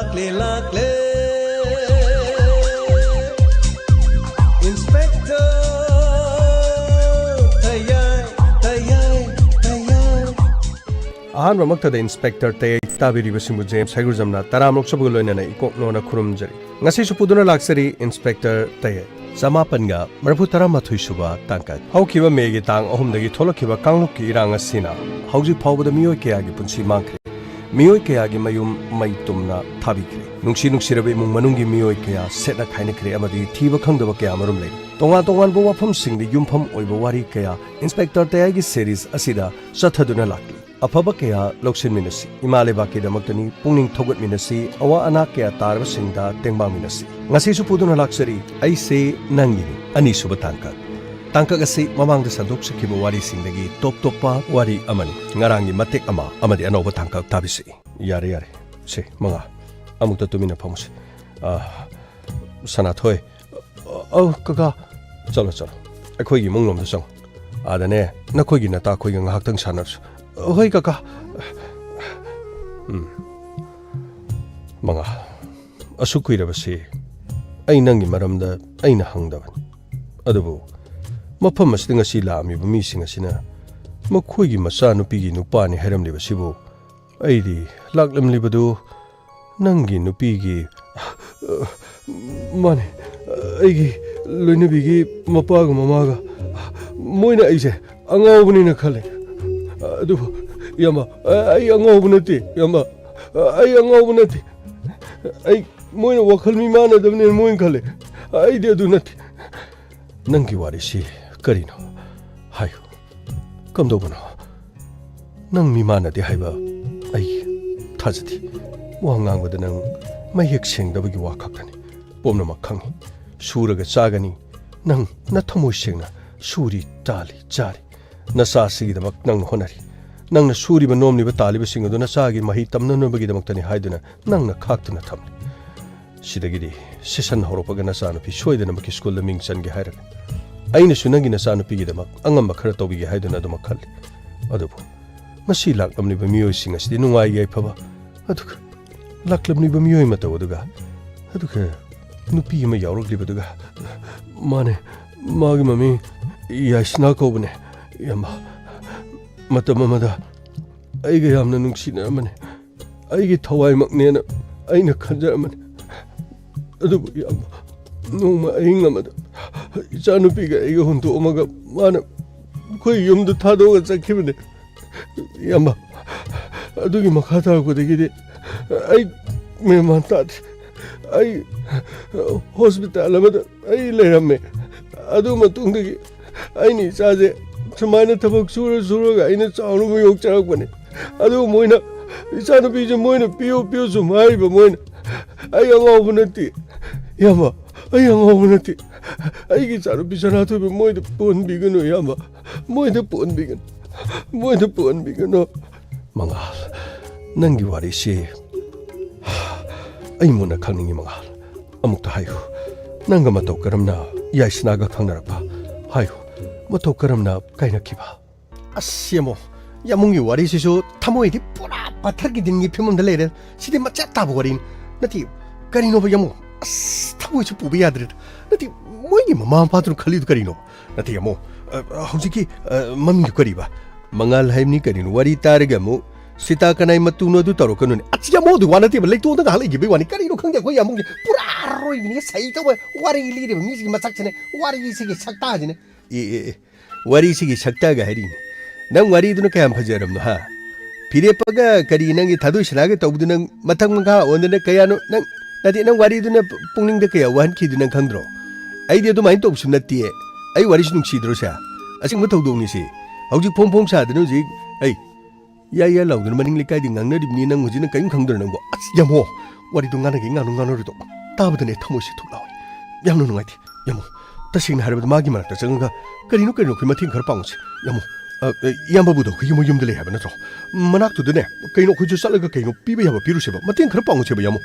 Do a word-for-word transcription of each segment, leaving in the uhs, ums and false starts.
ꯂꯥꯛꯂꯦ, ꯂꯥꯛꯂꯦ, Inspector ꯇꯌꯥꯏ, ꯇꯌꯥꯏ, ꯇꯌꯥꯏ꯫ ꯑꯍꯥꯟꯕꯃꯛꯇꯗ Inspector ꯇꯌꯥꯏ ꯇꯥꯕꯤꯔꯤꯕꯁꯤꯡꯕꯨ James ꯍꯩꯒ꯭ꯔꯨꯖꯝꯅ ꯇꯔꯥꯝ ꯑꯣꯛꯆꯕꯒ ꯂꯣꯏꯅꯅ ꯏꯀꯣꯛ ꯅꯣꯟꯅ ꯈꯨꯔꯨꯝꯖꯔꯤ꯫ ꯉꯁꯤꯁꯨ ꯄꯨꯗꯨꯅ ꯂꯥꯛꯆꯔꯤ Inspector ꯇꯌꯥꯏ꯫ ꯆꯃꯥꯄꯟꯒ ꯃꯔꯤꯐꯨ ꯇꯔꯥꯃꯥꯊꯣꯏ ꯁꯨꯕ ꯇꯥꯡꯀꯛ꯫ ꯍꯧꯈꯤꯕ ꯃꯦꯒꯤ ꯇꯥꯡ ꯑꯍꯨꯝꯗꯒꯤ ꯊꯣꯛꯂꯛꯈꯤꯕ ꯀꯥꯡꯂꯨꯞꯀꯤ ꯏꯔꯥꯡ ꯑꯁꯤꯅ ꯍꯧꯖꯤꯛ ꯐꯥꯎꯕꯗ ꯃꯤꯑꯣꯏ ꯀꯌꯥꯒꯤ ꯄꯨꯟꯁꯤ ꯃꯥꯡꯈ꯭ꯔꯦ꯫ ꯃꯤꯑꯣꯏ ꯀꯌꯥꯒꯤ ꯃꯌꯨꯝ ꯃꯩ ꯇꯨꯝꯅ ꯊꯥꯕꯤꯈ꯭ꯔꯦ꯫ ꯅꯨꯡꯁꯤ ꯅꯨꯡꯁꯤꯔꯕ ꯏꯃꯨꯡ ꯃꯅꯨꯡꯒꯤ ꯃꯤꯑꯣꯏ ꯀꯌꯥ ꯁꯦꯠꯅ ꯈꯥꯏꯅꯈ꯭ꯔꯦ ꯑꯃꯗꯤ ꯊꯤꯕ ꯈꯪꯗꯕ ꯀꯌꯥ ꯑꯃꯔꯣꯝ ꯂꯩꯔꯤ꯫ ꯇꯣꯉꯥꯟ ꯇꯣꯉꯥꯟꯕ ꯋꯥꯐꯝꯁꯤꯡꯗ ꯌꯨꯝꯐꯝ ꯑꯣꯏꯕ ꯋꯥꯔꯤ ꯀꯌꯥ Inspector ꯇꯌꯥꯏꯒꯤ series ꯑꯁꯤꯗ ꯆꯠꯊꯗꯨꯅ ꯂꯥꯛꯂꯤ꯫ ꯑꯐꯕ ꯀꯌꯥ ꯂꯧꯁꯤꯟꯃꯤꯟꯅꯁꯤ꯫ ꯏꯃꯥ ꯂꯩꯕꯥꯛꯀꯤꯗꯃꯛꯇꯅꯤ ꯄꯨꯛꯅꯤꯡ ꯊꯧꯒꯠꯃꯤꯟꯅꯁꯤ꯫ ꯑꯋꯥ ꯑꯅꯥ ꯀꯌꯥ ꯇꯥꯔꯕꯁꯤꯡꯗ ꯇꯦꯡꯕꯥꯡꯃꯤꯟꯅꯁꯤ꯫ ꯉꯁꯤꯁꯨ ꯄꯨꯗꯨꯅ ꯂꯥꯛꯆꯔꯤ ꯑꯩꯁꯦ ꯅꯪꯒꯤꯅꯤ꯫ ꯑꯅꯤꯁꯨꯕ ꯇꯥꯡꯀꯛ꯫ ꯇꯥꯡꯀꯛ ꯑꯁꯤ ꯃꯃꯥꯡꯗ ꯁꯟꯗꯣꯛꯆꯈꯤꯕ ꯋꯥꯔꯤꯁꯤꯡꯗꯒꯤ ꯇꯣꯞ ꯇꯣꯞꯄ ꯋꯥꯔꯤ ꯑꯃꯅꯤ꯫ ꯉꯔꯥꯡꯒꯤ ꯃꯇꯦꯛ ꯑꯃ ꯑꯃꯗꯤ ꯑꯅꯧꯕ ꯇꯥꯡꯀꯛ ꯇꯥꯕꯤꯁꯤ꯫ ꯌꯥꯔꯦ, ꯌꯥꯔꯦ꯫ ꯁꯦ, ꯃꯉꯥ꯫ ꯑꯃꯨꯛꯇ ꯇꯨꯃꯤꯟꯅ ꯐꯝꯃꯨꯁꯤ꯫ ꯑ, ꯁꯅꯥꯊꯣꯏ꯫ ꯑꯧ, ꯀꯀꯥ꯫ ꯆꯠꯂꯣ, ꯆꯠꯂꯣ꯫ ꯑꯩꯈꯣꯏꯒꯤ ꯏꯃꯨꯡ ꯂꯣꯝꯗ ꯆꯪꯉꯣ꯫ ꯑꯥꯗꯅꯦ, ꯅꯈꯣꯏꯒꯤ ꯅꯇꯥꯈꯣꯏꯒ ꯉꯥꯏꯍꯥꯛꯇꯪ ꯁꯥꯟꯅꯔꯁꯨ꯫ ꯍꯣꯏ, ꯀꯀꯥ꯫ ꯎꯝ꯫ ꯃꯉꯥ꯫ ꯑꯁꯨꯛ ꯀꯨꯏꯔꯕꯁꯤ ꯑꯩ ꯅꯪꯒꯤ ꯃꯔꯝꯗ ꯑꯩꯅ ꯍꯪꯗꯕꯅꯤ꯫ ꯑꯗꯨꯕꯨ ꯃꯐꯝ ꯑꯁꯤꯗ ꯉꯁꯤ ꯂꯥꯛꯂꯝꯃꯤꯕ ꯃꯤꯁꯤꯡ ꯑꯁꯤꯅ ꯃꯈꯣꯏꯒꯤ ꯃꯆꯥꯅꯨꯄꯤꯒꯤ ꯅꯨꯄꯥꯅꯤ ꯍꯥꯏꯔꯝꯂꯤꯕꯁꯤꯕꯨ ꯑꯩꯗꯤ ꯂꯥꯛꯂꯝꯂꯤꯕꯗꯨ ꯅꯪꯒꯤ ꯅꯨꯄꯤꯒꯤ, ꯃꯥꯅꯦ, ꯑꯩꯒꯤ ꯂꯣꯏꯅꯕꯤꯒꯤ ꯃꯄꯥꯒ ꯃꯃꯥꯒ, ꯃꯣꯏꯅ ꯑꯩꯁꯦ ꯑꯉꯥꯎꯕꯅꯤꯅ ꯈꯜꯂꯦ꯫ ꯑꯗꯨꯕꯨ ꯏꯌꯥꯝꯕ, ꯑꯩ ꯑꯉꯥꯎꯕ ꯅꯠꯇꯦ, ꯏꯌꯥꯝꯕ, ꯑꯩ ꯑꯉꯥꯎꯕ ꯅꯠꯇꯦ꯫ ꯑꯩ, ꯃꯣꯏꯅ ꯋꯥꯈꯜ ꯃꯤ ꯃꯥꯟꯅꯗꯕꯅꯤꯅ ꯃꯣꯏꯅ ꯈꯜꯂꯦ꯫ ꯑꯩꯗꯤ ꯑꯗꯨ ꯅꯠꯇꯦ꯫ ꯅꯪꯒꯤ ꯋꯥꯔꯤꯁꯤ ꯀꯔꯤꯅꯣ? ꯍꯥꯏꯌꯨ꯫ ꯀꯝꯗꯧꯕꯅꯣ? ꯅꯪ ꯃꯤꯃꯥꯟꯅꯗꯦ ꯍꯥꯏꯕ ꯑꯩ ꯊꯥꯖꯗꯦ꯫ ꯋꯥ ꯉꯥꯡꯕꯗ ꯅꯪ ꯃꯌꯦꯛ ꯁꯦꯡꯗꯕꯒꯤ ꯋꯥ ꯈꯛꯇꯅꯤ꯫ ꯄꯨꯝꯅꯃꯛ ꯈꯪꯏ꯫ ꯁꯨꯔꯒ ꯆꯥꯒꯅꯤ꯫ ꯅꯪ ꯅꯊꯃꯣꯏ ꯁꯦꯡꯅ ꯁꯨꯔꯤ, ꯇꯥꯜꯂꯤ, ꯆꯥꯔꯤ꯫ ꯅꯆꯥꯁꯤꯒꯤꯗꯃꯛ ꯅꯪꯅ ꯍꯣꯠꯅꯔꯤ꯫ ꯅꯪꯅ ꯁꯨꯔꯤꯕ, ꯅꯣꯝꯂꯤꯕ, ꯇꯥꯜꯂꯤꯕꯁꯤꯡ ꯑꯗꯨ ꯅꯆꯥꯒꯤ ꯃꯍꯩ ꯇꯝꯅꯅꯕꯒꯤꯗꯃꯛꯇꯅꯤ ꯍꯥꯏꯗꯨꯅ ꯅꯪꯅ ꯈꯥꯛꯇꯨꯅ ꯊꯝꯂꯤ꯫ ꯁꯤꯗꯒꯤꯗꯤ session ꯍꯧꯔꯛꯄꯒ ꯅꯆꯥꯅꯨꯄꯤ ꯁꯣꯏꯗꯅꯃꯛꯀꯤ ꯁ꯭ꯀꯨꯜꯗ ꯃꯤꯡ ꯆꯟꯒꯦ ꯍꯥꯏꯔꯒꯅꯤ꯫ ꯑꯩꯅꯁꯨ ꯅꯪꯒꯤ ꯅꯆꯥꯅꯨꯄꯤꯒꯤꯗꯃꯛ ꯑꯉꯝꯕ ꯈꯔ ꯇꯧꯕꯤꯒꯦ ꯍꯥꯏꯗꯨꯅ ꯑꯗꯨꯃꯛ ꯈꯜꯂꯤ꯫ ꯑꯗꯨꯕꯨ ꯉꯁꯤ ꯂꯥꯛꯂꯝꯂꯤꯕ ꯃꯤꯑꯣꯏꯁꯤꯡ ꯑꯁꯤꯗꯤ ꯅꯨꯡꯉꯥꯏ ꯌꯥꯏꯐꯕ, ꯑꯗꯨꯒ ꯂꯥꯛꯂꯝꯂꯤꯕ ꯃꯤꯑꯣꯏ ꯃꯇꯧ ꯑꯗꯨꯒ, ꯑꯗꯨꯒ ꯅꯨꯄꯤ ꯑꯃ ꯌꯥꯎꯔꯛꯂꯤꯕꯗꯨꯒ꯫ ꯃꯥꯅꯦ, ꯃꯥꯒꯤ ꯃꯃꯤꯡ ꯌꯥꯏꯁꯅꯥ ꯀꯧꯕꯅꯦ, ꯏꯌꯥꯝꯕ꯫ ꯃꯇꯝ ꯑꯃꯗ ꯑꯩꯒ ꯌꯥꯝꯅ ꯅꯨꯡꯁꯤꯅꯔꯝꯕꯅꯦ꯫ ꯑꯩꯒꯤ ꯊꯋꯥꯏꯃꯛꯅꯦꯅ ꯑꯩꯅ ꯈꯟꯖꯔꯝꯕꯅꯦ꯫ ꯑꯗꯨꯕꯨ ꯏꯌꯥꯝꯕ, ꯅꯣꯡꯃ ꯑꯍꯤꯡ ꯑꯃꯗ ꯏꯆꯥꯅꯨꯄꯤꯒ ꯑꯩꯒ ꯍꯨꯟꯗꯣꯛꯑꯝꯃꯒ ꯃꯥꯅ ꯑꯩꯈꯣꯏ ꯌꯨꯝꯗ ꯊꯥꯗꯣꯛꯑꯒ ꯆꯠꯈꯤꯕꯅꯦ꯫ ꯏꯌꯥꯝꯕ, ꯑꯗꯨꯒꯤ ꯃꯈꯥ ꯇꯥꯔꯛꯄꯗꯒꯤꯗꯤ ꯑꯩ ꯃꯦꯟ ꯃꯥꯟ ꯇꯥꯗ꯭ꯔꯦ꯫ ꯑꯩ ꯍꯣꯁꯄꯤꯇꯥꯜ ꯑꯃꯗ ꯑꯩ ꯂꯩꯔꯝꯃꯦ꯫ ꯑꯗꯨ ꯃꯇꯨꯡꯗꯒꯤ ꯑꯩꯅ ꯏꯆꯥꯁꯦ ꯁꯨꯃꯥꯏꯅ ꯊꯕꯛ ꯁꯨꯔ ꯁꯨꯔꯒ ꯑꯩꯅ ꯆꯥꯎꯅꯕ ꯌꯣꯛꯆꯔꯛꯄꯅꯦ꯫ ꯑꯗꯨꯒ ꯃꯣꯏꯅ, ꯏꯆꯥꯅꯨꯄꯤꯁꯦ ꯃꯣꯏꯅ "ꯄꯤꯌꯨ, ꯄꯤꯌꯨ" ꯁꯨꯝ ꯍꯥꯏꯔꯤꯕ ꯃꯣꯏꯅ꯫ ꯑꯩ ꯑꯉꯥꯎꯕ ꯅꯠꯇꯦ, ꯏꯌꯥꯝꯕ, ꯑꯩ ꯑꯉꯥꯎꯕ ꯅꯠꯇꯦ꯫ ꯑꯩꯒꯤ ꯏꯆꯥꯅꯨꯄꯤ ꯁꯅꯥꯊꯣꯏꯕ ꯃꯣꯏꯗ ꯄꯣꯟꯕꯤꯒꯅꯨ, ꯏꯌꯥꯝꯕ, ꯃꯣꯏꯗ ꯄꯣꯟꯕꯤꯒꯅꯨ, ꯃꯣꯏꯗ ꯄꯣꯟꯕꯤꯒꯅꯨ꯫ ꯃꯉꯥꯜ, ꯅꯪꯒꯤ ꯋꯥꯔꯤꯁꯤ ꯑꯩ ꯃꯨꯟꯅ ꯈꯪꯅꯤꯡꯉꯤ, ꯃꯉꯥꯜ꯫ ꯑꯃꯨꯛꯇ ꯍꯥꯏꯌꯨ, ꯅꯪꯒ ꯃꯇꯧ ꯀꯔꯝꯅ ꯌꯥꯏꯁꯅꯥꯒ ꯈꯪꯅꯔꯛꯄ? ꯍꯥꯏꯌꯨ, ꯃꯇꯧ ꯀꯔꯝꯅ ꯀꯥꯏꯅꯈꯤꯕ? ꯑꯁ, ꯌꯥꯃꯣ, ꯌꯥꯃꯨꯡꯒꯤ ꯋꯥꯔꯤꯁꯤꯁꯨ ꯊꯃꯣꯏꯗꯤ ꯄꯨꯔꯥ ꯄꯠꯊꯔꯒꯤ ꯗꯤꯟꯒꯤ ꯐꯤꯕꯝꯗ ꯂꯩꯔꯦ꯫ ꯁꯤꯗꯤ ꯃꯆꯦꯠ ꯇꯥꯕ ꯋꯥꯔꯤꯅꯤ꯫ ꯅꯠꯇꯦ, ꯀꯔꯤꯅꯣꯕ, ꯌꯥꯃꯣ? ꯑꯁ, ꯊꯃꯣꯏꯁꯨ ꯄꯨꯕ ꯌꯥꯗ꯭ꯔꯦꯗ꯫ ꯅꯠꯇꯦ, ꯃꯣꯏꯒꯤ ꯃꯃꯥ ꯃꯄꯥꯗꯨꯅ ꯈꯜꯂꯤꯗꯨ ꯀꯔꯤꯅꯣ? ꯅꯠꯇꯦ, ꯌꯥꯃꯣ, ꯑ, ꯍꯧꯖꯤꯛꯀꯤ, ꯑ, ꯃꯃꯤꯡꯗꯨ ꯀꯔꯤꯕ? ꯃꯉꯥꯜ ꯍꯥꯏꯕꯅꯤ ꯀꯔꯤꯅꯣ? ꯋꯥꯔꯤ ꯇꯥꯔꯒ ꯑꯃꯨꯛ ꯁꯤꯇꯥ ꯀꯅꯥꯏ ꯃꯇꯨꯅꯣ ꯑꯗꯨ ꯇꯧꯔꯛꯀꯅꯨꯅꯦ꯫ ꯑꯁ, ꯌꯥꯃꯣ, ꯑꯗꯨ ꯋꯥ ꯅꯠꯇꯦꯕ, ꯂꯩꯇꯣꯟꯗ ꯉꯥꯏꯍꯥꯛ ꯂꯩꯈꯤꯕꯩ ꯋꯥꯅꯤ꯫ ꯀꯔꯤꯅꯣ ꯈꯪꯗꯦ, ꯑꯩꯈꯣꯏ ꯌꯥꯃꯣꯒꯤ ꯄꯨꯔꯥ ꯑꯔꯣꯏꯕꯤꯅꯤ꯫ ꯁꯍꯤ ꯇꯧꯕ ꯋꯥꯔꯤ ꯂꯤꯔꯤꯕ ꯃꯤꯁꯤꯒꯤ ꯃꯁꯛꯁꯤꯅꯦ, ꯋꯥꯔꯤꯁꯤꯒꯤ ꯁꯛꯇꯥꯁꯤꯅꯦ꯫ ꯑꯦ, ꯑꯦ, ꯑꯦ, ꯋꯥꯔꯤꯁꯤꯒꯤ ꯁꯛꯇꯥꯒ ꯍꯥꯏꯔꯤꯅꯦ꯫ ꯅꯪ ꯋꯥꯔꯤꯗꯨꯅ ꯀꯌꯥꯝ ꯐꯖꯔꯝꯅꯣ, ꯍꯥ? ꯐꯤꯔꯦꯞꯄꯒ ꯀꯔꯤ ꯅꯪꯒꯤ ꯊꯥꯗꯣꯏ ꯁꯅꯥꯒ ꯇꯧꯕꯗꯨ ꯅꯪ ꯃꯊꯪ ꯃꯈꯥ ꯑꯣꯟꯗꯅ ꯀꯌꯥꯅꯣ ꯅꯪ, ꯅꯠꯇꯦ, ꯅꯪ ꯋꯥꯔꯤꯗꯨꯅ ꯄꯨꯛꯅꯤꯡꯗ ꯀꯌꯥ ꯋꯥꯍꯟꯈꯤꯗꯨ ꯅꯪ ꯈꯪꯗ꯭ꯔꯣ? ꯑꯩꯗꯤ ꯑꯗꯨꯃꯥꯏꯅ ꯇꯧꯕꯁꯨ ꯅꯠꯇꯦ꯫ ꯑꯩ ꯋꯥꯔꯤꯁꯨ ꯅꯨꯡꯁꯤꯗ꯭ꯔꯣ ꯁꯦ? ꯑꯁꯦꯡꯕ ꯊꯧꯗꯣꯛꯅꯤ ꯁꯤ꯫ ꯍꯧꯖꯤꯛ ꯐꯣꯡ ꯐꯣꯡ ꯁꯥꯗꯅ ꯍꯧꯖꯤꯛ, ꯑꯩ ꯌꯥ ꯌꯥ ꯂꯥꯎꯗꯅ ꯃꯅꯤꯡ ꯂꯩꯀꯥꯏꯗꯤ ꯉꯥꯡꯅꯔꯤꯕꯅꯤ, ꯅꯪ ꯍꯧꯖꯤꯛꯅ ꯀꯔꯤꯝ ꯈꯪꯗ꯭ꯔꯣ ꯅꯪꯕꯣ? ꯑꯁ, ꯌꯥꯝꯃꯣ! ꯋꯥꯔꯤꯗꯣ ꯉꯥꯡꯅꯒꯦ ꯉꯥꯡꯅꯨ ꯉꯥꯡꯅꯔꯣꯏꯗꯣ꯫ ꯇꯥꯕꯗꯅꯦ ꯊꯃꯣꯏꯁꯦ ꯊꯨꯛ ꯂꯥꯎꯏ꯫ ꯌꯥꯝꯅ ꯅꯨꯡꯉꯥꯏꯇꯦ꯫ ꯌꯥꯝꯃꯣ, ꯇꯁꯦꯡꯅ ꯍꯥꯏꯔꯕꯗ ꯃꯥꯒꯤ ꯃꯅꯥꯛꯇ ꯆꯪꯉꯒ ꯀꯔꯤꯅꯣ ꯀꯔꯤꯅꯣ ꯑꯩꯈꯣꯏ ꯃꯇꯦꯡ ꯈꯔ ꯄꯥꯡꯉꯨꯁꯦ꯫ ꯌꯥꯝꯃꯣ, ꯑ, ꯑ, ꯏꯌꯥꯝꯕꯕꯨꯗꯣ ꯑꯩꯈꯣꯏꯒꯤ ꯃꯣꯏ ꯌꯨꯝꯗ ꯂꯩ ꯍꯥꯏꯕ ꯅꯠꯇ꯭ꯔꯣ? ꯃꯅꯥꯛꯇꯨꯗꯅꯦ ꯀꯩꯅꯣ ꯑꯩꯈꯣꯏꯁꯨ ꯆꯠꯂꯒ ꯀꯩꯅꯣ ꯄꯤꯕ ꯌꯥꯕ ꯄꯤꯔꯨꯁꯦꯕ꯫ ꯃꯇꯦꯡ ꯈꯔ ꯄꯥꯡꯉꯨꯁꯦꯕ, ꯌꯥꯝꯃꯣ꯫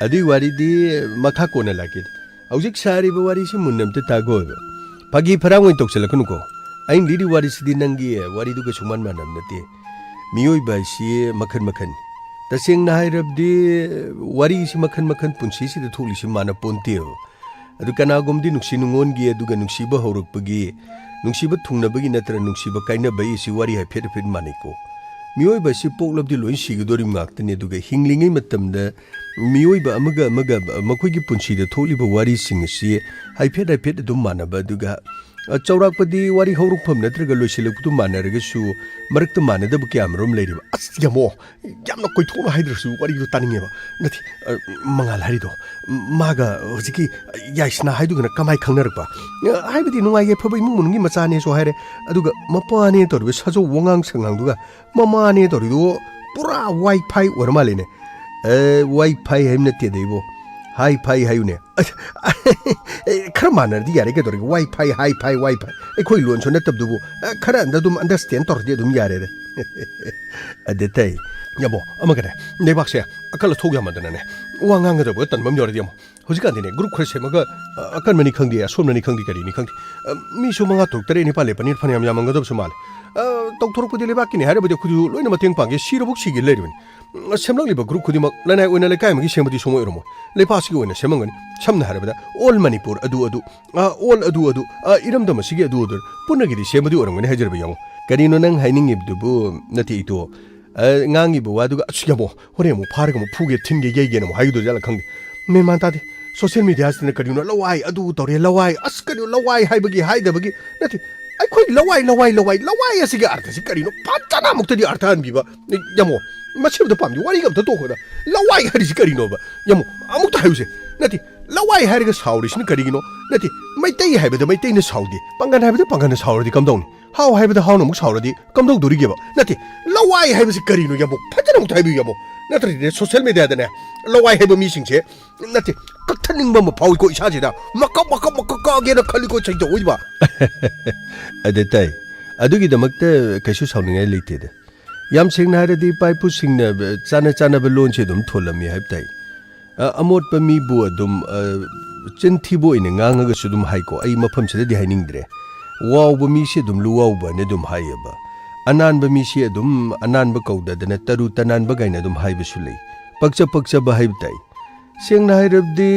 ꯑꯗꯨꯏ ꯋꯥꯔꯤꯗꯤ ꯃꯈꯥ ꯀꯣꯟꯅ ꯂꯥꯛꯀꯦ꯫ ꯍꯧꯖꯤꯛ ꯁꯥꯔꯤꯕ ꯋꯥꯔꯤꯁꯤ ꯃꯨꯟꯅ ꯑꯝꯇ ꯇꯥꯒꯣꯕ꯫ ꯐꯥꯒꯤ ꯐꯔꯥꯡ ꯑꯣꯏꯅ ꯇꯧꯁꯤꯜꯂꯛꯀꯅꯨꯀꯣ꯫ ꯑꯩꯅ ꯂꯤꯔꯤ ꯋꯥꯔꯤꯁꯤꯗꯤ ꯅꯪꯒꯤ ꯋꯥꯔꯤꯗꯨꯒ ꯁꯨꯡꯃꯥꯟ ꯃꯥꯟꯅꯕ ꯅꯠꯇꯦ꯫ ꯃꯤꯑꯣꯏꯕ ꯍꯥꯏꯁꯤ ꯃꯈꯟ ꯃꯈꯟ꯫ ꯇꯁꯦꯡꯅ ꯍꯥꯏꯔꯕꯗꯤ, ꯋꯥꯔꯤꯁꯤ ꯃꯈꯟ ꯃꯈꯟ ꯄꯨꯟꯁꯤꯁꯤꯗ ꯊꯣꯛꯂꯤꯁꯤ ꯃꯥꯟꯅ ꯄꯣꯟꯇꯦꯕ꯫ ꯑꯗꯨ ꯀꯅꯥꯒꯨꯝꯕꯗꯤ ꯅꯨꯡꯁꯤ ꯅꯨꯡꯉꯣꯟꯒꯤ, ꯑꯗꯨꯒ ꯅꯨꯡꯁꯤꯕ ꯍꯧꯔꯛꯄꯒꯤ, ꯅꯨꯡꯁꯤꯕ ꯊꯨꯡꯅꯕꯒꯤ ꯅꯠꯇ꯭ꯔ ꯅꯨꯡꯁꯤꯕ ꯀꯥꯏꯅꯕꯒꯤ ꯁꯤ ꯋꯥꯔꯤ ꯍꯥꯏꯐꯦꯠ ꯍꯥꯏꯐꯦꯠ ꯃꯥꯟꯅꯩꯀꯣ꯫ ꯃꯤꯑꯣꯏꯕ ꯑꯁꯤ ꯄꯣꯛꯂꯕꯗꯤ ꯂꯣꯏ ꯁꯤꯒꯗꯣꯔꯤꯕ ꯉꯥꯛꯇꯅꯤ, ꯑꯗꯨꯒ ꯍꯤꯡꯂꯤꯉꯩ ꯃꯇꯝꯗ ꯃꯤꯑꯣꯏꯕ ꯑꯃꯒ ꯑꯃꯒ ꯃꯈꯣꯏꯒꯤ ꯄꯨꯟꯁꯤꯗ ꯊꯣꯛꯂꯤꯕ ꯋꯥꯔꯤꯁꯤꯡ ꯑꯁꯤ ꯍꯥꯏꯐꯦꯠ ꯍꯥꯏꯐꯦꯠ ꯑꯗꯨꯝ ꯃꯥꯟꯅꯕ, ꯑꯗꯨꯒ, ꯑ, ꯆꯥꯎꯔꯥꯛꯄꯗꯤ ꯋꯥꯔꯤ ꯍꯧꯔꯛꯐꯝ ꯅꯠꯇ꯭ꯔꯒ ꯂꯣꯏꯁꯤꯜꯂꯛꯄꯗꯨ ꯃꯥꯟꯅꯔꯒꯁꯨ ꯃꯔꯛꯇ ꯃꯥꯟꯅꯗꯕ ꯀꯌꯥ ꯑꯃꯔꯣꯝ ꯂꯩꯔꯤꯕ꯫ ꯑꯁ, ꯌꯥꯝꯃꯣ, ꯌꯥꯝꯅ ꯀꯣꯏꯊꯣꯛꯅ ꯍꯥꯏꯗ꯭ꯔꯁꯨ ꯋꯥꯔꯤꯗꯣ ꯇꯥꯅꯤꯡꯉꯦꯕ꯫ ꯅꯠꯇꯦ, ꯑ, ꯃꯉꯥꯜ ꯍꯥꯏꯔꯤꯗꯣ, ꯃꯥꯒ ꯍꯧꯖꯤꯛꯀꯤ ꯌꯥꯏꯁꯅꯥ ꯍꯥꯏꯗꯨꯒꯅ ꯀꯃꯥꯏ ꯈꯪꯅꯔꯛꯄ? ꯑ, ꯍꯥꯏꯕꯗꯤ ꯅꯨꯡꯉꯥꯏ ꯌꯥꯏꯐꯕ ꯏꯃꯨꯡ ꯃꯅꯨꯡꯒꯤ ꯃꯆꯥꯅꯦꯁꯨ ꯍꯥꯏꯔꯦ, ꯑꯗꯨꯒ ꯃꯄꯥꯅꯦ ꯇꯧꯔꯤꯕ ꯁꯥꯖꯧ ꯋꯥꯉꯥꯡ ꯁꯉꯥꯡꯗꯨꯒ ꯃꯃꯥꯅꯦ ꯇꯧꯔꯤꯗꯨ ꯄꯨꯔꯥ ꯋꯥꯏ ꯐꯥꯏ ꯑꯣꯏꯔ ꯃꯥꯜꯂꯦꯅꯦ꯫ ꯑꯦ, ꯋꯥꯏ ꯐꯥꯏ ꯍꯥꯏꯕ ꯅꯠꯇꯦꯗ ꯏꯕꯣ, ꯍꯥꯏ ꯐꯥꯏ ꯍꯥꯏꯌꯨꯅꯦ꯫ ꯑꯦ, ꯈꯔ ꯃꯥꯟꯅꯔꯗꯤ ꯌꯥꯔꯦ ꯀꯩꯗꯧꯔꯒꯦ? ꯋꯥꯏ ꯐꯥꯏ, ꯍꯥꯏ ꯐꯥꯏ, ꯋꯥꯏ ꯐꯥꯏ꯫ ꯑꯩꯈꯣꯏ ꯂꯣꯟꯁꯨ ꯅꯠꯇꯕꯗꯨꯕꯨ, ꯑ, ꯈꯔ ꯑꯝꯗ ꯑꯗꯨꯝ understand ꯇꯧꯔꯗꯤ ꯑꯗꯨꯝ ꯌꯥꯔꯦꯗ꯫ ꯑꯗ ꯇꯩ, ꯌꯥꯃꯣ, ꯑꯃꯒꯅꯦ, ꯂꯩꯕꯥꯛꯁꯦ ꯑꯀꯜ ꯑꯊꯣꯛ ꯌꯥꯝꯃꯟꯗꯅꯅꯦ, ꯋꯥ ꯉꯥꯡꯒꯗꯕꯒ ꯇꯟꯕ ꯑꯃ ꯌꯥꯎꯔꯗꯤ ꯌꯥꯃꯣ꯫ ꯍꯧꯖꯤꯛꯀꯥꯟꯗꯤꯅꯦ, group ꯈꯔ ꯁꯦꯝꯃꯒ, ꯑ, ꯑꯀꯟꯕꯅꯤ ꯈꯪꯗꯦ, ꯑꯁꯣꯟꯕꯅꯤ ꯈꯪꯗꯦ, ꯀꯔꯤꯅꯤ ꯈꯪꯗꯦ, ꯑ, ꯃꯤꯁꯨ ꯃꯉꯥ, ꯇꯔꯨꯛ, ꯇꯔꯦꯠ, ꯅꯤꯄꯥꯜ ꯂꯩ, ꯄꯅꯤꯔ ꯐꯅꯌꯥꯝ ꯌꯥꯝꯃꯝꯒꯗꯕꯁꯨ ꯃꯥꯜꯂꯦ꯫ ꯑ, ꯇꯧꯊꯣꯔꯛꯄꯗꯤ ꯂꯩꯕꯥꯛꯀꯤꯅꯤ ꯍꯥꯏꯔꯕꯗꯤ ꯑꯩꯈꯣꯏꯁꯨ ꯂꯣꯏꯅ ꯃꯇꯦꯡ ꯄꯥꯡꯒꯦ, ꯁꯤꯔꯕꯨꯛ ꯁꯤꯒꯦ ꯂꯩꯔꯤꯕꯅꯤ꯫ ꯎꯝ, ꯁꯦꯝꯂꯛꯂꯤꯕ group ꯈꯨꯗꯤꯡꯃꯛ ꯂꯅꯥꯏ ꯑꯣꯏꯅ ꯂꯩꯀꯥꯏ ꯑꯃꯒꯤ ꯁꯦꯝꯕꯗꯤ ꯁꯨꯡꯑꯣꯏ ꯑꯣꯏꯔꯝꯃꯣꯏ꯫ ꯂꯩꯄꯥꯛꯁꯤꯒꯤ ꯑꯣꯏꯅ ꯁꯦꯝꯃꯝꯒꯅꯤ꯫ ꯁꯝꯅ ꯍꯥꯏꯔꯕꯗ, all ꯃꯅꯤꯄꯨꯔ ꯑꯗꯨ ꯑꯗꯨ, ꯑ, all ꯑꯗꯨ ꯑꯗꯨ, ꯑ, ꯏꯔꯝꯗꯝ ꯑꯁꯤꯒꯤ ꯑꯗꯨ ꯑꯗꯨ, ꯄꯨꯟꯅꯒꯤꯗꯤ ꯁꯦꯝꯕꯗꯤ ꯑꯣꯏꯔꯝꯒꯅꯤ ꯍꯥꯏꯖꯔꯤꯕ ꯌꯦꯡꯉꯨ꯫ ꯀꯔꯤꯅꯣ ꯅꯪ ꯍꯥꯏꯅꯤꯡꯉꯤꯕꯗꯨꯕꯨ? ꯅꯠꯇꯦ ꯏꯇꯣ, ꯑ, ꯉꯥꯡꯉꯤꯕ ꯋꯥꯗꯨꯒ, ꯑꯁ, ꯌꯥꯃꯣ, ꯍꯣꯔꯦꯟ ꯑꯃꯨꯛ ꯐꯥꯔꯒ ꯑꯃꯨꯛ ꯐꯨꯒꯦ, ꯊꯤꯟꯒꯦ, ꯌꯩꯒꯦꯅ ꯑꯃꯨꯛ ꯍꯥꯏꯒꯗꯣꯏ ꯖꯥꯠꯂ ꯈꯪꯗꯦ꯫ ꯃꯦꯟ ꯃꯥꯟ ꯇꯥꯗꯦ꯫ Social mediaꯁꯤꯗꯅ ꯀꯔꯤꯅꯣ, ꯂꯋꯥꯏ ꯑꯗꯨ ꯇꯧꯔꯦ, ꯂꯋꯥꯏ, ꯑꯁ, ꯀꯔꯤꯅꯣ, ꯂꯋꯥꯏ ꯍꯥꯏꯕꯒꯤ ꯍꯥꯏꯗꯕꯒꯤ ꯅꯠꯇꯦ꯫ ꯑꯩꯈꯣꯏ ꯂꯋꯥꯏ, ꯂꯋꯥꯏ, ꯂꯋꯥꯏ, ꯂꯋꯥꯏ ꯑꯁꯤꯒꯤ ꯑꯔꯊꯁꯤ ꯀꯔꯤꯅꯣ? ꯐꯖꯅ ꯑꯃꯨꯛꯇꯗꯤ ꯑꯔꯊ ꯍꯟꯕꯤꯕ꯫ ꯌꯥꯃꯣ, ꯃꯁꯤ ꯑꯝꯇ ꯄꯥꯝꯗꯦ꯫ ꯋꯥꯔꯤꯒ ꯑꯝꯇ ꯇꯣꯛꯈꯣꯗ꯫ ꯂꯋꯥꯏ ꯍꯥꯏꯔꯤꯁꯤ ꯀꯔꯤꯅꯣꯕ? ꯌꯥꯃꯣ, ꯑꯃꯨꯛꯇ ꯍꯥꯏꯌꯨꯁꯦ꯫ ꯅꯠꯇꯦ, ꯂꯋꯥꯏ ꯍꯥꯏꯔꯒ ꯁꯥꯎꯔꯤꯁꯤꯅ ꯀꯔꯤꯒꯤꯅꯣ? ꯅꯠꯇꯦ, ꯃꯩꯇꯩ ꯍꯥꯏꯕꯗ ꯃꯩꯇꯩꯅ ꯁꯥꯎꯗꯦ, ꯄꯥꯡꯒꯟ ꯍꯥꯏꯕꯗ ꯄꯥꯡꯒꯟꯅ ꯁꯥꯎꯔꯗꯤ ꯀꯝꯗꯧꯅꯤ? ꯍꯥꯎ ꯍꯥꯏꯕꯗ ꯍꯥꯎꯅ ꯑꯃꯨꯛ ꯁꯥꯎꯔꯗꯤ ꯀꯝꯗꯧꯗꯣꯔꯤꯒꯦꯕ? ꯅꯠꯇꯦ, ꯂꯋꯥꯏ ꯍꯥꯏꯕꯁꯤ ꯀꯔꯤꯅꯣ, ꯌꯥꯃꯣ? ꯐꯖꯅ ꯑꯃꯨꯛꯇ ꯍꯥꯏꯕꯤꯌꯨ, ꯌꯥꯃꯣ꯫ ꯅꯠꯇ꯭ꯔꯗꯤꯅꯦ, social mediaꯗꯅꯦ, ꯂꯋꯥꯏ ꯍꯥꯏꯕ ꯃꯤꯁꯤꯡꯁꯦ, ꯅꯠꯇꯦ, ꯀꯛꯊꯠꯅꯤꯡꯕ ꯑꯃ ꯐꯥꯎꯏꯀꯣ ꯏꯁꯥꯁꯤꯗ꯫ ꯃꯀꯛ, ꯃꯀꯛ, ꯃꯀꯛ ꯀꯛꯑꯒꯦꯅ ꯈꯜꯂꯤꯀꯣ, ꯁꯩꯇ ꯑꯣꯏꯕ꯫ ꯑꯗꯨ ꯇꯥꯏ꯫ ꯑꯗꯨꯒꯤꯗꯃꯛꯇ ꯀꯩꯁꯨ ꯁꯥꯎꯅꯤꯡꯉꯥꯏ ꯂꯩꯇꯦꯗ꯫ ꯌꯥꯝ ꯁꯦꯡꯅ ꯍꯥꯏꯔꯗꯤ, ꯏꯄꯥ ꯏꯄꯨꯁꯤꯡꯅ ꯆꯥꯅ ꯆꯥꯅꯕ ꯂꯣꯟꯁꯦ ꯑꯗꯨꯝ ꯊꯣꯜꯂꯝꯃꯤ ꯍꯥꯏꯕ ꯇꯥꯏ꯫ ꯑ, ꯑꯃꯣꯠꯄ ꯃꯤꯕꯨ ꯑꯗꯨꯝ, ꯑ, ꯆꯤꯟ ꯊꯤꯕ ꯑꯣꯏꯅ ꯉꯥꯡꯉꯒꯁꯨ ꯑꯗꯨꯝ ꯍꯥꯏꯀꯣ꯫ ꯑꯩ ꯃꯐꯝꯁꯤꯗꯗꯤ ꯍꯥꯏꯅꯤꯡꯗ꯭ꯔꯦ꯫ ꯋꯥꯎꯕ ꯃꯤꯁꯦ ꯑꯗꯨꯝ ꯂꯨꯋꯥꯎꯕ ꯍꯥꯏꯅ ꯑꯗꯨꯝ ꯍꯥꯏꯌꯦꯕ꯫ ꯑꯅꯥꯟꯕ ꯃꯤꯁꯤ ꯑꯗꯨꯝ ꯑꯅꯥꯟꯕ ꯀꯧꯗꯗꯅ ꯇꯔꯨ ꯇꯅꯥꯟꯕ ꯀꯥꯏꯅ ꯑꯗꯨꯝ ꯍꯥꯏꯕꯁꯨ ꯂꯩ꯫ ꯄꯛꯆ ꯄꯛꯆꯕ ꯍꯥꯏꯕ ꯇꯥꯏ꯫ ꯁꯦꯡꯅ ꯍꯥꯏꯔꯕꯗꯤ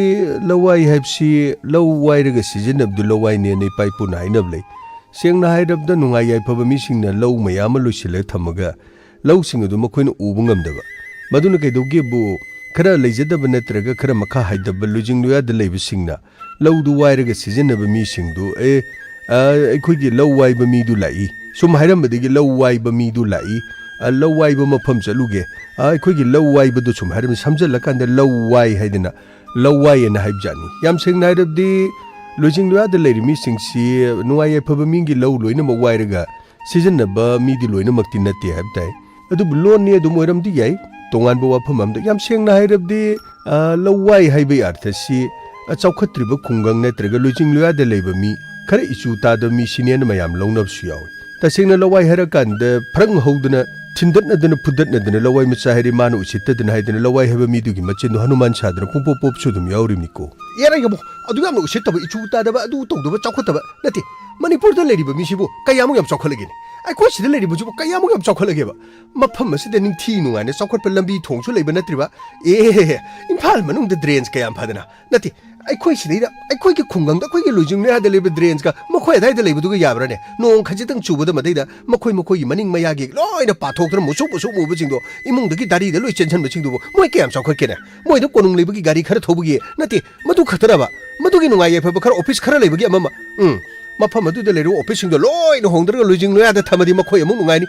ꯂꯧꯋꯥꯏ ꯍꯥꯏꯕꯁꯤ ꯂꯧ ꯋꯥꯏꯔꯒ ꯁꯤꯖꯤꯟꯅꯕꯗꯨ ꯂꯧꯋꯥꯏꯅꯦꯅ ꯏꯄꯥ ꯏꯄꯨꯅ ꯍꯥꯏꯅꯕ ꯂꯩ꯫ ꯁꯦꯡꯅ ꯍꯥꯏꯔꯕꯗ ꯅꯨꯡꯉꯥꯏ ꯌꯥꯏꯐꯕ ꯃꯤꯁꯤꯡꯅ ꯂꯧ ꯃꯌꯥꯝ ꯑꯃ ꯂꯣꯏꯁꯤꯜꯂꯒ ꯊꯝꯃꯒ ꯂꯧꯁꯤꯡ ꯑꯗꯨ ꯃꯈꯣꯏꯅ ꯎꯕ ꯉꯝꯗꯕ꯫ ꯃꯗꯨꯅ ꯀꯩꯗꯧꯒꯦꯕꯨ ꯈꯔ ꯂꯩꯖꯗꯕ ꯅꯠꯇ꯭ꯔꯒ ꯈꯔ ꯃꯈꯥ ꯍꯥꯏꯗꯕ ꯂꯨꯏꯖꯤꯡ ꯂꯣꯌꯥꯗ ꯂꯩꯕꯁꯤꯡꯅ ꯂꯧꯗꯨ ꯋꯥꯏꯔꯒ ꯁꯤꯖꯤꯟꯅꯕ ꯃꯤꯁꯤꯡꯗꯨ, "ꯑꯦ, ꯑ, ꯑꯩꯈꯣꯏꯒꯤ ꯂꯧ ꯋꯥꯏꯕ ꯃꯤꯗꯨ ꯂꯥꯛꯏ", ꯁꯨꯝ ꯍꯥꯏꯔꯝꯕꯗꯒꯤ "ꯂꯧ ꯋꯥꯏꯕ ꯃꯤꯗꯨ ꯂꯥꯛꯏ", ꯑ, "ꯂꯧ ꯋꯥꯏꯕ ꯃꯐꯝ ꯆꯠꯂꯨꯒꯦ", ꯑ, "ꯑꯩꯈꯣꯏꯒꯤ ꯂꯧ ꯋꯥꯏꯕꯗꯨ", ꯁꯨꯝ ꯍꯥꯏꯔꯝꯃꯤ ꯁꯝꯖꯜꯂꯀꯥꯟꯗ "ꯂꯧ ꯋꯥꯏ" ꯍꯥꯏꯗꯅ "ꯂꯧ ꯋꯥꯏ" ꯑꯅ ꯍꯥꯏꯕꯖꯥꯠꯅꯤ꯫ ꯌꯥꯝ ꯁꯦꯡꯅ ꯍꯥꯏꯔꯕꯗꯤ ꯂꯨꯏꯖꯤꯡ ꯂꯣꯌꯥꯗ ꯂꯩꯔꯤ ꯃꯤꯁꯤꯡꯁꯤ ꯅꯨꯡꯉꯥꯏ ꯌꯥꯏꯐꯕ ꯃꯤꯒꯤ ꯂꯧ ꯂꯣꯏꯅꯃꯛ ꯋꯥꯏꯔꯒ ꯁꯤꯖꯤꯟꯅꯕ ꯃꯤꯗꯤ ꯂꯣꯏꯅꯃꯛꯇꯤ ꯅꯠꯇꯦ ꯍꯥꯏꯕ ꯇꯥꯏ꯫ ꯑꯗꯨꯕꯨ ꯂꯣꯟꯅꯤ ꯑꯗꯨꯝ ꯑꯣꯏꯔꯝꯗꯤ ꯌꯥꯏ, ꯇꯣꯉꯥꯟꯕ ꯋꯥꯐꯝ ꯑꯝꯗ꯫ ꯌꯥꯝ ꯁꯦꯡꯅ ꯍꯥꯏꯔꯕꯗꯤ, ꯑ, ꯂꯧꯋꯥꯏ ꯍꯥꯏꯕꯒꯤ ꯑꯥꯔꯊꯁꯤ, ꯑ, ꯆꯥꯎꯈꯠꯇ꯭ꯔꯤꯕ ꯈꯨꯡꯒꯪ ꯅꯠꯇ꯭ꯔꯒ ꯂꯨꯏꯖꯤꯡ ꯂꯣꯌꯥꯗ ꯂꯩꯕ ꯃꯤ ꯈꯔ ꯏꯆꯨ ꯇꯥꯗꯕ ꯃꯤꯁꯤꯅꯦꯅ ꯃꯌꯥꯝ ꯂꯧꯅꯕꯁꯨ ꯌꯥꯎꯏ꯫ ꯇꯁꯦꯡꯅ ꯂꯧꯋꯥꯏ ꯍꯥꯏꯔꯀꯥꯟꯗ ꯐ꯭ꯔꯪ ꯍꯧꯗꯅ, ꯊꯤꯟꯗꯠꯅꯗꯅ, ꯐꯨꯗꯠꯅꯗꯅ, ꯂꯧꯋꯥꯏ ꯃꯆꯥ ꯍꯥꯏꯔꯦ, ꯃꯥꯅ ꯎꯁꯤꯠꯇꯗꯅ ꯍꯥꯏꯗꯅ ꯂꯧꯋꯥꯏ ꯍꯥꯏꯕ ꯃꯤꯗꯨꯒꯤ ꯃꯆꯤꯟꯗꯣ ꯍꯅꯨꯃꯥꯟ ꯁꯥꯗꯅ ꯄꯨꯡꯄꯣꯞ ꯄꯣꯞꯁꯨ ꯑꯗꯨꯝ ꯌꯥꯎꯔꯤꯕꯅꯤꯀꯣ꯫ ꯌꯥꯔꯦ ꯌꯥꯝꯕꯨꯡ, ꯑꯗꯨ ꯌꯥꯝꯅ ꯎꯁꯤꯠꯇꯕ, ꯏꯆꯨ ꯇꯥꯗꯕ, ꯑꯗꯨ ꯇꯧꯗꯕ, ꯆꯥꯎꯈꯠꯇꯕ ꯅꯠꯇꯦ꯫ ꯃꯅꯤꯄꯨꯔꯗ ꯂꯩꯔꯤꯕ ꯃꯤꯁꯤꯕꯨ ꯀꯌꯥꯃꯨꯛ ꯌꯥꯝ ꯆꯥꯎꯈꯠꯂꯒꯦꯅꯦ? ꯑꯩꯈꯣꯏ ꯁꯤꯗ ꯂꯩꯔꯤꯕꯁꯤꯕꯨ ꯀꯌꯥꯃꯨꯛ ꯌꯥꯝ ꯆꯥꯎꯈꯠꯂꯒꯦꯕ? ꯃꯐꯝ ꯑꯁꯤꯗ ꯅꯤꯡꯊꯤ ꯅꯨꯡꯉꯥꯏꯅ ꯆꯥꯎꯈꯠꯄ ꯂꯝꯕꯤ ꯊꯣꯡꯁꯨ ꯂꯩꯕ ꯅꯠꯇ꯭ꯔꯤꯕ, ꯑꯦ, ꯏꯝꯐꯥꯜ ꯃꯅꯨꯡꯗ ꯗ꯭ꯔꯦꯟꯁ ꯀꯌꯥꯝ ꯐꯗꯅ, ꯅꯠꯇꯦ, ꯑꯩꯈꯣꯏ ꯁꯤꯗꯩꯗ, ꯑꯩꯈꯣꯏꯒꯤ ꯈꯨꯡꯒꯪꯗ, ꯑꯩꯈꯣꯏꯒꯤ ꯂꯨꯏꯖꯤꯡ ꯂꯣꯌꯥꯗ ꯂꯩꯕ ꯗ꯭ꯔꯦꯟꯁꯀ ꯃꯈꯣꯏ ꯑꯗꯥꯏꯗ ꯂꯩꯕꯗꯨꯒ ꯌꯥꯕ꯭ꯔꯥꯅꯦ? ꯅꯣꯡ ꯈꯖꯤꯛꯇꯪ ꯆꯨꯕꯗ ꯃꯗꯩꯗ ꯃꯈꯣꯏ ꯃꯈꯣꯏꯒꯤ ꯃꯅꯤꯡ ꯃꯌꯥꯒꯤ ꯂꯣꯏꯅ ꯄꯥꯊꯣꯛꯇꯅ ꯃꯨꯁꯨꯛ ꯃꯨꯁꯨꯛ ꯃꯨꯕꯁꯤꯡꯗꯣ ꯏꯃꯨꯡꯗꯒꯤ ꯗꯥꯔꯤꯗ ꯂꯣꯏ ꯆꯦꯟꯁꯤꯟꯕꯁꯤꯡꯗꯨꯕꯨ ꯃꯣꯏ ꯀꯌꯥꯝ ꯆꯥꯎꯈꯠꯀꯦꯅꯦ? ꯃꯣꯏꯗ ꯀꯣꯅꯨꯡ ꯂꯩꯕꯒꯤ ꯒꯥꯔꯤ ꯈꯔ ꯊꯧꯕꯒꯤ ꯅꯠꯇꯦ, ꯃꯗꯨ ꯈꯛꯇꯔꯕ? ꯃꯗꯨꯒꯤ ꯅꯨꯡꯉꯥꯏ ꯌꯥꯏꯐꯕ ꯈꯔ ꯑꯣꯐꯤꯁ ꯈꯔ ꯂꯩꯕꯒꯤ ꯑꯃ ꯑꯃ, ꯎꯝ, ꯃꯐꯝ ꯑꯗꯨꯗ ꯂꯩꯔꯤꯕ ꯑꯣꯐꯤꯁꯁꯤꯡꯗꯣ ꯂꯣꯏꯅ ꯍꯣꯡꯗ꯭ꯔꯒ ꯂꯨꯏꯖꯤꯡ ꯂꯣꯌꯥꯗ ꯊꯝꯃꯗꯤ ꯃꯈꯣꯏ ꯑꯃꯨꯛ ꯅꯨꯡꯉꯥꯏꯅꯤ꯫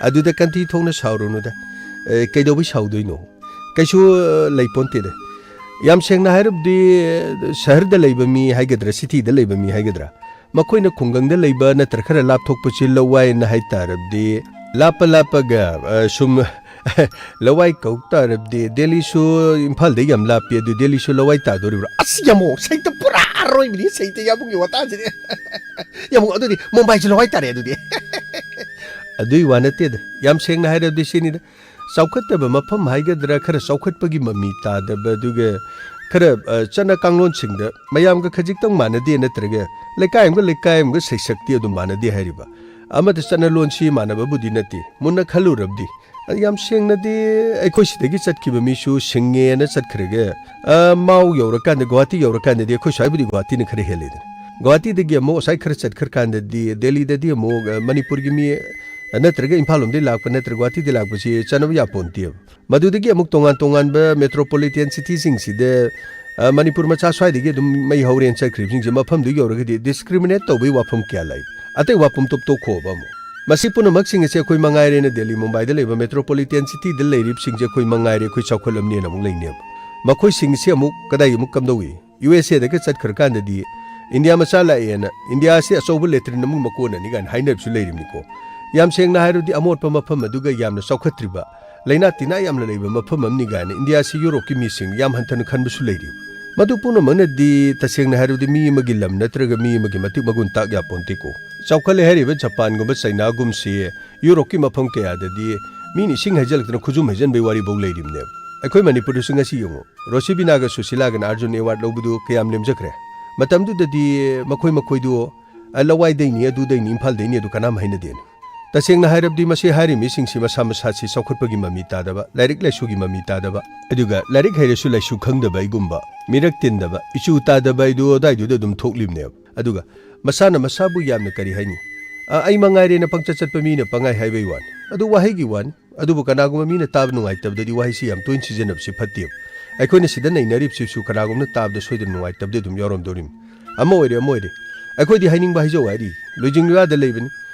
ꯑꯗꯨꯗ ꯀꯟꯊꯤ ꯊꯣꯛꯅ ꯁꯥꯎꯔꯨꯅꯨꯗ꯫ ꯑꯦ, ꯀꯩꯗꯧꯕꯩ ꯁꯥꯎꯗꯣꯏꯅꯣ? ꯀꯩꯁꯨ, ꯑ, ꯂꯩꯄꯣꯟꯇꯦꯗ꯫ ꯌꯥꯝ ꯁꯦꯡꯅ ꯍꯥꯏꯔꯕꯗꯤ, ꯁꯍꯔꯗ ꯂꯩꯕ ꯃꯤ ꯍꯥꯏꯒꯗ꯭ꯔꯥ, ꯁꯤꯇꯤꯗ ꯂꯩꯕ ꯃꯤ ꯍꯥꯏꯒꯗ꯭ꯔꯥ, ꯃꯈꯣꯏꯅ ꯈꯨꯡꯒꯪꯗ ꯂꯩꯕ ꯅꯠꯇ꯭ꯔ ꯈꯔ ꯂꯥꯞꯊꯣꯛꯄꯁꯤ ꯂꯧꯋꯥꯏꯅ ꯍꯥꯏ ꯇꯥꯔꯕꯗꯤ, ꯂꯥꯞꯄ ꯂꯥꯞꯄꯒ, ꯑ, ꯁꯨꯝ ꯂꯧꯋꯥꯏ ꯀꯧ ꯇꯥꯔꯕꯗꯤ, ꯗꯦꯜꯂꯤꯁꯨ ꯏꯝꯐꯥꯜꯗꯒꯤ ꯌꯥꯝ ꯂꯥꯞꯄꯤ, ꯑꯗꯨ ꯗꯦꯜꯂꯤꯁꯨ ꯂꯧꯋꯥꯏ ꯇꯥꯗꯣꯔꯤꯕ꯭ꯔꯥ? ꯑꯁ, ꯌꯥꯝꯃꯣ, ꯁꯩꯇ ꯄꯨꯔꯥ ꯑꯔꯣꯏꯕꯅꯤ, ꯁꯩꯇ ꯌꯥꯝꯕꯨꯡꯒꯤ ꯋꯥꯇꯥꯁꯤꯗꯤ꯫ ꯌꯥꯝꯃꯣ, ꯑꯗꯨꯗꯤ ꯃꯨꯝꯕꯥꯏꯁꯨ ꯂꯧꯋꯥꯏ ꯇꯥꯔꯦ ꯑꯗꯨꯗꯤ꯫ ꯑꯗꯨꯏ ꯋꯥ ꯅꯠꯇꯦꯗ, ꯌꯥꯝ ꯁꯦꯡꯅ ꯍꯥꯏꯔꯕꯗꯤ ꯁꯤꯅꯤꯗ, ꯆꯥꯎꯈꯠꯇꯕ ꯃꯐꯝ ꯍꯥꯏꯒꯗ꯭ꯔꯥ, ꯈꯔ ꯆꯥꯎꯈꯠꯄꯒꯤ ꯃꯃꯤ ꯇꯥꯗꯕ, ꯑꯗꯨꯒ ꯈꯔ, ꯑ, ꯆꯠꯅ ꯀꯥꯡꯂꯣꯟꯁꯤꯡꯗ ꯃꯌꯥꯝꯒ ꯈꯖꯤꯛꯇꯪ ꯃꯥꯟꯅꯗꯦ, ꯅꯠꯇ꯭ꯔꯒ ꯂꯩꯀꯥꯏ ꯑꯃꯒ ꯂꯩꯀꯥꯏ ꯑꯃꯒ ꯁꯩꯁꯛꯇꯤ ꯑꯗꯨꯝ ꯃꯥꯟꯅꯗꯦ ꯍꯥꯏꯔꯤꯕ꯫ ꯑꯃꯗ ꯆꯠꯅ ꯂꯣꯟꯁꯤ ꯃꯥꯟꯅꯕꯕꯨꯗꯤ ꯅꯠꯇꯦ꯫ ꯃꯨꯟꯅ ꯈꯜꯂꯨꯔꯕꯗꯤ, ꯑ, ꯌꯥꯝ ꯁꯦꯡꯅꯗꯤ ꯑꯩꯈꯣꯏ ꯁꯤꯗꯒꯤ ꯆꯠꯈꯤꯕ ꯃꯤꯁꯨ ꯁꯤꯡꯉꯦꯅ ꯆꯠꯈ꯭ꯔꯒ, ꯑ, ꯃꯥꯎ ꯌꯧꯔꯀꯥꯟꯗ, ꯒꯨꯋꯥꯍꯥꯇꯤ ꯌꯧꯔꯀꯥꯟꯗꯗꯤ ꯑꯩꯈꯣꯏ ꯁ꯭ꯋꯥꯏꯕꯨꯗꯤ ꯒꯨꯋꯥꯍꯥꯇꯤꯅ ꯈꯔ ꯍꯦꯜꯂꯤꯗꯅ꯫ ꯒꯨꯋꯥꯍꯥꯇꯤꯗꯒꯤ ꯑꯃꯨꯛ ꯑꯁꯥꯏ ꯈꯔ ꯆꯠꯈ꯭ꯔꯀꯥꯟꯗꯗꯤ ꯗꯦꯜꯂꯤꯗꯗꯤ ꯑꯃꯨꯛ, ꯑ, ꯃꯅꯤꯄꯨꯔꯒꯤ ꯃꯤ, ꯑ, ꯅꯠꯇ꯭ꯔꯒ ꯏꯝꯐꯥꯜ ꯂꯣꯝꯗꯒꯤ ꯂꯥꯛꯄ ꯅꯠꯇ꯭ꯔꯒ ꯒꯨꯋꯥꯍꯥꯇꯤꯗꯒꯤ ꯂꯥꯛꯄꯁꯤ ꯆꯠꯅꯕ ꯌꯥꯄꯣꯟꯇꯦꯕ꯫ ꯃꯗꯨꯗꯒꯤ ꯑꯃꯨꯛ ꯇꯣꯉꯥꯟ ꯇꯣꯉꯥꯟꯕ metropolitan cityꯁꯤꯡꯁꯤꯗ, ꯑ, ꯃꯅꯤꯄꯨꯔ ꯃꯆꯥ ꯁ꯭ꯋꯥꯏꯗꯒꯤ ꯑꯗꯨꯝ ꯃꯩ ꯍꯧꯔꯦꯅ ꯆꯠꯈ꯭ꯔꯤꯕꯁꯤꯡꯁꯦ ꯃꯐꯝꯗꯨ ꯌꯧꯔꯒꯗꯤ discriminate ꯇꯧꯕꯒꯤ ꯋꯥꯐꯝ ꯀꯌꯥ ꯂꯩ꯫ ꯑꯇꯩ ꯋꯥꯐꯝ ꯇꯣꯞ ꯇꯣꯛꯈꯣꯕ ꯑꯃꯨꯛ꯫ ꯃꯁꯤ ꯄꯨꯝꯅꯃꯛꯁꯤꯡ ꯑꯁꯦ ꯑꯩꯈꯣꯏ ꯃꯉꯥꯏꯔꯦꯅ ꯗꯦꯜꯂꯤ, ꯃꯨꯝꯕꯥꯏꯗ ꯂꯩꯕ metropolitan cityꯗ ꯂꯩꯔꯤꯕꯁꯤꯡꯁꯦ ꯑꯩꯈꯣꯏ ꯃꯉꯥꯏꯔꯦ, ꯑꯩꯈꯣꯏ ꯆꯥꯎꯈꯠꯂꯝꯅꯦꯅ ꯑꯃꯨꯛ ꯂꯩꯅꯦꯕ꯫ ꯃꯈꯣꯏꯁꯤꯡꯁꯦ ꯑꯃꯨꯛ ꯀꯗꯥꯏ ꯑꯃꯨꯛ ꯀꯝꯗꯧꯏ? USAꯗꯒ ꯆꯠꯈ꯭ꯔꯀꯥꯟꯗꯗꯤ ꯏꯟꯗꯤꯌꯥ ꯃꯆꯥ ꯂꯥꯛꯑꯦꯅ ꯏꯟꯗꯤꯌꯥꯁꯦ ꯑꯆꯧꯕ latrine ꯑꯃꯨꯛ ꯃꯀꯣꯟꯅꯅꯤ ꯀꯥꯏꯅ ꯍꯥꯏꯅꯕꯁꯨ ꯂꯩꯔꯤꯕꯅꯤꯀꯣ꯫ ꯌꯥꯝ ꯁꯦꯡꯅ ꯍꯥꯏꯔꯕꯗꯤ ꯑꯃꯣꯠꯄ ꯃꯐꯝ ꯑꯗꯨꯒ ꯌꯥꯝꯅ ꯆꯥꯎꯈꯠꯇ꯭ꯔꯤꯕ, ꯂꯩꯅꯥ ꯇꯤꯟꯅꯥ ꯌꯥꯝꯅ ꯂꯩꯕ ꯃꯐꯝ ꯑꯃꯅꯤ ꯀꯥꯏꯅ ꯏꯟꯗꯤꯌꯥꯁꯤ ꯌꯨꯔꯣꯞꯀꯤ ꯃꯤꯁꯤꯡ ꯌꯥꯝ ꯍꯟꯊꯅ ꯈꯟꯕꯁꯨ ꯂꯩꯔꯤ꯫ ꯃꯗꯨ ꯄꯨꯝꯅꯃꯛꯅꯗꯤ ꯇꯁꯦꯡꯅ ꯍꯥꯏꯔꯕꯗꯤ ꯃꯤ ꯑꯃꯒꯤ ꯂꯝ ꯅꯠꯇ꯭ꯔꯒ ꯃꯤ ꯑꯃꯒꯤ ꯃꯇꯤꯛ ꯃꯒꯨꯟ ꯇꯥꯛ ꯌꯥꯄꯣꯟꯇꯦꯀꯣ꯫ ꯆꯥꯎꯈꯠꯂꯦ ꯍꯥꯏꯔꯤꯕ ꯖꯄꯥꯟꯒꯨꯝꯕ ꯆꯩꯅꯥꯒꯨꯝꯁꯤ ꯌꯨꯔꯣꯞꯀꯤ ꯃꯐꯝ ꯀꯌꯥꯗꯗꯤ ꯃꯤꯅ ꯏꯁꯤꯡ ꯍꯩꯖꯤꯜꯂꯛꯇꯅ ꯈꯨꯖꯨꯝ ꯍꯩꯖꯤꯟꯕꯒꯤ ꯋꯥꯔꯤꯐꯥꯎ ꯂꯩꯔꯤꯕꯅꯦꯕ꯫ ꯑꯩꯈꯣꯏ ꯃꯅꯤꯄꯨꯔꯗꯁꯨ ꯉꯁꯤ ꯌꯦꯡꯉꯨ, ꯔꯣꯁꯤꯕꯤꯅꯥꯒ ꯁꯨꯁꯤꯂꯥꯒꯅ ꯑꯥꯔꯖꯨꯟ award ꯂꯧꯕꯗꯨ ꯀꯌꯥꯝ ꯂꯦꯝꯖꯈ꯭ꯔꯦ? ꯃꯇꯝꯗꯨꯗꯗꯤ ꯃꯈꯣꯏ ꯃꯈꯣꯏꯗꯨ, "ꯑ, ꯂꯋꯥꯏꯗꯩꯅꯤ, ꯑꯗꯨꯗꯩꯅꯤ, ꯏꯝꯐꯥꯜꯗꯩꯅꯤ" ꯑꯗꯨ ꯀꯅꯥꯝ ꯍꯥꯏꯅꯗꯦꯅꯦ꯫ ꯇꯁꯦꯡꯅ ꯍꯥꯏꯔꯕꯗꯤ ꯃꯁꯤ ꯍꯥꯏꯔꯤꯕ ꯃꯤꯁꯤꯡꯁꯤ ꯃꯁꯥ ꯃꯁꯥꯁꯤ ꯆꯥꯎꯈꯠꯄꯒꯤ ꯃꯃꯤ ꯇꯥꯗꯕ, ꯂꯥꯏꯔꯤꯛ ꯂꯥꯏꯁꯨꯒꯤ ꯃꯃꯤ ꯇꯥꯗꯕ, ꯑꯗꯨꯒ ꯂꯥꯏꯔꯤꯛ ꯍꯩꯔꯁꯨ ꯂꯥꯏꯁꯨ ꯈꯪꯗꯕ ꯑꯩꯒꯨꯝꯕ, ꯃꯤꯔꯛ ꯇꯤꯟꯗꯕ, ꯏꯆꯨ ꯇꯥꯗꯕ ꯍꯥꯏꯗꯨ ꯑꯗꯥꯏꯗꯨꯗ ꯑꯗꯨꯝ ꯊꯣꯛꯂꯤꯕꯅꯦꯕ꯫ ꯑꯗꯨꯒ ꯃꯁꯥꯅ ꯃꯁꯥꯕꯨ ꯌꯥꯝꯅ ꯀꯔꯤ ꯍꯥꯏꯅꯤ? "ꯑ, ꯑꯩ ꯃꯉꯥꯏꯔꯦꯅ ꯄꯪꯆꯠ ꯆꯠꯄ ꯃꯤꯅ ꯄꯪꯍꯥꯏ ꯍꯥꯏꯕꯩ ꯋꯥꯅꯤ"꯫ ꯑꯗꯨ ꯋꯥꯍꯩꯒꯤ ꯋꯥꯅꯤ꯫ ꯑꯗꯨꯕꯨ ꯀꯅꯥꯒꯨꯝꯕ ꯃꯤꯅ ꯇꯥꯕ ꯅꯨꯡꯉꯥꯏꯇꯕꯗꯗꯤ ꯋꯥꯍꯩꯁꯤ ꯌꯥꯝ ꯇꯣꯏꯅ ꯁꯤꯖꯤꯟꯅꯕꯁꯤ ꯐꯠꯇꯦꯕ꯫ ꯑꯩꯈꯣꯏꯅ ꯁꯤꯗ ꯅꯩꯅꯔꯤꯕꯁꯤꯁꯨ ꯀꯅꯥꯒꯨꯝꯕꯅ ꯇꯥꯕꯗ ꯁꯣꯏꯗꯅ ꯅꯨꯡꯉꯥꯏꯇꯕꯗꯤ ꯑꯗꯨꯝ ꯌꯥꯎꯔꯝꯗꯣꯔꯤꯕꯅꯤ꯫ ꯑꯃ ꯑꯣꯏꯔꯦ, ꯑꯃ ꯑꯣꯏꯔꯦ, ꯑꯩꯈꯣꯏꯗꯤ ꯍꯥꯏꯅꯤꯡꯕ ꯍꯥꯏꯖꯧ ꯍꯥꯏꯔꯤ, ꯂꯣꯏꯖꯤꯡ ꯂꯣꯏꯌꯥꯗ ꯂꯩꯕꯅꯤ꯫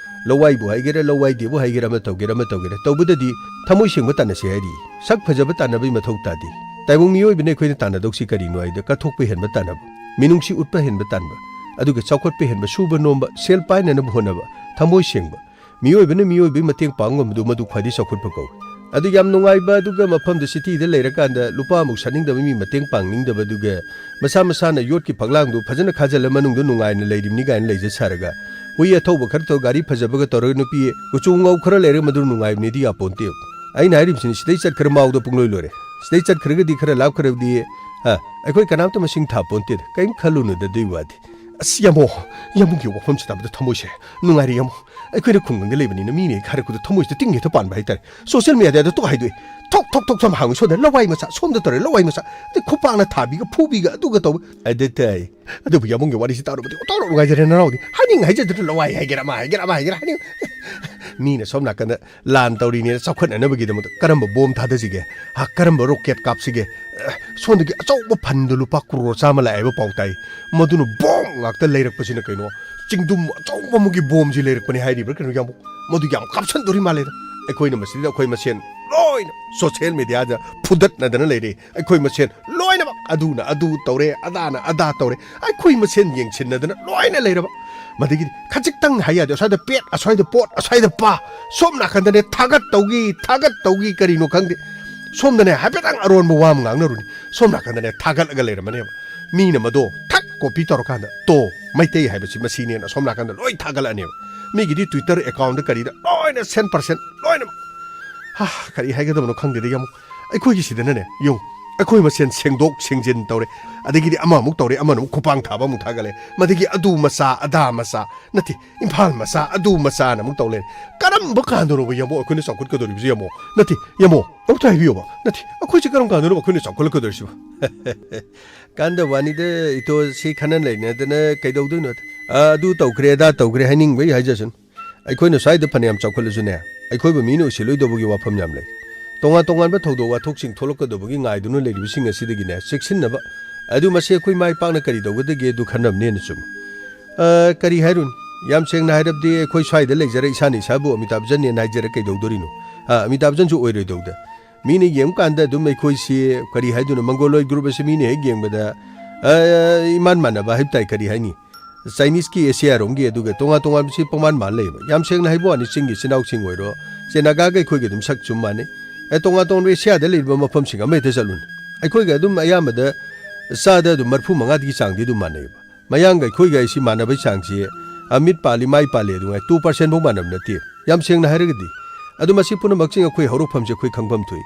ꯂꯋꯥꯏꯕꯨ ꯍꯥꯏꯒꯦꯔꯥ, ꯂꯋꯥꯏꯗꯦꯕꯨ ꯍꯥꯏꯒꯦꯔꯥ, ꯑꯃ ꯇꯧꯒꯦꯔꯥ, ꯑꯃ ꯇꯧꯒꯦꯔꯥ, ꯇꯧꯕꯗꯗꯤ ꯊꯃꯣꯏ ꯁꯦꯡꯕ ꯇꯥꯟꯅꯁꯤ ꯍꯥꯏꯔꯤ꯫ ꯁꯛ ꯐꯖꯕ ꯇꯥꯟꯅꯕꯒꯤ ꯃꯊꯧ ꯇꯥꯗꯦ꯫ ꯇꯥꯏꯕꯪ ꯃꯤꯑꯣꯏꯕꯅ ꯑꯩꯈꯣꯏꯅ ꯇꯥꯟꯅꯗꯧꯁꯤ ꯀꯔꯤꯅꯣ ꯍꯥꯏꯗ ꯀꯠꯊꯣꯛꯄ ꯍꯦꯟꯕ ꯇꯥꯟꯅꯕ, ꯃꯤꯅꯨꯡꯁꯤ ꯎꯠꯄ ꯍꯦꯟꯕ ꯇꯥꯟꯕ, ꯑꯗꯨꯒ ꯆꯥꯎꯈꯠꯄ ꯍꯦꯟꯕ, ꯁꯨꯕ ꯅꯣꯝꯕ, ꯁꯦꯜ ꯄꯥꯏꯅꯅꯕ ꯍꯣꯠꯅꯕ, ꯊꯃꯣꯏ ꯁꯦꯡꯕ꯫ ꯃꯤꯑꯣꯏꯕꯅ ꯃꯤꯑꯣꯏꯕꯒꯤ ꯃꯇꯦꯡ ꯄꯥꯡ ꯉꯝꯕꯗꯨ ꯃꯗꯨ ꯈ꯭ꯋꯥꯏꯗꯒꯤ ꯆꯥꯎꯈꯠꯄ ꯀꯧꯏ꯫ ꯑꯗꯨ ꯌꯥꯝ ꯅꯨꯡꯉꯥꯏꯕ, ꯑꯗꯨꯒ ꯃꯐꯝꯗꯨ cityꯗ ꯂꯩꯔꯀꯥꯟꯗ ꯂꯨꯄꯥ ꯑꯃꯨꯛ ꯁꯠꯅꯤꯡꯗꯕ, ꯃꯤ ꯃꯇꯦꯡ ꯄꯥꯡꯅꯤꯡꯗꯕ, ꯑꯗꯨꯒ ꯃꯁꯥ ꯃꯁꯥꯅ ꯌꯣꯠꯀꯤ ꯐꯛꯂꯥꯡꯗꯨ ꯐꯖꯅ ꯈꯥꯖꯤꯜꯂ ꯃꯅꯨꯡꯗ ꯅꯨꯡꯉꯥꯏꯅ ꯂꯩꯔꯤꯕꯅꯤ ꯀꯥꯏꯅ ꯂꯩꯖ ꯁꯥꯔꯒ, ꯍꯨꯏ ꯑꯊꯧꯕ ꯈꯔ ꯇꯧꯔ, ꯒꯥꯔꯤ ꯐꯖꯕꯒ ꯇꯧꯔꯒ, ꯅꯨꯄꯤ ꯀꯨꯆꯨ ꯉꯧ ꯈꯔ ꯂꯩꯔꯒ ꯃꯗꯨ ꯅꯨꯡꯉꯥꯏꯕꯅꯤꯗꯤ ꯌꯥꯄꯣꯟꯇꯦ꯫ ꯑꯩꯅ ꯍꯥꯏꯔꯤꯕꯁꯤꯅꯤ, ꯁꯤꯗꯩ ꯆꯠꯈ꯭ꯔ ꯃꯥꯎꯗ ꯄꯨꯡꯂꯣꯏ ꯂꯣꯏꯔꯦ꯫ ꯁꯤꯗꯩ ꯆꯠꯈ꯭ꯔꯒꯗꯤ ꯈꯔ ꯂꯥꯞꯈ꯭ꯔꯕꯗꯤ, ꯍꯥ, ꯑꯩꯈꯣꯏ ꯀꯅꯥꯝꯇ ꯃꯁꯤꯡ ꯊꯥ ꯄꯣꯟꯇꯦꯗ꯫ ꯀꯔꯤꯝ ꯈꯜꯂꯨꯅꯨꯗ ꯑꯗꯨꯏ ꯋꯥꯗꯤ꯫ ꯑꯁ, ꯌꯥꯝꯕꯣ, ꯌꯥꯝꯕꯨꯡꯒꯤ ꯋꯥꯐꯝꯁꯤ ꯇꯥꯕꯗ ꯊꯃꯣꯏꯁꯦ ꯅꯨꯡꯉꯥꯏꯔꯦ, ꯌꯥꯝꯕꯣ꯫ ꯑꯩꯈꯣꯏꯅ ꯈꯨꯡꯒꯪꯗ ꯂꯩꯕꯅꯤꯅ ꯃꯤꯅ ꯍꯦꯛ ꯍꯥꯏꯔꯛꯄꯗ ꯊꯃꯣꯏꯁꯤꯗ ꯇꯤꯡ ꯍꯦꯛꯇ ꯄꯥꯟꯕ ꯍꯥꯏꯇꯥꯔꯦ꯫ ꯁꯣꯁꯤꯌꯦꯜ ꯃꯦꯗꯤꯌꯥꯗ ꯇꯣꯛ ꯍꯥꯏꯗꯣꯛꯑꯦ꯫ ꯊꯣꯛ, ꯊꯣꯛ, ꯊꯣꯛ, ꯁꯣꯝ ꯍꯥꯡꯉꯤ, ꯁꯣꯝꯗ ꯂꯋꯥꯏ ꯃꯆꯥ, ꯁꯣꯝꯗ ꯇꯧꯔꯦ ꯂꯋꯥꯏ ꯃꯆꯥ꯫ ꯑꯗꯩ ꯈꯨꯄꯥꯛꯅ ꯊꯥꯕꯤꯒ ꯐꯨꯕꯤꯒ ꯑꯗꯨꯒ ꯇꯧꯕ꯫ ꯑꯗꯨ ꯇꯥꯏ꯫ ꯑꯗꯨꯕꯨ ꯌꯥꯝꯕꯨꯡꯒꯤ ꯋꯥꯔꯤꯁꯤ ꯇꯥꯔꯨꯕꯗꯤ ꯑꯣꯟꯊꯣꯛꯅ ꯅꯨꯡꯉꯥꯏꯖꯔꯦ, ꯅꯅꯥꯎꯗꯤ꯫ ꯍꯥꯏꯅꯤꯡ ꯍꯥꯏꯖꯗ꯭ꯔꯦ, ꯂꯋꯥꯏ ꯍꯥꯏꯒꯦꯔꯥ, ꯑꯃ ꯍꯥꯏꯒꯦꯔꯥ, ꯑꯃ ꯍꯥꯏꯒꯦꯔꯥ, ꯍꯥꯏꯅꯤꯡ꯫ ꯃꯤꯅ ꯁꯣꯝ ꯅꯥꯀꯟꯗ ꯂꯥꯟ ꯇꯧꯔꯤꯅꯦꯅ ꯆꯥꯎꯈꯠꯅꯅꯕꯒꯤꯗꯃꯛꯇ ꯀꯔꯝꯕ ꯕꯣꯝ ꯊꯥꯗꯁꯤꯒꯦ? ꯍꯥ, ꯀꯔꯝꯕ ꯔꯣꯀꯦꯠ ꯀꯥꯞꯁꯤꯒꯦ? ꯑꯦ, ꯁꯣꯝꯗꯒꯤ ꯑꯆꯧꯕ ꯐꯟꯗ ꯂꯨꯄꯥ ꯀ꯭ꯔꯣꯔ ꯆꯥꯝꯃ ꯂꯥꯛꯑꯦ ꯍꯥꯏꯕ ꯄꯥꯎ ꯇꯥꯏ꯫ ꯃꯗꯨꯅ ꯕꯣꯝ ꯉꯥꯛꯇ ꯂꯩꯔꯛꯄꯁꯤꯅ ꯀꯩꯅꯣ? ꯆꯤꯡꯗꯨꯝ ꯑꯆꯧꯕ ꯑꯃꯒꯤ ꯕꯣꯝꯁꯤ ꯂꯩꯔꯛꯄꯅꯤ ꯍꯥꯏꯔꯤꯕ꯭ꯔꯥ ꯀꯩꯅꯣ, ꯌꯥꯝꯕꯨꯡ? ꯃꯗꯨ ꯌꯥꯝ ꯀꯥꯞꯁꯟꯗꯣꯔꯤ ꯃꯥꯜꯂꯦꯗ꯫ ꯑꯩꯈꯣꯏꯅ ꯃꯁꯤꯗ ꯑꯩꯈꯣꯏ ꯃꯁꯦꯟ ꯂꯣꯏꯅ ꯁꯣꯁꯤꯌꯦꯜ ꯃꯦꯗꯤꯌꯥꯗ ꯐꯨꯗꯠꯅꯗꯅ ꯂꯩꯔꯦ꯫ ꯑꯩꯈꯣꯏ ꯃꯁꯦꯟ ꯂꯣꯏꯅꯃꯛ ꯑꯗꯨꯅ ꯑꯗꯨ ꯇꯧꯔꯦ, ꯑꯗꯥꯅ ꯑꯗꯥ ꯇꯧꯔꯦ꯫ ꯑꯩꯈꯣꯏ ꯃꯁꯦꯟ ꯌꯦꯡꯁꯤꯟꯅꯗꯅ ꯂꯣꯏꯅ ꯂꯩꯔꯕ꯫ ꯃꯗꯒꯤꯗꯤ ꯈꯖꯤꯛꯇꯪ ꯍꯥꯏ ꯌꯥꯗꯦ, ꯑꯁ꯭ꯋꯥꯏꯗ ꯄꯦꯠ, ꯑꯁ꯭ꯋꯥꯏꯗ ꯄꯣꯠ, ꯑꯁ꯭ꯋꯥꯏꯗ ꯄꯥ꯫ ꯁꯣꯝ ꯅꯥꯀꯟꯗꯅꯦ ꯊꯥꯒꯠꯇꯧꯒꯤ, ꯊꯥꯒꯠꯇꯧꯒꯤ ꯀꯔꯤꯅꯣ ꯈꯪꯗꯦ꯫ ꯁꯣꯝꯗꯅꯦ ꯍꯥꯏꯐꯦꯠꯇꯪ ꯑꯔꯣꯟꯕ ꯋꯥ ꯑꯃ ꯉꯥꯡꯅꯔꯨꯅꯤ, ꯁꯣꯝ ꯅꯥꯀꯟꯗꯅꯦ ꯊꯥꯒꯠꯂꯒ ꯂꯩꯔꯝꯃꯅꯦꯕ꯫ ꯃꯤꯅ ꯃꯗꯣ ꯊꯛ ꯀꯣꯄꯤ ꯇꯧꯔꯀꯥꯟꯗ, "ꯇꯣ, ꯃꯩꯇꯩ ꯍꯥꯏꯕꯁꯤ ꯃꯁꯤꯅꯦꯅ" ꯁꯣꯝ ꯅꯥꯀꯟꯗ ꯂꯣꯏ ꯊꯥꯒꯠꯂꯛꯑꯅꯦꯕ꯫ ꯃꯤꯒꯤꯗꯤ Twitter account ꯀꯔꯤꯗ ꯂꯣꯏꯅ cent percent ꯂꯣꯏꯅꯃꯛ꯫ ꯍꯥ, ꯀꯔꯤ ꯍꯥꯏꯒꯗꯕꯅꯣ ꯈꯪꯗꯦꯗ, ꯌꯥꯝꯕꯨꯡ꯫ ꯑꯩꯈꯣꯏꯒꯤ ꯁꯤꯗꯅꯅꯦ, ꯌꯦꯡꯉꯨ, ꯑꯩꯈꯣꯏ ꯃꯁꯦꯟ ꯁꯦꯡꯗꯣꯛ ꯁꯦꯡꯖꯤꯟ ꯇꯧꯔꯦ, ꯑꯗꯒꯤꯗꯤ ꯑꯃꯃꯨꯛ ꯇꯧꯔꯦ, ꯑꯃꯅ ꯑꯃꯨꯛ ꯈꯨꯄꯥꯡ ꯊꯥꯕ ꯑꯃꯨꯛ ꯊꯥꯒꯠꯂꯦ, ꯃꯗꯒꯤ ꯑꯗꯨ ꯃꯆꯥ, ꯑꯗꯥ ꯃꯆꯥ, ꯅꯠꯇꯦ, ꯏꯝꯐꯥꯜ ꯃꯆꯥ, ꯑꯗꯨ ꯃꯆꯥꯅ ꯑꯃꯨꯛ ꯇꯧ ꯂꯩꯔꯦ꯫ ꯀꯔꯝꯕ ꯀꯥꯟꯗꯅꯣꯕ, ꯌꯥꯝꯕꯨꯡ, ꯑꯩꯈꯣꯏꯅ ꯆꯥꯎꯈꯠꯀꯗꯧꯔꯤꯕꯁꯤ, ꯌꯥꯝꯕꯨꯡ? ꯅꯠꯇꯦ, ꯌꯥꯝꯕꯨꯡ, ꯑꯃꯨꯛꯇ ꯍꯥꯏꯕꯤꯌꯣꯕ꯫ ꯅꯠꯇꯦ, ꯑꯩꯈꯣꯏꯁꯦ ꯀꯔꯝ ꯀꯥꯟꯗꯅꯣꯕ ꯑꯩꯈꯣꯏꯅ ꯆꯥꯎꯈꯠꯂꯛꯀꯗꯧꯔꯤꯁꯤꯕꯣ? ꯀꯥꯟꯗ ꯋꯥꯅꯤꯗ, ꯏꯇꯣ, ꯁꯤ ꯈꯟꯅ ꯂꯩꯅꯗꯅ ꯀꯩꯗꯧꯗꯣꯏꯅꯣꯗ? ꯑ, ꯑꯗꯨ ꯇꯧꯈ꯭ꯔꯦ, ꯑꯗꯥ ꯇꯧꯈ꯭ꯔꯦ ꯍꯥꯏꯅꯤꯡꯕꯩ ꯍꯥꯏꯖꯁꯅꯨ꯫ ꯑꯩꯈꯣꯏꯅ ꯁ꯭ꯋꯥꯏꯗ ꯐꯅꯌꯥꯝ ꯆꯥꯎꯈꯠꯂꯁꯨꯅꯦ, ꯑꯩꯈꯣꯏꯕꯨ ꯃꯤꯅ ꯎꯁꯤꯜꯂꯣꯏꯗꯧꯕꯒꯤ ꯋꯥꯐꯝ ꯌꯥꯝ ꯂꯩ꯫ ꯇꯣꯉꯥꯟ ꯇꯣꯉꯥꯟꯕ ꯊꯧꯗꯣꯛ ꯋꯥꯊꯣꯛꯁꯤꯡ ꯊꯣꯛꯂꯛꯀꯗꯧꯕꯒꯤ ꯉꯥꯏꯗꯨꯅ ꯂꯩꯔꯤꯕꯁꯤꯡ ꯑꯁꯤꯗꯒꯤꯅꯦ, ꯆꯦꯛꯁꯤꯟꯅꯕ꯫ ꯑꯗꯨ ꯃꯁꯤ ꯑꯩꯈꯣꯏ ꯃꯥꯏ ꯄꯥꯛꯅ ꯀꯔꯤ ꯇꯧꯒꯗꯒꯦ? ꯑꯗꯨ ꯈꯟꯅꯕꯅ ꯍꯦꯟꯅ ꯆꯨꯝꯃꯤ꯫ ꯑ, ꯀꯔꯤ ꯍꯥꯏꯔꯨꯅꯤ? ꯌꯥꯝ ꯁꯦꯡꯅ ꯍꯥꯏꯔꯕꯗꯤ ꯑꯩꯈꯣꯏ ꯁ꯭ꯋꯥꯏꯗ ꯂꯩꯖꯔ ꯏꯁꯥꯅ ꯏꯁꯥꯕꯨ ꯑꯃꯤꯇꯥꯕ ꯕꯆꯟꯅꯦꯅ ꯍꯥꯏꯖꯔ ꯀꯩꯗꯧꯗꯣꯔꯤꯅꯣ? ꯑ, ꯑꯃꯤꯇꯥꯕ ꯕꯆꯟꯁꯨ ꯑꯣꯏꯔꯣꯏꯗꯧꯗ꯫ ꯃꯤꯅ ꯌꯦꯡꯕ ꯀꯥꯟꯗ ꯑꯗꯨꯝ ꯑꯩꯈꯣꯏꯁꯤ, ꯀꯔꯤ ꯍꯥꯏꯗꯣꯏꯅꯣ, ꯃꯪꯒꯣꯂꯣꯏꯗ ꯒ꯭ꯔꯨꯞ ꯑꯁꯤ ꯃꯤꯅ ꯍꯦꯛ ꯌꯦꯡꯕꯗ, ꯑ, ꯏꯃꯥꯟ ꯃꯥꯟꯅꯕ ꯍꯥꯏꯕ ꯇꯥꯏ, ꯀꯔꯤ ꯍꯥꯏꯅꯤ? ꯆꯥꯏꯅꯤꯁꯀꯤ, ꯑꯦꯁꯤꯌꯥꯔꯣꯝꯒꯤ, ꯑꯗꯨꯒ ꯇꯣꯉꯥꯟ ꯇꯣꯉꯥꯟꯕꯁꯤ ꯄꯪꯃꯥꯟ ꯃꯥꯟ ꯂꯩꯌꯦꯕ꯫ ꯌꯥꯝ ꯁꯦꯡꯅ ꯍꯥꯏꯕ ꯋꯥꯅꯤ, ꯆꯤꯡꯒꯤ ꯏꯆꯤꯟ ꯏꯅꯥꯎꯁꯤꯡ ꯑꯣꯏꯔꯣ, ꯆꯦ ꯅꯥꯒꯥꯒ ꯑꯩꯈꯣꯏꯒ ꯑꯗꯨꯝ ꯁꯛ ꯆꯨꯝ ꯃꯥꯟꯅꯩ꯫ ꯑꯦ, ꯇꯣꯉꯥꯟ ꯇꯣꯉꯥꯟꯕ ꯑꯦꯁꯤꯌꯥꯗ ꯂꯩꯔꯤꯕ ꯃꯐꯝꯁꯤꯡ ꯑꯃ ꯍꯦꯛꯇ ꯆꯠꯂꯨꯅꯦ, ꯑꯩꯈꯣꯏꯒ ꯑꯗꯨꯝ ꯑꯌꯥꯝꯕꯗ ꯆꯥꯗ ꯑꯗꯨꯝ ꯃꯔꯤꯐꯨ ꯃꯉꯥꯗꯒꯤ ꯆꯥꯡꯗꯤ ꯑꯗꯨꯝ ꯃꯥꯟꯅꯩꯌꯦꯕ꯫ ꯃꯌꯥꯡꯒ ꯑꯩꯈꯣꯏꯒ ꯑꯩꯁꯤ ꯃꯥꯟꯅꯕꯒꯤ ꯆꯥꯡꯁꯤ, ꯑ, ꯃꯤꯠ ꯄꯥꯜꯂꯤ, ꯃꯥꯏ ꯄꯥꯜꯂꯤ ꯑꯗꯨꯉꯥꯏ, two percent ꯐꯥꯎ ꯃꯥꯟꯅꯕ ꯅꯠꯇꯦ꯫ ꯌꯥꯝ ꯁꯦꯡꯅ ꯍꯥꯏꯔꯒꯗꯤ, ꯑꯗꯨ ꯃꯁꯤ ꯄꯨꯝꯅꯃꯛꯁꯤꯡ ꯑꯩꯈꯣꯏ ꯍꯧꯔꯛꯐꯝꯁꯦ ꯑꯩꯈꯣꯏ ꯈꯪꯐꯝ ꯊꯣꯛꯏ꯫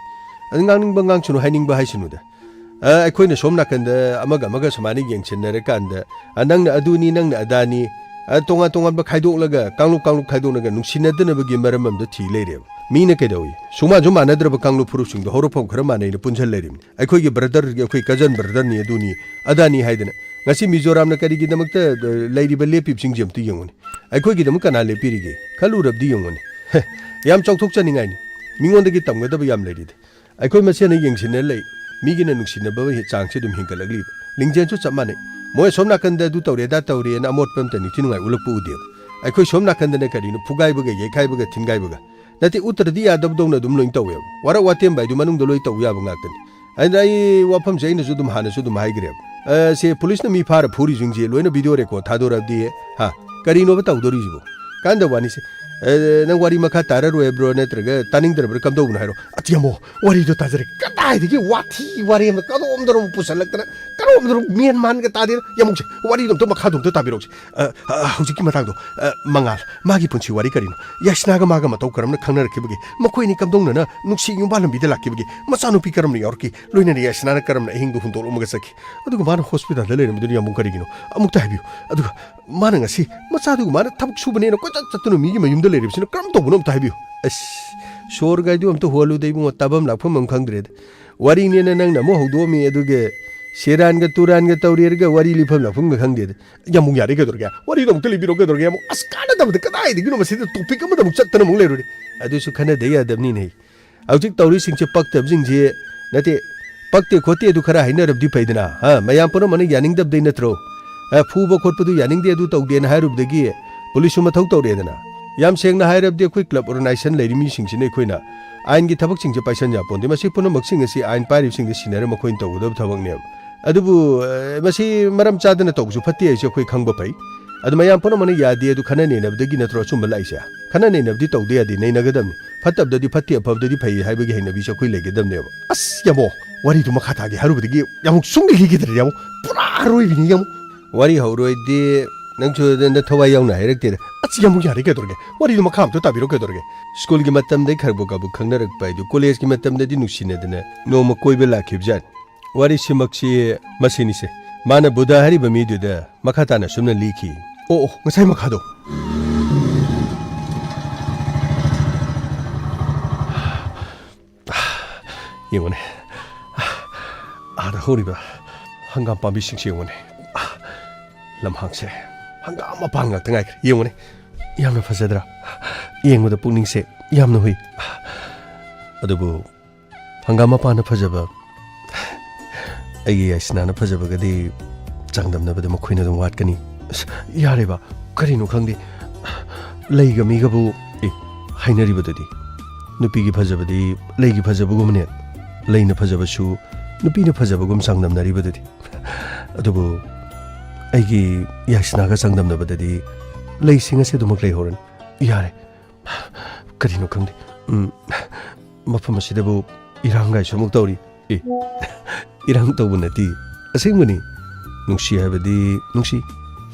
ꯑꯗꯨ ꯉꯥꯡꯅꯤꯡꯕ ꯉꯥꯡꯁꯅꯨ, ꯍꯥꯏꯅꯤꯡꯕ ꯍꯥꯏꯁꯅꯨꯗ꯫ ꯑ, ꯑꯩꯈꯣꯏꯅ ꯁꯣꯝ ꯅꯥꯀꯟꯗ ꯑꯃꯒ ꯑꯃꯒ ꯁꯨꯃꯥꯏꯅ ꯌꯦꯡꯁꯤꯟꯅꯔꯀꯥꯟꯗ, ꯑ, ꯅꯪꯅ ꯑꯗꯨꯅꯤ, ꯅꯪꯅ ꯑꯗꯥꯅꯤ, ꯑ, ꯇꯣꯉꯥꯟ ꯇꯣꯉꯥꯟꯕ ꯈꯥꯏꯗꯣꯛꯂꯒ, ꯀꯥꯡꯂꯨꯞ ꯀꯥꯡꯂꯨꯞ ꯈꯥꯏꯗꯣꯛꯂꯒ ꯅꯨꯡꯁꯤꯅꯗꯅꯕꯒꯤ ꯃꯔꯝ ꯑꯃꯗ ꯊꯤ ꯂꯩꯔꯦꯕ꯫ ꯃꯤꯅ ꯀꯩꯗꯧꯏ? ꯁꯨꯃꯥꯟꯁꯨ ꯃꯥꯟꯅꯗ꯭ꯔꯕ ꯀꯥꯡꯂꯨꯞ ꯐꯨꯔꯨꯞꯁꯤꯡꯗꯣ ꯍꯧꯔꯛꯐꯝ ꯈꯔ ꯃꯥꯟꯅꯩꯅ ꯄꯨꯟꯁꯤꯜ ꯂꯩꯔꯤꯕꯅꯤ꯫ ꯑꯩꯈꯣꯏꯒꯤ ꯕ꯭ꯔꯗꯔ, ꯑꯩꯈꯣꯏ ꯀꯖꯟ ꯕ꯭ꯔꯗꯔꯅꯤ, ꯑꯗꯨꯅꯤ, ꯑꯗꯥꯅꯤ ꯍꯥꯏꯗꯅ꯫ ꯉꯁꯤ ꯃꯤꯖꯣꯔꯥꯝꯅ ꯀꯔꯤꯒꯤꯗꯃꯛꯇ, ꯑ, ꯂꯩꯔꯤꯕ ꯂꯦꯞꯄꯤꯕꯁꯤꯡꯁꯦ ꯑꯝꯇ ꯌꯦꯡꯉꯨꯅꯦ꯫ ꯑꯩꯈꯣꯏꯒꯤꯗꯃꯛ ꯀꯅꯥ ꯂꯦꯞꯄꯤꯔꯤꯒꯦ? ꯈꯜꯂꯨꯔꯕꯗꯤ ꯌꯦꯡꯉꯨꯅꯦ꯫ ꯍꯦ, ꯌꯥꯝ ꯆꯥꯎꯊꯣꯛꯆꯅꯤꯡꯉꯥꯏꯅꯤ꯫ ꯃꯤꯉꯣꯟꯗꯒꯤ ꯇꯝꯒꯗꯕ ꯌꯥꯝ ꯂꯩꯔꯤꯗꯤ꯫ ꯑꯩꯈꯣꯏ ꯃꯁꯦꯟꯅ ꯌꯦꯡꯁꯤꯟꯅ ꯂꯩ꯫ ꯃꯤꯒꯤꯅ ꯅꯨꯡꯁꯤꯅꯕꯒꯤ ꯆꯥꯡꯁꯦ ꯑꯗꯨꯝ ꯍꯦꯟꯒꯠꯂꯛꯂꯤꯕ꯫ ꯂꯤꯡꯖꯦꯜꯁꯨ ꯆꯞ ꯃꯥꯟꯅꯩ꯫ ꯃꯣꯏ ꯑꯁꯣꯝ ꯅꯥꯀꯟꯗ ꯑꯗꯨ ꯇꯧꯔꯦ, ꯑꯗꯥ ꯇꯧꯔꯦꯅ ꯑꯃꯣꯠꯄ ꯑꯝꯇ ꯅꯤꯡꯊꯤ ꯅꯨꯡꯉꯥꯏ ꯎꯠꯂꯛꯄ ꯎꯗꯦꯕ꯫ ꯑꯩꯈꯣꯏ ꯁꯣꯝ ꯅꯥꯀꯟꯗꯅ ꯀꯔꯤꯅꯣ ꯐꯨꯒꯥꯏꯕꯒ, ꯌꯩꯈꯥꯏꯕꯒ, ꯊꯤꯟꯒꯥꯏꯕꯒ꯫ ꯅꯠꯇꯦ, ꯎꯠꯇ꯭ꯔꯗꯤ ꯌꯥꯗꯕꯗꯧꯅ ꯑꯗꯨꯝ ꯂꯣꯏ ꯇꯧꯋꯦꯕ꯫ ꯋꯥꯔꯛ ꯋꯥꯇꯦꯝꯕ ꯍꯥꯏꯗꯨ ꯃꯅꯨꯡꯗ ꯂꯣꯏ ꯇꯧ ꯌꯥꯕ ꯉꯥꯛꯇꯅꯤ꯫ ꯑꯗꯨꯅ ꯑꯩ ꯋꯥꯐꯝꯁꯦ ꯑꯩꯅꯁꯨ ꯑꯗꯨꯝ ꯍꯥꯟꯅꯁꯨ ꯑꯗꯨꯝ ꯍꯥꯏꯈ꯭ꯔꯦꯕ꯫ ꯑ, ꯁꯦ ꯄꯨꯂꯤꯁꯅ ꯃꯤ ꯐꯥꯔ ꯐꯨꯔꯤꯁꯤꯡꯁꯦ ꯂꯣꯏꯅ ꯚꯤꯗꯤꯑꯣ ꯔꯦꯀꯣꯔꯗ ꯊꯥꯗꯣꯔꯛꯑꯗꯤ, ꯍꯥ, ꯀꯔꯤꯅꯣꯕ ꯇꯧꯗꯣꯔꯤꯁꯤꯕꯣ? ꯀꯥꯟꯗ ꯋꯥꯅꯤꯁꯦ꯫ ꯑ, ꯅꯪ ꯋꯥꯔꯤ ꯃꯈꯥ ꯇꯥꯔꯔꯣꯏꯕ꯭ꯔꯣ, ꯅꯠꯇ꯭ꯔꯒ ꯇꯥꯅꯤꯡꯗ꯭ꯔꯕ꯭ꯔꯥ, ꯀꯝꯗꯧꯕꯅꯣ ꯍꯥꯏꯔꯣ? ꯑꯁ, ꯌꯥꯝꯃꯣ, ꯋꯥꯔꯤꯗꯣ ꯇꯥꯖꯔꯦ꯫ ꯀꯗꯥꯏꯗꯒꯤ ꯋꯥꯊꯤ ꯋꯥꯔꯦꯝꯅ ꯀꯔꯣꯝꯗꯅꯣ ꯄꯨꯁꯜꯂꯛꯇꯅ, ꯀꯔꯣꯝꯗꯅꯣ ꯃꯦꯟ ꯃꯥꯟꯒ ꯇꯥꯗꯦ꯫ ꯌꯥꯝꯃꯨꯛꯁꯦ, ꯋꯥꯔꯤꯗꯣ ꯑꯝꯇ ꯃꯈꯥꯗꯣ ꯑꯝꯇ ꯇꯥꯕꯤꯔꯛꯎꯁꯦ꯫ ꯑ, ꯑ, ꯍꯧꯖꯤꯛꯀꯤ ꯃꯇꯥꯡꯗꯣ, ꯑ, ꯃꯉꯥꯜ, ꯃꯥꯒꯤ ꯄꯨꯟꯁꯤ ꯋꯥꯔꯤ ꯀꯔꯤꯅꯣ? ꯌꯥꯏꯁꯅꯥꯒ ꯃꯥꯒ ꯃꯇꯧ ꯀꯔꯝꯅ ꯈꯪꯅꯔꯛꯈꯤꯕꯒꯦ? ꯃꯈꯣꯏ ꯑꯅꯤ ꯀꯝꯗꯧꯅꯅ ꯅꯨꯡꯁꯤ ꯌꯨꯝꯕꯥ ꯂꯝꯕꯤꯗ ꯂꯥꯛꯈꯤꯕꯒꯦ? ꯃꯆꯥꯅꯨꯄꯤ ꯀꯔꯝꯅ ꯌꯥꯎꯔꯛꯈꯤ? ꯂꯣꯏꯅꯅ ꯌꯥꯏꯁꯅꯥꯅ ꯀꯔꯝꯅ ꯑꯍꯤꯡꯗꯨ ꯍꯨꯟꯗꯣꯛꯂꯝꯃꯒ ꯆꯠꯈꯤ? ꯑꯗꯨꯒ ꯃꯥꯅ ꯍꯣꯁꯄꯤꯇꯥꯜꯗ ꯂꯩꯔꯝꯕꯗꯨꯅ ꯌꯥꯝꯕꯨꯡ ꯀꯔꯤꯒꯤꯅꯣ? ꯑꯃꯨꯛꯇ ꯍꯥꯏꯕꯤꯌꯨ꯫ ꯑꯗꯨꯒ ꯃꯥꯅ ꯉꯁꯤ ꯃꯆꯥꯗꯨꯒ ꯃꯥꯅ ꯊꯕꯛ ꯁꯨꯕꯅꯦꯅ ꯀꯣꯏꯆꯠ ꯆꯠꯇꯨꯅ ꯃꯤꯒꯤ ꯃꯌꯨꯝꯗ ꯂꯩꯔꯤꯕꯁꯤꯅ ꯀꯔꯝ ꯇꯧꯕꯅꯣ ꯑꯝꯇ ꯍꯥꯏꯕꯤꯌꯨ꯫ ꯑꯁ, ꯁꯣꯔꯒ ꯍꯥꯏꯗꯨ ꯑꯝꯇ ꯍꯣꯜꯂꯨꯗ ꯏꯕꯨꯡꯉꯣ, ꯇꯥꯐꯝ ꯂꯥꯛꯐꯝ ꯑꯃ ꯈꯪꯗ꯭ꯔꯦꯗ꯫ ꯋꯥꯔꯤꯅꯦꯅ ꯅꯪꯅ ꯑꯃꯨꯛ ꯍꯧꯗꯣꯛꯑꯝꯃꯤ, ꯑꯗꯨꯒ ꯁꯦꯔꯥꯟꯒ ꯇꯨꯔꯥꯟꯒ ꯇꯧꯔꯦꯔꯒ ꯋꯥꯔꯤ ꯂꯤꯐꯝ ꯂꯥꯛꯐꯝꯒ ꯈꯪꯗꯦꯗ꯫ ꯌꯥꯝꯕꯨꯡ ꯌꯥꯔꯦ ꯀꯩꯗꯧꯔꯒꯦ? ꯋꯥꯔꯤꯗꯣ ꯑꯃꯨꯛꯇ ꯂꯤꯕꯤꯔꯣ ꯀꯩꯗꯧꯔꯒꯦ? ꯌꯥꯝꯕꯨꯡ, ꯑꯁ, ꯀꯥꯟꯅꯗꯕꯗ ꯀꯗꯥꯏꯗꯒꯤꯅꯣ ꯃꯁꯤꯗ ꯇꯣꯄꯤꯛ ꯑꯃꯗ ꯑꯃꯨꯛ ꯆꯠꯇꯅ ꯑꯃꯨꯛ ꯂꯩꯔꯨꯔꯦ꯫ ꯑꯗꯨꯁꯨ ꯈꯟꯅꯗ ꯌꯥꯗꯕꯅꯤꯅꯦ꯫ ꯍꯧꯖꯤꯛ ꯇꯧꯔꯤꯁꯤꯡꯁꯦ ꯄꯛꯇꯕꯁꯤꯡꯁꯦ ꯅꯠꯇꯦ, ꯄꯛꯇꯦ ꯈꯣꯠꯇꯦ ꯑꯗꯨ ꯈꯔ ꯍꯥꯏꯅꯔꯕꯗꯤ ꯐꯩꯗꯅ, ꯍꯥ? ꯃꯌꯥꯝ ꯄꯨꯝꯅꯃꯛꯅ ꯌꯥꯅꯤꯡꯗꯕꯗꯩ ꯅꯠꯇ꯭ꯔꯣ? ꯑ, ꯐꯨꯕ ꯈꯣꯠꯄꯗꯨ ꯌꯥꯅꯤꯡꯗꯦ, ꯑꯗꯨ ꯇꯧꯗꯦꯅ ꯍꯥꯏꯔꯨꯕꯗꯒꯤ ꯄꯨꯂꯤꯁꯁꯨ ꯃꯊꯧ ꯇꯧꯔꯛꯑꯦꯗꯅ꯫ ꯌꯥꯝ ꯁꯦꯡꯅ ꯍꯥꯏꯔꯕꯗꯤ ꯑꯩꯈꯣꯏ ꯀ꯭ꯂꯕ ꯑꯣꯔꯒꯅꯥꯏꯖꯦꯁꯟ ꯂꯩꯔꯤ ꯃꯤꯁꯤꯡꯁꯤꯅ ꯑꯩꯈꯣꯏꯅ ꯑꯥꯏꯟꯒꯤ ꯊꯕꯛꯁꯤꯡꯁꯦ ꯄꯥꯏꯁꯟ ꯌꯥꯄꯣꯟꯇꯦ꯫ ꯃꯁꯤ ꯄꯨꯝꯅꯃꯛꯁꯤꯡ ꯑꯁꯤ ꯑꯥꯏꯟ ꯄꯥꯏꯔꯤꯕꯁꯤꯡꯗ ꯁꯤꯟꯅꯔ ꯃꯈꯣꯏꯅ ꯇꯧꯒꯗꯕ ꯊꯕꯛꯅꯦꯕ꯫ ꯑꯗꯨꯕꯨ, ꯑ, ꯃꯁꯤ ꯃꯔꯝ ꯆꯥꯗꯅ ꯇꯧꯕꯁꯨ ꯐꯠꯇꯦ ꯍꯥꯏꯁꯦ ꯑꯩꯈꯣꯏ ꯈꯪꯕ ꯐꯩ꯫ ꯑꯗꯨ ꯃꯌꯥꯝ ꯄꯨꯝꯅꯃꯛꯅ ꯌꯥꯗꯦ, ꯑꯗꯨ ꯈꯟꯅ ꯅꯩꯅꯕꯗꯒꯤ ꯅꯠꯇ꯭ꯔꯣ ꯑꯆꯨꯝꯕ ꯂꯥꯛꯏꯁꯦ? ꯈꯟꯅ ꯅꯩꯅꯕꯗꯤ ꯇꯧꯗ ꯌꯥꯗꯦ, ꯅꯩꯅꯒꯗꯕꯅꯤ꯫ ꯐꯠꯇꯕꯗꯗꯤ ꯐꯠꯇꯦ, ꯑꯐꯕꯗꯗꯤ ꯐꯩ ꯍꯥꯏꯕꯒꯤ ꯍꯩꯅꯕꯤꯁꯦ ꯑꯩꯈꯣꯏ ꯂꯩꯒꯗꯕꯅꯦꯕ꯫ ꯑꯁ, ꯌꯥꯃꯣ, ꯋꯥꯔꯤꯗꯨ ꯃꯈꯥ ꯇꯥꯒꯦ ꯍꯥꯏꯔꯨꯕꯗꯒꯤ ꯌꯥꯃꯣ ꯁꯨꯡꯂꯤ ꯂꯤꯈꯤꯗ꯭ꯔꯦ, ꯌꯥꯃꯣ꯫ ꯄꯨꯔꯥ ꯑꯔꯣꯏꯕꯤꯅꯤ, ꯌꯥꯃꯣ꯫ ꯋꯥꯔꯤ ꯍꯧꯔꯣꯏꯗꯤ ꯅꯪꯁꯨ ꯅ-, ꯊꯋꯥꯏ ꯌꯥꯎꯅ ꯍꯥꯏꯔꯛꯇꯦꯗ꯫ ꯑꯁ, ꯌꯥꯃꯣ, ꯌꯥꯔꯦ ꯀꯩꯗꯧꯔꯒꯦ? ꯋꯥꯔꯤꯗꯨ ꯃꯈꯥ ꯑꯝꯇ ꯇꯥꯕꯤꯔꯣ ꯀꯩꯗꯧꯔꯒꯦ? ꯁ꯭ꯀꯨꯜꯒꯤ ꯃꯇꯝꯗꯩ ꯈꯔꯕꯨ ꯀꯕꯨ ꯈꯪꯅꯔꯛꯄ ꯍꯥꯏꯗꯨ ꯀꯣꯂꯦꯖꯀꯤ ꯃꯇꯝꯗꯗꯤ ꯅꯨꯡꯁꯤꯅꯗꯅ ꯅꯣꯡꯃ ꯀꯣꯏꯕ ꯂꯥꯛꯈꯤꯕꯖꯥꯠꯅꯤ꯫ ꯋꯥꯔꯤꯁꯤꯃꯛꯁꯤ ꯃꯁꯤꯅꯤꯁꯦ꯫ ꯃꯥꯅ ꯕꯨꯙ ꯍꯥꯏꯔꯤꯕ ꯃꯤꯗꯨꯗ ꯃꯈꯥ ꯇꯥꯅ ꯑꯁꯨꯝꯅ ꯂꯤꯈꯤ꯫ ꯑꯣ, ꯑꯣ, ꯉꯁꯥꯏ ꯃꯈꯥꯗꯣ꯫ ꯌꯦꯡꯉꯨꯅꯦ, ꯑꯥꯗ ꯍꯧꯔꯤꯕ ꯍꯪꯒꯥꯝ ꯄꯥꯝꯕꯤꯁꯤꯡꯁꯦ ꯌꯦꯡꯉꯨꯅꯦ꯫ ꯂꯝꯍꯥꯡꯁꯦ ꯍꯪꯒꯥꯝ ꯃꯄꯥꯟ ꯉꯥꯛꯇ ꯉꯥꯏꯈ꯭ꯔꯦ꯫ ꯌꯦꯡꯉꯨꯅꯦ, ꯌꯥꯝꯅ ꯐꯖꯗ꯭ꯔꯥ? ꯌꯦꯡꯕꯗ ꯄꯨꯛꯅꯤꯡꯁꯦ ꯌꯥꯝꯅ ꯍꯨꯏ꯫ ꯑꯗꯨꯕꯨ ꯍꯪꯒꯥꯝ ꯃꯄꯥꯟꯅ ꯐꯖꯕ, ꯑꯩꯒꯤ ꯌꯥꯏꯁꯅꯥꯅ ꯐꯖꯕꯒꯗꯤ ꯆꯥꯡꯗꯝꯅꯕꯗ ꯃꯈꯣꯏꯅ ꯑꯗꯨꯝ ꯋꯥꯠꯀꯅꯤ꯫ ꯑꯁ, ꯌꯥꯔꯦꯕ, ꯀꯔꯤꯅꯣ ꯈꯪꯗꯦ꯫ ꯂꯩꯒ ꯃꯤꯒꯕꯨ, ꯑꯦ, ꯍꯥꯏꯅꯔꯤꯕꯗꯨꯗꯤ꯫ ꯅꯨꯄꯤꯒꯤ ꯐꯖꯕꯗꯤ ꯂꯩꯒꯤ ꯐꯖꯕꯒꯨꯝꯕꯅꯦ꯫ ꯂꯩꯅ ꯐꯖꯕꯁꯨ ꯅꯨꯄꯤꯅ ꯐꯖꯕꯒꯨꯝ ꯆꯥꯡꯗꯝꯅꯔꯤꯕꯗꯨꯗꯤ꯫ ꯑꯗꯨꯕꯨ ꯑꯩꯒꯤ ꯌꯥꯏꯁꯅꯥꯒ ꯆꯥꯡꯗꯝꯅꯕꯗꯗꯤ ꯂꯩꯁꯤꯡ ꯑꯁꯤ ꯑꯗꯨꯃꯛ ꯂꯩꯍꯧꯔꯅꯤ꯫ ꯌꯥꯔꯦ꯫ ꯀꯔꯤꯅꯣ ꯈꯪꯗꯦ꯫ ꯎꯝ, ꯃꯐꯝ ꯑꯁꯤꯗꯕꯨ ꯏꯔꯥꯡꯒꯥꯏꯁꯨ ꯑꯃꯨꯛ ꯇꯧꯔꯤ꯫ ꯑꯦ, ꯏꯔꯥꯡ ꯇꯧꯕ ꯅꯠꯇꯦ, ꯑꯁꯦꯡꯕꯅꯤ꯫ ꯅꯨꯡꯁꯤ ꯍꯥꯏꯕꯗꯤ ꯅꯨꯡꯁꯤ,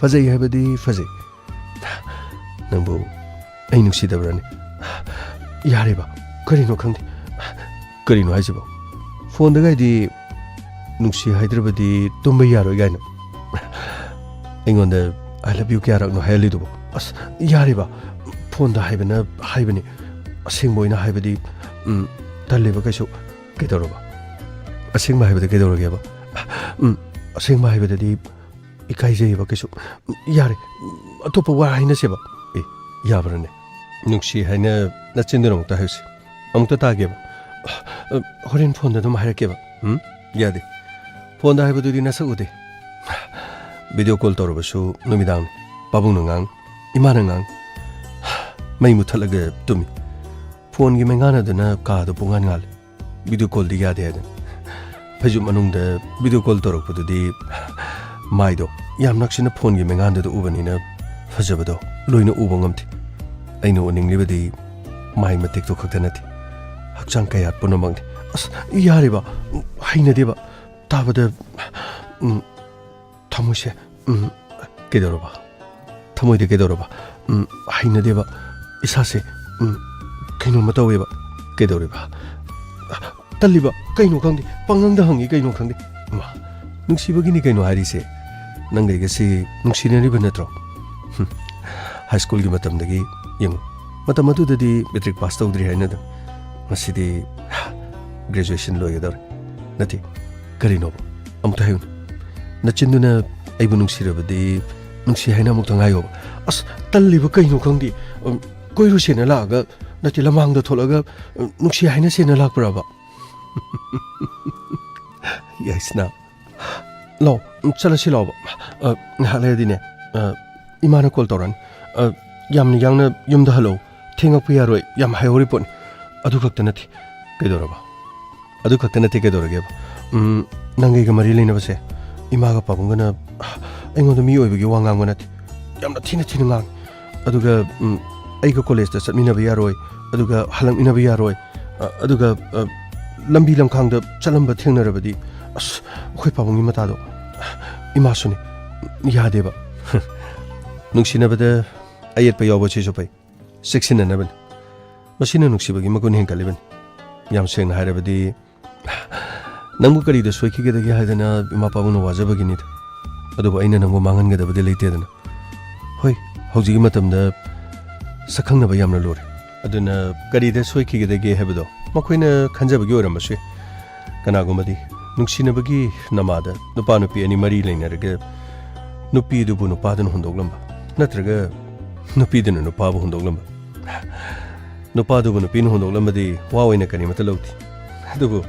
ꯐꯖꯩ ꯍꯥꯏꯕꯗꯤ ꯐꯖꯩ꯫ ꯅꯪꯕꯨ ꯑꯩ ꯅꯨꯡꯁꯤꯗꯕ꯭ꯔꯅꯦ? ꯌꯥꯔꯦꯕ, ꯀꯔꯤꯅꯣ ꯈꯪꯗꯦ꯫ ꯀꯔꯤꯅꯣ ꯍꯥꯏꯁꯤꯕꯣ? ꯐꯣꯟꯗꯒꯥꯏꯗꯤ "ꯅꯨꯡꯁꯤ ꯍꯥꯏꯗ꯭ꯔꯕꯗꯤ ꯇꯨꯝꯕ ꯌꯥꯔꯣꯏ" ꯀꯥꯏꯅ ꯑꯩꯉꯣꯟꯗ "I love you" ꯀꯌꯥꯔꯛꯅꯣ ꯍꯥꯏꯍꯜꯂꯤꯗꯨꯕꯣ? ꯑꯁ, ꯌꯥꯔꯦꯕ, ꯐꯣꯟꯗ ꯍꯥꯏꯕꯅ ꯍꯥꯏꯕꯅꯤ, ꯑꯁꯦꯡꯕ ꯑꯣꯏꯅ ꯍꯥꯏꯕꯗꯤ, ꯎꯝ, ꯇꯜꯂꯦꯕ ꯀꯩꯁꯨ꯫ ꯀꯩꯗꯧꯔꯕ? ꯑꯁꯦꯡꯕ ꯍꯥꯏꯕꯗ ꯀꯩꯗꯧꯔꯒꯦꯕ? ꯎꯝ, ꯑꯁꯦꯡꯕ ꯍꯥꯏꯕꯗꯗꯤ ꯏꯀꯥꯏꯖꯩꯌꯦꯕ ꯀꯩꯁꯨ꯫ ꯌꯥꯔꯦ, ꯑꯇꯣꯞꯄ ꯋꯥ ꯍꯥꯏꯅꯁꯦꯕ꯫ ꯑꯦ, ꯌꯥꯕ꯭ꯔꯅꯦ? ꯅꯨꯡꯁꯤ ꯍꯥꯏꯅ ꯅꯆꯤꯟꯗꯨꯅ ꯑꯃꯨꯛꯇ ꯍꯥꯏꯌꯨꯁꯦ꯫ ꯑꯃꯨꯛꯇ ꯇꯥꯒꯦꯕ꯫ ꯍꯣꯔꯦꯟ ꯐꯣꯟꯗ ꯑꯗꯨꯝ ꯍꯥꯏꯔꯛꯀꯦꯕ꯫ ꯎꯝ? ꯌꯥꯗꯦ꯫ ꯐꯣꯟꯗ ꯍꯥꯏꯕꯗꯨꯗꯤ ꯅꯁꯛ ꯎꯗꯦ꯫ Video call ꯇꯧꯔꯕꯁꯨ ꯅꯨꯃꯤꯗꯥꯡꯅꯤ꯫ ꯄꯥꯕꯨꯡꯅ ꯉꯥꯡ, ꯏꯃꯥꯅ ꯉꯥꯡ꯫ ꯃꯩ ꯃꯨꯠꯊꯠꯂꯒ ꯇꯨꯝꯃꯤ꯫ ꯐꯣꯟꯒꯤ ꯃꯩꯉꯥꯟ ꯑꯗꯨꯅ ꯀꯥꯗꯣ ꯄꯨꯡꯉꯥꯟ ꯉꯥꯜꯂꯤ꯫ ꯚꯤꯗꯤꯑꯣ ꯀꯣꯜꯗꯤ ꯌꯥꯗꯦ ꯍꯥꯏꯗꯅ꯫ ꯐꯩꯖꯨꯞ ꯃꯅꯨꯡꯗ ꯚꯤꯗꯤꯑꯣ ꯀꯣꯜ ꯇꯧꯔꯛꯄꯗꯨꯗꯤ ꯃꯥꯏꯗꯣ ꯌꯥꯝ ꯅꯛꯁꯤꯟꯅ ꯐꯣꯟꯒꯤ ꯃꯩꯉꯥꯟꯗꯨꯗ ꯎꯕꯅꯤꯅ ꯐꯖꯕꯗꯣ ꯂꯣꯏꯅ ꯎꯕ ꯉꯝꯗꯦ꯫ ꯑꯩꯅ ꯎꯅꯤꯡꯂꯤꯕꯗꯤ ꯃꯥꯏ ꯃꯇꯦꯛꯇꯣ ꯈꯛꯇ ꯅꯠꯇꯦ, ꯍꯛꯆꯥꯡ ꯀꯌꯥꯠ ꯄꯨꯝꯅꯃꯛꯅꯤ꯫ ꯑꯁ, ꯌꯥꯔꯦꯕ, ꯍꯩꯅꯗꯦꯕ꯫ ꯇꯥꯕꯗ, ꯎꯝ, ꯊꯃꯣꯏꯁꯦ, ꯎꯝ, ꯀꯩꯗꯧꯔꯕ? ꯊꯃꯣꯏꯗ ꯀꯩꯗꯧꯔꯕ? ꯎꯝ, ꯍꯩꯅꯗꯦꯕ꯫ ꯏꯁꯥꯁꯦ, ꯎꯝ, ꯀꯩꯅꯣꯝꯃ ꯇꯧꯋꯦꯕ꯫ ꯀꯩꯗꯧꯔꯤꯕ? ꯇꯜꯂꯤꯕ ꯀꯩꯅꯣ ꯈꯪꯗꯦ, ꯄꯪꯍꯪꯗ ꯍꯪꯉꯤ ꯀꯩꯅꯣ ꯈꯪꯗꯦ꯫ ꯃꯥ, ꯅꯨꯡꯁꯤꯕꯒꯤꯅꯤ ꯀꯩꯅꯣ ꯍꯥꯏꯔꯤꯁꯦ꯫ ꯅꯪꯒ ꯑꯩꯒꯁꯤ ꯅꯨꯡꯁꯤꯅꯔꯤꯕ ꯅꯠꯇ꯭ꯔꯣ? ꯍꯨꯝ, ꯍꯥꯏ ꯁ꯭ꯀꯨꯜꯒꯤ ꯃꯇꯝꯗꯒꯤ ꯌꯦꯡꯉꯨ, ꯃꯇꯝ ꯑꯗꯨꯗꯗꯤ ꯃꯦꯇ꯭ꯔꯤꯛ ꯄꯥꯁ ꯇꯧꯗ꯭ꯔꯤ ꯍꯥꯏꯅꯗꯣ, ꯉꯁꯤꯗꯤ ꯒ꯭ꯔꯦꯖꯨꯑꯦꯁꯟ ꯂꯣꯏꯒꯗꯧꯔꯦ꯫ ꯅꯠꯇꯦ, ꯀꯔꯤꯅꯣꯕ? ꯑꯃꯨꯛꯇ ꯍꯥꯏꯌꯨꯅꯦ꯫ ꯅꯆꯤꯟꯗꯨꯅ ꯑꯩꯕꯨ ꯅꯨꯡꯁꯤꯔꯕꯗꯤ ꯅꯨꯡꯁꯤ ꯍꯥꯏꯅ ꯑꯃꯨꯛꯇ ꯉꯥꯏꯌꯣꯕ꯫ ꯑꯁ, ꯇꯜꯂꯤꯕ ꯀꯩꯅꯣ ꯈꯪꯗꯦ꯫ ꯎꯝ, ꯀꯣꯏꯔꯨꯁꯦꯅ ꯂꯥꯛꯑꯒ, ꯅꯠꯇꯦ, ꯂꯃꯥꯡꯗ ꯊꯣꯛꯂꯒ, ꯎꯝ, ꯅꯨꯡꯁꯤ ꯍꯥꯏꯅꯁꯦꯅ ꯂꯥꯛꯄ꯭ꯔꯕ? ꯌꯥꯏꯁꯅꯥ, ꯂꯥꯎ, ꯎꯝ, ꯆꯠꯂꯁꯤ ꯂꯥꯎꯕ꯫ ꯑ, ꯉꯥꯏꯍꯥꯛ ꯂꯩꯔꯗꯤꯅꯦ, ꯑ, ꯏꯃꯥꯅ ꯀꯣꯜ ꯇꯧꯔꯛꯑꯅꯤ꯫ ꯑ, ꯌꯥꯝꯅ ꯌꯥꯡꯅ ꯌꯨꯝꯗ ꯍꯜꯂꯛꯎ꯫ ꯊꯦꯡꯉꯛꯄ ꯌꯥꯔꯣꯏ, ꯌꯥꯝ ꯍꯥꯏꯍꯧꯔꯤ ꯄꯣꯠꯅꯤ꯫ ꯑꯗꯨ ꯈꯛꯇ ꯅꯠꯇꯦ꯫ ꯀꯩꯗꯧꯔꯕ? ꯑꯗꯨ ꯈꯛꯇ ꯅꯠꯇꯦ, ꯀꯩꯗꯧꯔꯒꯦꯕ? ꯎꯝ, ꯅꯪꯒ ꯑꯩꯒ ꯃꯔꯤ ꯂꯩꯅꯕꯁꯦ ꯏꯃꯥꯒ ꯄꯥꯕꯨꯡꯒꯅ ꯑꯩꯉꯣꯟꯗ ꯃꯤ ꯑꯣꯏꯕꯒꯤ ꯋꯥ ꯉꯥꯡꯕ ꯅꯠꯇꯦ, ꯌꯥꯝꯅ ꯊꯤꯅ ꯊꯤꯅ ꯉꯥꯡꯉꯤ꯫ ꯑꯗꯨꯒ, ꯎꯝ, ꯑꯩꯒ ꯀꯣꯂꯦꯖꯇ ꯆꯠꯃꯤꯟꯅꯕ ꯌꯥꯔꯣꯏ, ꯑꯗꯨꯒ ꯍꯜꯂꯛꯃꯤꯟꯅꯕ ꯌꯥꯔꯣꯏ, ꯑ, ꯑꯗꯨꯒ, ꯑ, ꯂꯝꯕꯤ ꯂꯝꯈꯥꯡꯗ ꯆꯠꯂꯝꯕ ꯊꯦꯡꯅꯔꯕꯗꯤ, ꯑꯁ, ꯑꯩꯈꯣꯏ ꯄꯥꯕꯨꯡꯒꯤ ꯃꯇꯥꯗꯣ, ꯏꯃꯥꯁꯨꯅꯤ, ꯌꯥꯗꯦꯕ꯫ ꯅꯨꯡꯁꯤꯅꯕꯗ ꯑꯌꯦꯠꯄ ꯌꯥꯎꯕꯁꯤꯁꯨ ꯐꯩ, ꯆꯦꯛꯁꯤꯟꯅꯅꯕꯅꯤ꯫ ꯃꯁꯤꯅ ꯅꯨꯡꯁꯤꯕꯒꯤ ꯃꯒꯨꯟ ꯍꯦꯟꯒꯠꯂꯤꯕꯅꯤ꯫ ꯌꯥꯝ ꯁꯦꯡꯅ ꯍꯥꯏꯔꯕꯗꯤ, ꯅꯪꯕꯨ ꯀꯔꯤꯗ ꯁꯣꯏꯈꯤꯒꯗꯒꯦ ꯍꯥꯏꯗꯅ ꯏꯃꯥ ꯄꯥꯕꯨꯡꯅ ꯋꯥꯖꯕꯒꯤꯅꯤꯗ꯫ ꯑꯗꯨꯕꯨ ꯑꯩꯅ ꯅꯪꯕꯨ ꯃꯥꯡꯍꯟꯒꯗꯕꯗꯤ ꯂꯩꯇꯦꯗꯅ꯫ ꯍꯣꯏ, ꯍꯧꯖꯤꯛꯀꯤ ꯃꯇꯝꯗ ꯁꯛꯈꯪꯅꯕ ꯌꯥꯝꯅ ꯂꯨꯔꯦ꯫ ꯑꯗꯨꯅ ꯀꯔꯤꯗ ꯁꯣꯏꯈꯤꯒꯗꯒꯦ ꯍꯥꯏꯕꯗꯣ ꯃꯈꯣꯏꯅ ꯈꯟꯖꯕꯒꯤ ꯑꯣꯏꯔꯝꯕꯁꯨ ꯌꯥꯏ꯫ ꯀꯅꯥꯒꯨꯝꯕꯗꯤ ꯅꯨꯡꯁꯤꯅꯕꯒꯤ ꯅꯃꯥꯗ ꯅꯨꯄꯥ ꯅꯨꯄꯤ ꯑꯅꯤ ꯃꯔꯤ ꯂꯩꯅꯔꯒ ꯅꯨꯄꯤꯗꯨꯕꯨ ꯅꯨꯄꯥꯗꯨꯅ ꯍꯨꯟꯗꯣꯛꯂꯝꯕ, ꯅꯠꯇ꯭ꯔꯒ ꯅꯨꯄꯤꯗꯨꯅ ꯅꯨꯄꯥꯕꯨ ꯍꯨꯟꯗꯣꯛꯂꯝꯕ꯫ ꯅꯨꯄꯥꯗꯨꯕꯨ ꯅꯨꯄꯤꯅ ꯍꯨꯟꯗꯣꯛꯂꯝꯕꯗꯤ ꯋꯥ ꯑꯣꯏꯅ ꯀꯔꯤꯃꯠꯇ ꯂꯧꯗꯦ꯫ ꯑꯗꯨꯕꯨ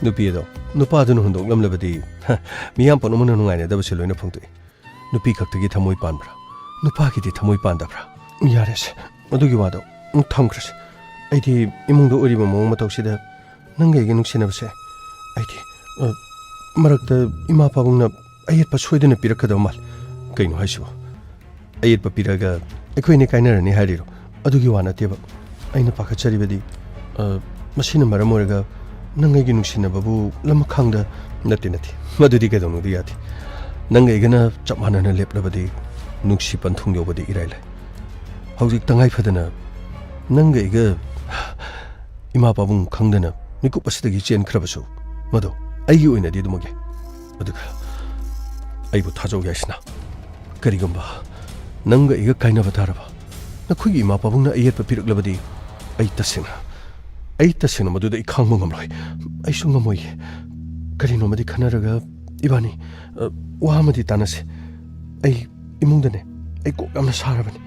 ꯅꯨꯄꯤ ꯑꯗꯣ ꯅꯨꯄꯥꯗꯨꯅ ꯍꯨꯟꯗꯣꯛꯂꯝꯂꯕꯗꯤ, ꯍ, ꯃꯤꯌꯥꯝ ꯄꯨꯝꯅꯃꯛꯅ ꯅꯨꯡꯉꯥꯏꯅꯗꯕꯁꯦ ꯂꯣꯏꯅ ꯐꯣꯡꯗꯣꯛꯏ꯫ ꯅꯨꯄꯤ ꯈꯛꯇꯒꯤ ꯊꯃꯣꯏ ꯄꯥꯟꯕ꯭ꯔꯥ? ꯅꯨꯄꯥꯒꯤꯗꯤ ꯊꯃꯣꯏ ꯄꯥꯟꯗꯕ꯭ꯔꯥ? ꯌꯥꯔꯦꯁꯦ, ꯑꯗꯨꯒꯤ ꯋꯥꯗꯣ ꯊꯝꯈ꯭ꯔꯁꯦ꯫ ꯑꯩꯗꯤ ꯏꯃꯨꯡꯗ ꯑꯣꯏꯔꯤꯕ ꯃꯑꯣꯡ ꯃꯇꯧꯁꯤꯗ ꯅꯪꯒ ꯑꯩꯒ ꯅꯨꯡꯁꯤꯅꯕꯁꯦ, ꯑꯩꯗꯤ, ꯑ, ꯃꯔꯛꯇ ꯏꯃꯥ ꯄꯥꯕꯨꯡꯅ ꯑꯌꯦꯠꯄ ꯁꯣꯏꯗꯅ ꯄꯤꯔꯛꯀꯗꯕ ꯃꯥꯜꯂꯤ꯫ ꯀꯩꯅꯣ ꯍꯥꯏꯁꯤꯕꯣ? ꯑꯌꯦꯠꯄ ꯄꯤꯔꯒ ꯑꯩꯈꯣꯏ ꯑꯅꯤ ꯀꯥꯏꯅꯔꯅꯤ ꯍꯥꯏꯔꯤꯔꯣ? ꯑꯗꯨꯒꯤ ꯋꯥ ꯅꯠꯇꯦꯕ꯫ ꯑꯩꯅ ꯄꯥꯈꯠꯆꯔꯤꯕꯗꯤ, ꯑ, ꯃꯁꯤꯅ ꯃꯔꯝ ꯑꯣꯏꯔꯒ ꯅꯪ ꯑꯩꯒꯤ ꯅꯨꯡꯁꯤꯅꯕꯕꯨ ꯂꯃꯈꯥꯡꯗ, ꯅꯠꯇꯦ, ꯅꯠꯇꯦ, ꯃꯗꯨꯗꯤ ꯀꯩꯗꯧꯅꯨꯡꯗ ꯌꯥꯗꯦ꯫ ꯅꯪꯒ ꯑꯩꯒꯅ ꯆꯞ ꯃꯥꯟꯅꯅ ꯂꯦꯞꯂꯕꯗꯤ ꯅꯨꯡꯁꯤ ꯄꯟꯊꯨꯡ ꯌꯧꯕꯗꯤ ꯏꯔꯥꯏ ꯂꯥꯏ꯫ ꯍꯧꯖꯤꯛ ꯇꯉꯥꯏ ꯐꯗꯅ ꯅꯪꯒ ꯑꯩꯒ ꯏꯃꯥ ꯄꯥꯕꯨꯡ ꯈꯪꯗꯅ ꯃꯤꯀꯨꯞ ꯑꯁꯤꯗꯒꯤ ꯆꯦꯟꯈ꯭ꯔꯕꯁꯨ, ꯃꯗꯨ ꯑꯩꯒꯤ ꯑꯣꯏꯅꯗꯤ ꯑꯗꯨꯃꯛ ꯌꯥꯏ꯫ ꯑꯗꯨꯒ ꯑꯩꯕꯨ ꯊꯥꯖꯧ, ꯌꯥꯏꯁꯅꯥ꯫ ꯀꯔꯤꯒꯨꯝꯕ ꯅꯪꯒ ꯑꯩꯒ ꯀꯥꯏꯅꯕ ꯇꯥꯔꯕ, ꯅꯈꯣꯏꯒꯤ ꯏꯃꯥ ꯄꯥꯕꯨꯡꯅ ꯑꯌꯦꯠꯄ ꯄꯤꯔꯛꯂꯕꯗꯤ, ꯑꯩ ꯇꯁꯦꯡꯅ, ꯑꯩ ꯇꯁꯦꯡꯅ ꯃꯗꯨꯗ ꯑꯩ ꯈꯥꯡꯕ ꯉꯝꯂꯣꯏ꯫ ꯑꯩꯁꯨ ꯉꯝꯃꯣꯏꯌꯦ꯫ ꯀꯔꯤꯅꯣꯃꯗꯤ ꯈꯟꯅꯔꯒ ꯏꯕꯥꯅꯤ, ꯑ, ꯋꯥ ꯑꯃꯗꯤ ꯇꯥꯟꯅꯁꯦ꯫ ꯑꯩ ꯏꯃꯨꯡꯗꯅꯦ, ꯑꯩ ꯀꯣꯛ ꯌꯥꯝꯅ ꯁꯥꯔꯕꯅꯤ꯫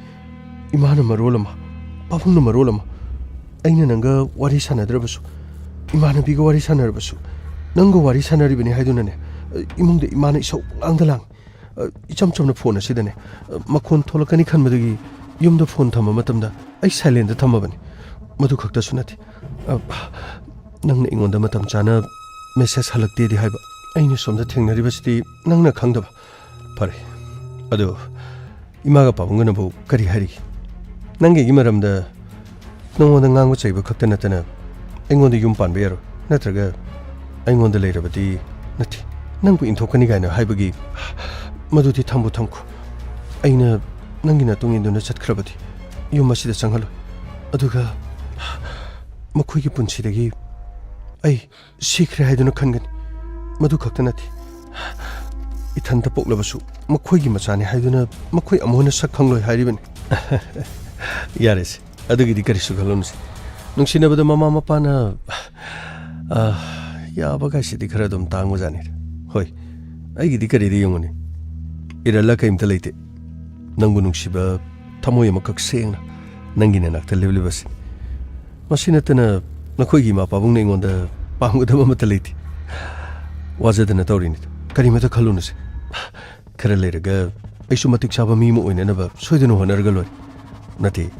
ꯏꯃꯥꯅ ꯃꯔꯣꯜ ꯑꯃ, ꯄꯥꯕꯨꯡꯅ ꯃꯔꯣꯜ ꯑꯃ꯫ ꯑꯩꯅ ꯅꯪꯒ ꯋꯥꯔꯤ ꯁꯥꯟꯅꯗ꯭ꯔꯕꯁꯨ, ꯏꯃꯥꯟꯅꯕꯤꯒ ꯋꯥꯔꯤ ꯁꯥꯟꯅꯔꯕꯁꯨ, ꯅꯪꯒ ꯋꯥꯔꯤ ꯁꯥꯟꯅꯔꯤꯕꯅꯤ ꯍꯥꯏꯗꯨꯅꯅꯦ, ꯏꯃꯨꯡꯗ ꯏꯃꯥꯅ ꯏꯁꯧ ꯄꯪꯂꯥꯡꯗ ꯂꯥꯡꯏ꯫ ꯏꯆꯝ ꯆꯝꯅ ꯐꯣꯟ ꯑꯁꯤꯗꯅꯦ, ꯃꯈꯣꯟ ꯊꯣꯛꯂꯛꯀꯅꯤ ꯈꯟꯕꯗꯒꯤ ꯌꯨꯝꯗ ꯐꯣꯟ ꯊꯝꯕ ꯃꯇꯝꯗ ꯑꯩ ꯁꯥꯏꯂꯦꯟꯗ ꯊꯝꯃꯕꯅꯤ꯫ ꯃꯗꯨ ꯈꯛꯇꯁꯨ ꯅꯠꯇꯦ, ꯅꯪꯅ ꯑꯩꯉꯣꯟꯗ ꯃꯇꯝ ꯆꯥꯅ ꯃꯦꯁꯦꯖ ꯍꯜꯂꯛꯇꯦꯗꯤ ꯍꯥꯏꯕ꯫ ꯑꯩꯅ ꯁꯣꯝꯗ ꯊꯦꯡꯅꯔꯤꯕꯁꯤꯗꯤ ꯅꯪꯅ ꯈꯪꯗꯕ꯫ ꯐꯔꯦ, ꯑꯗꯨ ꯏꯃꯥꯒ ꯄꯥꯕꯨꯡꯒꯅꯕꯨ ꯀꯔꯤ ꯍꯥꯏꯔꯤ? ꯅꯪꯒꯤ ꯑꯩꯒꯤ ꯃꯔꯝꯗ ꯅꯉꯣꯟꯗ ꯉꯥꯡꯕ ꯆꯩꯕ ꯈꯛꯇ ꯅꯠꯇꯅ, ꯑꯩꯉꯣꯟꯗ ꯌꯨꯝ ꯄꯥꯟꯕ ꯌꯥꯔꯣꯏ, ꯅꯠꯇ꯭ꯔꯒ ꯑꯩꯉꯣꯟꯗ ꯂꯩꯔꯕꯗꯤ, ꯅꯠꯇꯦ, ꯅꯪꯕꯨ ꯏꯟꯊꯣꯛꯀꯅꯤ ꯀꯥꯏꯅ ꯍꯥꯏꯕꯒꯤ, ꯃꯗꯨꯗꯤ ꯊꯝꯕꯨ ꯊꯝꯈꯣ꯫ ꯑꯩꯅ ꯅꯪꯒꯤ ꯅꯇꯨꯡ ꯏꯟꯗꯨꯅ ꯆꯠꯈ꯭ꯔꯕꯗꯤ ꯌꯨꯝ ꯑꯁꯤꯗ ꯆꯪꯍꯜꯂꯣꯏ꯫ ꯑꯗꯨꯒ ꯃꯈꯣꯏꯒꯤ ꯄꯨꯟꯁꯤꯗꯒꯤ ꯑꯩ ꯁꯤꯈ꯭ꯔꯦ ꯍꯥꯏꯗꯨꯅ ꯈꯟꯒꯅꯤ꯫ ꯃꯗꯨ ꯈꯛꯇ ꯅꯠꯇꯦ, ꯏꯊꯟꯇ ꯄꯣꯛꯂꯕꯁꯨ ꯃꯈꯣꯏꯒꯤ ꯃꯆꯥꯅꯤ ꯍꯥꯏꯗꯨꯅ ꯃꯈꯣꯏ ꯑꯃꯨꯛ ꯍꯟꯅ ꯁꯛ ꯈꯪꯂꯣꯏ ꯍꯥꯏꯔꯤꯕꯅꯤ꯫ ꯌꯥꯔꯦꯁꯦ, ꯑꯗꯨꯒꯤꯗꯤ ꯀꯔꯤꯁꯨ ꯈꯜꯂꯨꯅꯨꯁꯦ꯫ ꯅꯨꯡꯁꯤꯅꯕꯗ ꯃꯃꯥ ꯃꯄꯥꯅ, ꯑ, ꯌꯥꯕ ꯀꯥꯏꯁꯤꯗꯤ ꯈꯔ ꯑꯗꯨꯝ ꯇꯥꯡꯕꯖꯥꯠꯅꯤꯗ꯫ ꯍꯣꯏ, ꯑꯩꯒꯤꯗꯤ ꯀꯔꯤꯗ ꯌꯦꯡꯉꯨꯅꯤ? ꯏꯔꯜꯂ ꯀꯩꯝꯇ ꯂꯩꯇꯦ꯫ ꯅꯪꯕꯨ ꯅꯨꯡꯁꯤꯕ ꯊꯃꯣꯏ ꯑꯃꯈꯛ ꯁꯦꯡꯅ ꯅꯪꯒꯤ ꯅꯅꯥꯛꯇ ꯂꯦꯞꯂꯤꯕꯁꯤꯅꯤ꯫ ꯃꯁꯤ ꯅꯠꯇꯅ ꯅꯈꯣꯏꯒꯤ ꯏꯃꯥ ꯄꯥꯕꯨꯡꯅ ꯑꯩꯉꯣꯟꯗ ꯄꯥꯝꯒꯗꯕ ꯑꯃꯠꯇ ꯂꯩꯇꯦ꯫ ꯋꯥꯖꯗꯅ ꯇꯧꯔꯤꯅꯤꯗ, ꯀꯔꯤꯃꯠꯇ ꯈꯜꯂꯨꯅꯨꯁꯦ꯫ ꯈꯔ ꯂꯩꯔꯒ ꯑꯩꯁꯨ ꯃꯇꯤꯛ ꯆꯥꯕ ꯃꯤ ꯑꯃ ꯑꯣꯏꯅꯅꯕ ꯁꯣꯏꯗꯅ ꯍꯣꯠꯅꯔꯒ ꯂꯣꯏꯔꯦ꯫ ꯅꯠꯇꯦ,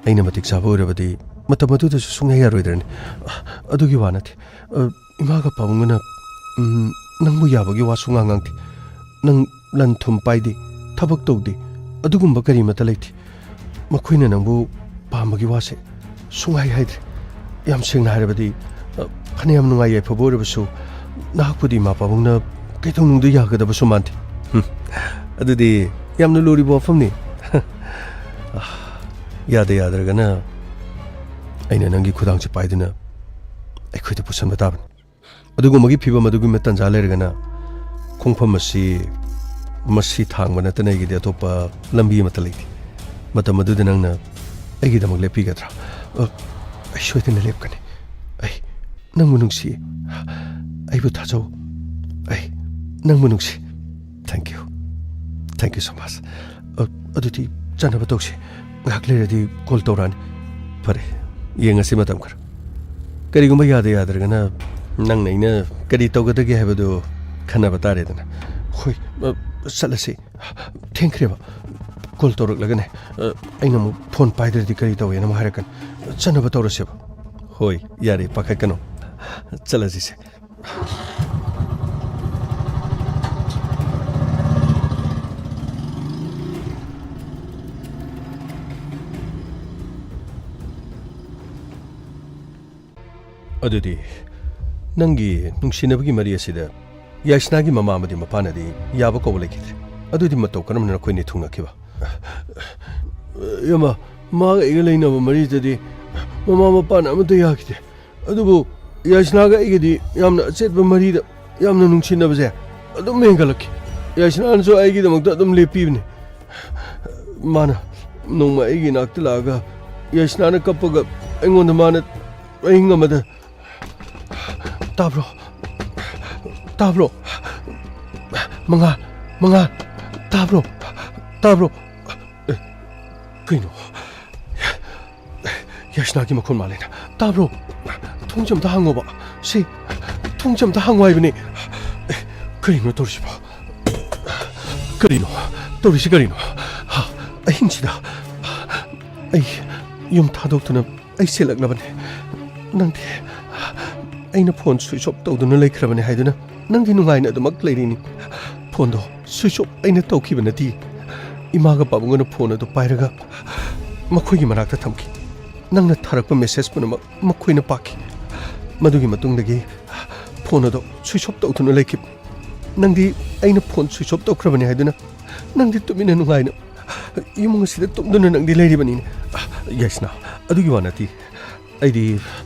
ꯑꯩꯅ ꯃꯇꯤꯛ ꯆꯥꯕ ꯑꯣꯏꯔꯕꯗꯤ ꯃꯇꯝ ꯑꯗꯨꯗꯁꯨ ꯁꯨꯡꯌꯥ ꯌꯥꯔꯣꯏꯗ꯭ꯔꯅꯤ? ꯑꯗꯨꯒꯤ ꯋꯥ ꯅꯠꯇꯦ꯫ ꯑ, ꯏꯃꯥꯒ ꯄꯥꯕꯨꯡꯒꯅ, ꯎꯝ, ꯅꯪꯕꯨ ꯌꯥꯕꯒꯤ ꯋꯥ ꯁꯨꯡꯉꯥꯡ ꯉꯥꯡꯗꯦ꯫ ꯅꯪ ꯂꯟ ꯊꯨꯝ ꯄꯥꯏꯗꯦ, ꯊꯕꯛ ꯇꯧꯗꯦ, ꯑꯗꯨꯒꯨꯝꯕ ꯀꯔꯤꯃꯠꯇ ꯂꯩꯇꯦ꯫ ꯃꯈꯣꯏꯅ ꯅꯪꯕꯨ ꯄꯥꯝꯕꯒꯤ ꯋꯥꯁꯦ ꯁꯨꯡꯍꯥꯏ ꯍꯥꯏꯗ꯭ꯔꯦ꯫ ꯌꯥꯝ ꯁꯦꯡꯅ ꯍꯥꯏꯔꯕꯗꯤ, ꯑ, ꯐꯅꯌꯥꯝ ꯅꯨꯡꯉꯥꯏ ꯌꯥꯏꯐꯕ ꯑꯣꯏꯔꯕꯁꯨ, ꯅꯍꯥꯛꯄꯨꯗꯤ ꯏꯃꯥ ꯄꯥꯕꯨꯡꯅ ꯀꯩꯗꯧꯅꯨꯡꯗ ꯌꯥꯒꯗꯕꯁꯨ ꯃꯥꯟꯗꯦ꯫ ꯍꯨꯝ, ꯑꯗꯨꯗꯤ ꯌꯥꯝꯅ ꯂꯨꯔꯤꯕ ꯋꯥꯐꯝꯅꯤ꯫ ꯑ, ꯌꯥꯗ ꯌꯥꯗ꯭ꯔꯒꯅ ꯑꯩꯅ ꯅꯪꯒꯤ ꯈꯨꯗꯥꯡꯁꯦ ꯄꯥꯏꯗꯨꯅ ꯑꯩꯈꯣꯏꯗ ꯄꯨꯁꯟꯕ ꯇꯥꯕꯅꯤ꯫ ꯑꯗꯨꯒꯨꯝꯕꯒꯤ ꯐꯤꯕꯝ ꯑꯗꯨꯒꯨꯝꯕ ꯇꯥꯟꯖꯥ ꯂꯩꯔꯒꯅ ꯈꯣꯡꯐꯝ ꯑꯁꯤ ꯃꯁꯤ ꯊꯥꯡꯕ ꯅꯠꯇꯅ ꯑꯩꯒꯤꯗꯤ ꯑꯇꯣꯞꯄ ꯂꯝꯕꯤ ꯑꯃꯠꯇ ꯂꯩꯇꯦ꯫ ꯃꯇꯝ ꯑꯗꯨꯗ ꯅꯪꯅ ꯑꯩꯒꯤꯗꯃꯛ ꯂꯦꯞꯄꯤꯒꯗ꯭ꯔꯥ? ꯑ, ꯑꯩ ꯁꯣꯏꯗꯅ ꯂꯦꯞꯀꯅꯤ꯫ ꯑꯩ ꯅꯪꯕꯨ ꯅꯨꯡꯁꯤ꯫ ꯑꯩꯕꯨ ꯊꯥꯖꯧ꯫ ꯑꯩ ꯅꯪꯕꯨ ꯅꯨꯡꯁꯤ꯫ Thank you. Thank you so much. ꯑ, ꯑꯗꯨꯗꯤ ꯆꯠꯅꯕ ꯇꯧꯁꯤ꯫ ꯉꯥꯏꯍꯥꯛ ꯂꯩꯔꯗꯤ ꯀꯣꯜ ꯇꯧꯔꯛꯑꯅꯤ꯫ ꯐꯔꯦ, ꯌꯦꯡꯉꯁꯤ ꯃꯇꯝ ꯈꯔ꯫ ꯀꯔꯤꯒꯨꯝꯕ ꯌꯥꯗ ꯌꯥꯗ꯭ꯔꯒꯅ ꯅꯪꯅ ꯑꯩꯅ ꯀꯔꯤ ꯇꯧꯒꯗꯒꯦ ꯍꯥꯏꯕꯗꯨ ꯈꯟꯅꯕ ꯇꯥꯔꯦꯗꯅ꯫ ꯍꯣꯏ, ꯑ, ꯆꯠꯂꯁꯤ꯫ ꯊꯦꯡꯈ꯭ꯔꯦꯕ꯫ ꯀꯣꯜ ꯇꯧꯔꯛꯂꯒꯅꯦ, ꯑ, ꯑꯩꯅ ꯑꯃꯨꯛ ꯐꯣꯟ ꯄꯥꯏꯗ꯭ꯔꯗꯤ ꯀꯔꯤ ꯇꯧꯋꯦꯅ ꯑꯃꯨꯛ ꯍꯥꯏꯔꯛꯀꯅꯤ꯫ ꯆꯠꯅꯕ ꯇꯧꯔꯁꯦꯕ꯫ ꯍꯣꯏ, ꯌꯥꯔꯦ, ꯄꯥꯈꯠꯀꯅꯨ꯫ ꯆꯠꯂꯁꯤꯁꯦ꯫ ꯑꯗꯨꯗꯤ ꯅꯪꯒꯤ ꯅꯨꯡꯁꯤꯅꯕꯒꯤ ꯃꯔꯤ ꯑꯁꯤꯗ ꯌꯥꯏꯁꯅꯥꯒꯤ ꯃꯃꯥ ꯑꯃꯗꯤ ꯃꯄꯥꯅꯗꯤ ꯌꯥꯕ ꯀꯧꯕ ꯂꯩꯈꯤꯗ꯭ꯔꯦ꯫ ꯑꯗꯨꯗꯤ ꯃꯇꯧ ꯀꯔꯝꯅ ꯅꯈꯣꯏꯅꯤ ꯊꯨꯡꯅꯈꯤꯕ? ꯌꯥꯝꯕ, ꯃꯥꯒ ꯑꯩꯒ ꯂꯩꯅꯕ ꯃꯔꯤꯗꯗꯤ ꯃꯃꯥ ꯃꯄꯥꯅ ꯑꯃꯠꯇ ꯌꯥꯈꯤꯗꯦ꯫ ꯑꯗꯨꯕꯨ ꯌꯥꯏꯁꯅꯥꯒ ꯑꯩꯒꯗꯤ ꯌꯥꯝꯅ ꯑꯆꯦꯠꯄ ꯃꯔꯤꯗ ꯌꯥꯝꯅ ꯅꯨꯡꯁꯤꯅꯕꯁꯦ ꯑꯗꯨꯝ ꯍꯦꯟꯒꯠꯂꯛꯈꯤ꯫ ꯌꯥꯏꯁꯅꯥꯅꯁꯨ ꯑꯩꯒꯤꯗꯃꯛꯇ ꯑꯗꯨꯝ ꯂꯦꯞꯄꯤꯕꯅꯤ꯫ ꯃꯥꯅ ꯅꯣꯡꯃ ꯑꯩꯒꯤ ꯏꯅꯥꯛꯇ ꯂꯥꯛꯑꯒ ꯌꯥꯏꯁꯅꯥꯅ ꯀꯞꯄꯒ ꯑꯩꯉꯣꯟꯗ ꯃꯥꯅ ꯑꯍꯤꯡ ꯑꯃꯗ, "ꯇꯥꯕ꯭ꯔꯣ? ꯇꯥꯕ꯭ꯔꯣ? ꯃꯉꯥ, ꯃꯉꯥ, ꯇꯥꯕ꯭ꯔꯣ? ꯇꯥꯕ꯭ꯔꯣ?" ꯑꯦ, ꯀꯩꯅꯣ? ꯌꯥꯏꯁꯅꯥꯒꯤ ꯃꯈꯣꯟ ꯃꯥꯜꯂꯦꯅ꯫ "ꯇꯥꯕ꯭ꯔꯣ? ꯊꯣꯡꯁꯦ ꯑꯝꯇ ꯍꯥꯡꯉꯣꯕ꯫ ꯁꯤ, ꯊꯣꯡꯁꯦ ꯑꯝꯇ ꯍꯥꯡꯉꯣ ꯍꯥꯏꯕꯅꯦ꯫ ꯑꯦ, ꯀꯔꯤꯅꯣ ꯇꯧꯔꯤꯁꯤꯕꯣ? ꯀꯔꯤꯅꯣ ꯇꯧꯔꯤꯁꯤ ꯀꯔꯤꯅꯣ? ꯍꯥ? ꯑꯍꯤꯡꯁꯤꯗ ꯑꯩ ꯌꯨꯝ ꯊꯥꯗꯣꯛꯇꯨꯅ ꯑꯩ ꯆꯦꯜꯂꯛꯂꯕꯅꯦ꯫ ꯅꯪꯗꯤ ꯑꯩꯅ ꯐꯣꯟ ꯁ꯭ꯋꯤꯆ ꯑꯣꯐ ꯇꯧꯗꯨꯅ ꯂꯩꯈ꯭ꯔꯕꯅꯦ ꯍꯥꯏꯗꯨꯅ ꯅꯪꯗꯤ ꯅꯨꯡꯉꯥꯏꯅ ꯑꯗꯨꯃꯛ ꯂꯩꯔꯤꯅꯤ꯫ ꯐꯣꯟꯗꯣ ꯁ꯭ꯋꯤꯆ ꯑꯣꯐ ꯑꯩꯅ ꯇꯧꯈꯤꯕ ꯅꯠꯇꯦ꯫ ꯏꯃꯥꯒ ꯄꯥꯕꯨꯡꯒꯅ ꯐꯣꯟ ꯑꯗꯨ ꯄꯥꯏꯔꯒ ꯃꯈꯣꯏꯒꯤ ꯃꯅꯥꯛꯇ ꯊꯝꯈꯤ꯫ ꯅꯪꯅ ꯊꯥꯔꯛꯄ ꯃꯦꯁꯦꯖ ꯄꯨꯝꯅꯃꯛ ꯃꯈꯣꯏꯅ ꯄꯥꯈꯤ꯫ ꯃꯗꯨꯒꯤ ꯃꯇꯨꯡꯗꯒꯤ ꯐꯣꯟ ꯑꯗꯨ ꯁ꯭ꯋꯤꯆ ꯑꯣꯐ ꯇꯧꯗꯨꯅ ꯂꯩꯈꯤꯕꯅꯤ꯫ ꯅꯪꯗꯤ ꯑꯩꯅ ꯐꯣꯟ ꯁ꯭ꯋꯤꯆ ꯑꯣꯐ ꯇꯧꯈ꯭ꯔꯕꯅꯤ ꯍꯥꯏꯗꯨꯅ ꯅꯪꯗꯤ ꯇꯨꯃꯤꯟꯅ ꯅꯨꯡꯉꯥꯏꯅ ꯏꯃꯨꯡ ꯑꯁꯤꯗ ꯇꯨꯝꯗꯨꯅ ꯅꯪꯗꯤ ꯂꯩꯔꯤꯕꯅꯤꯅꯦ꯫ ꯌꯥꯏꯁꯅꯥ, ꯑꯗꯨꯒꯤ ꯋꯥ ꯅꯠꯇꯦ꯫ ꯑꯩꯗꯤ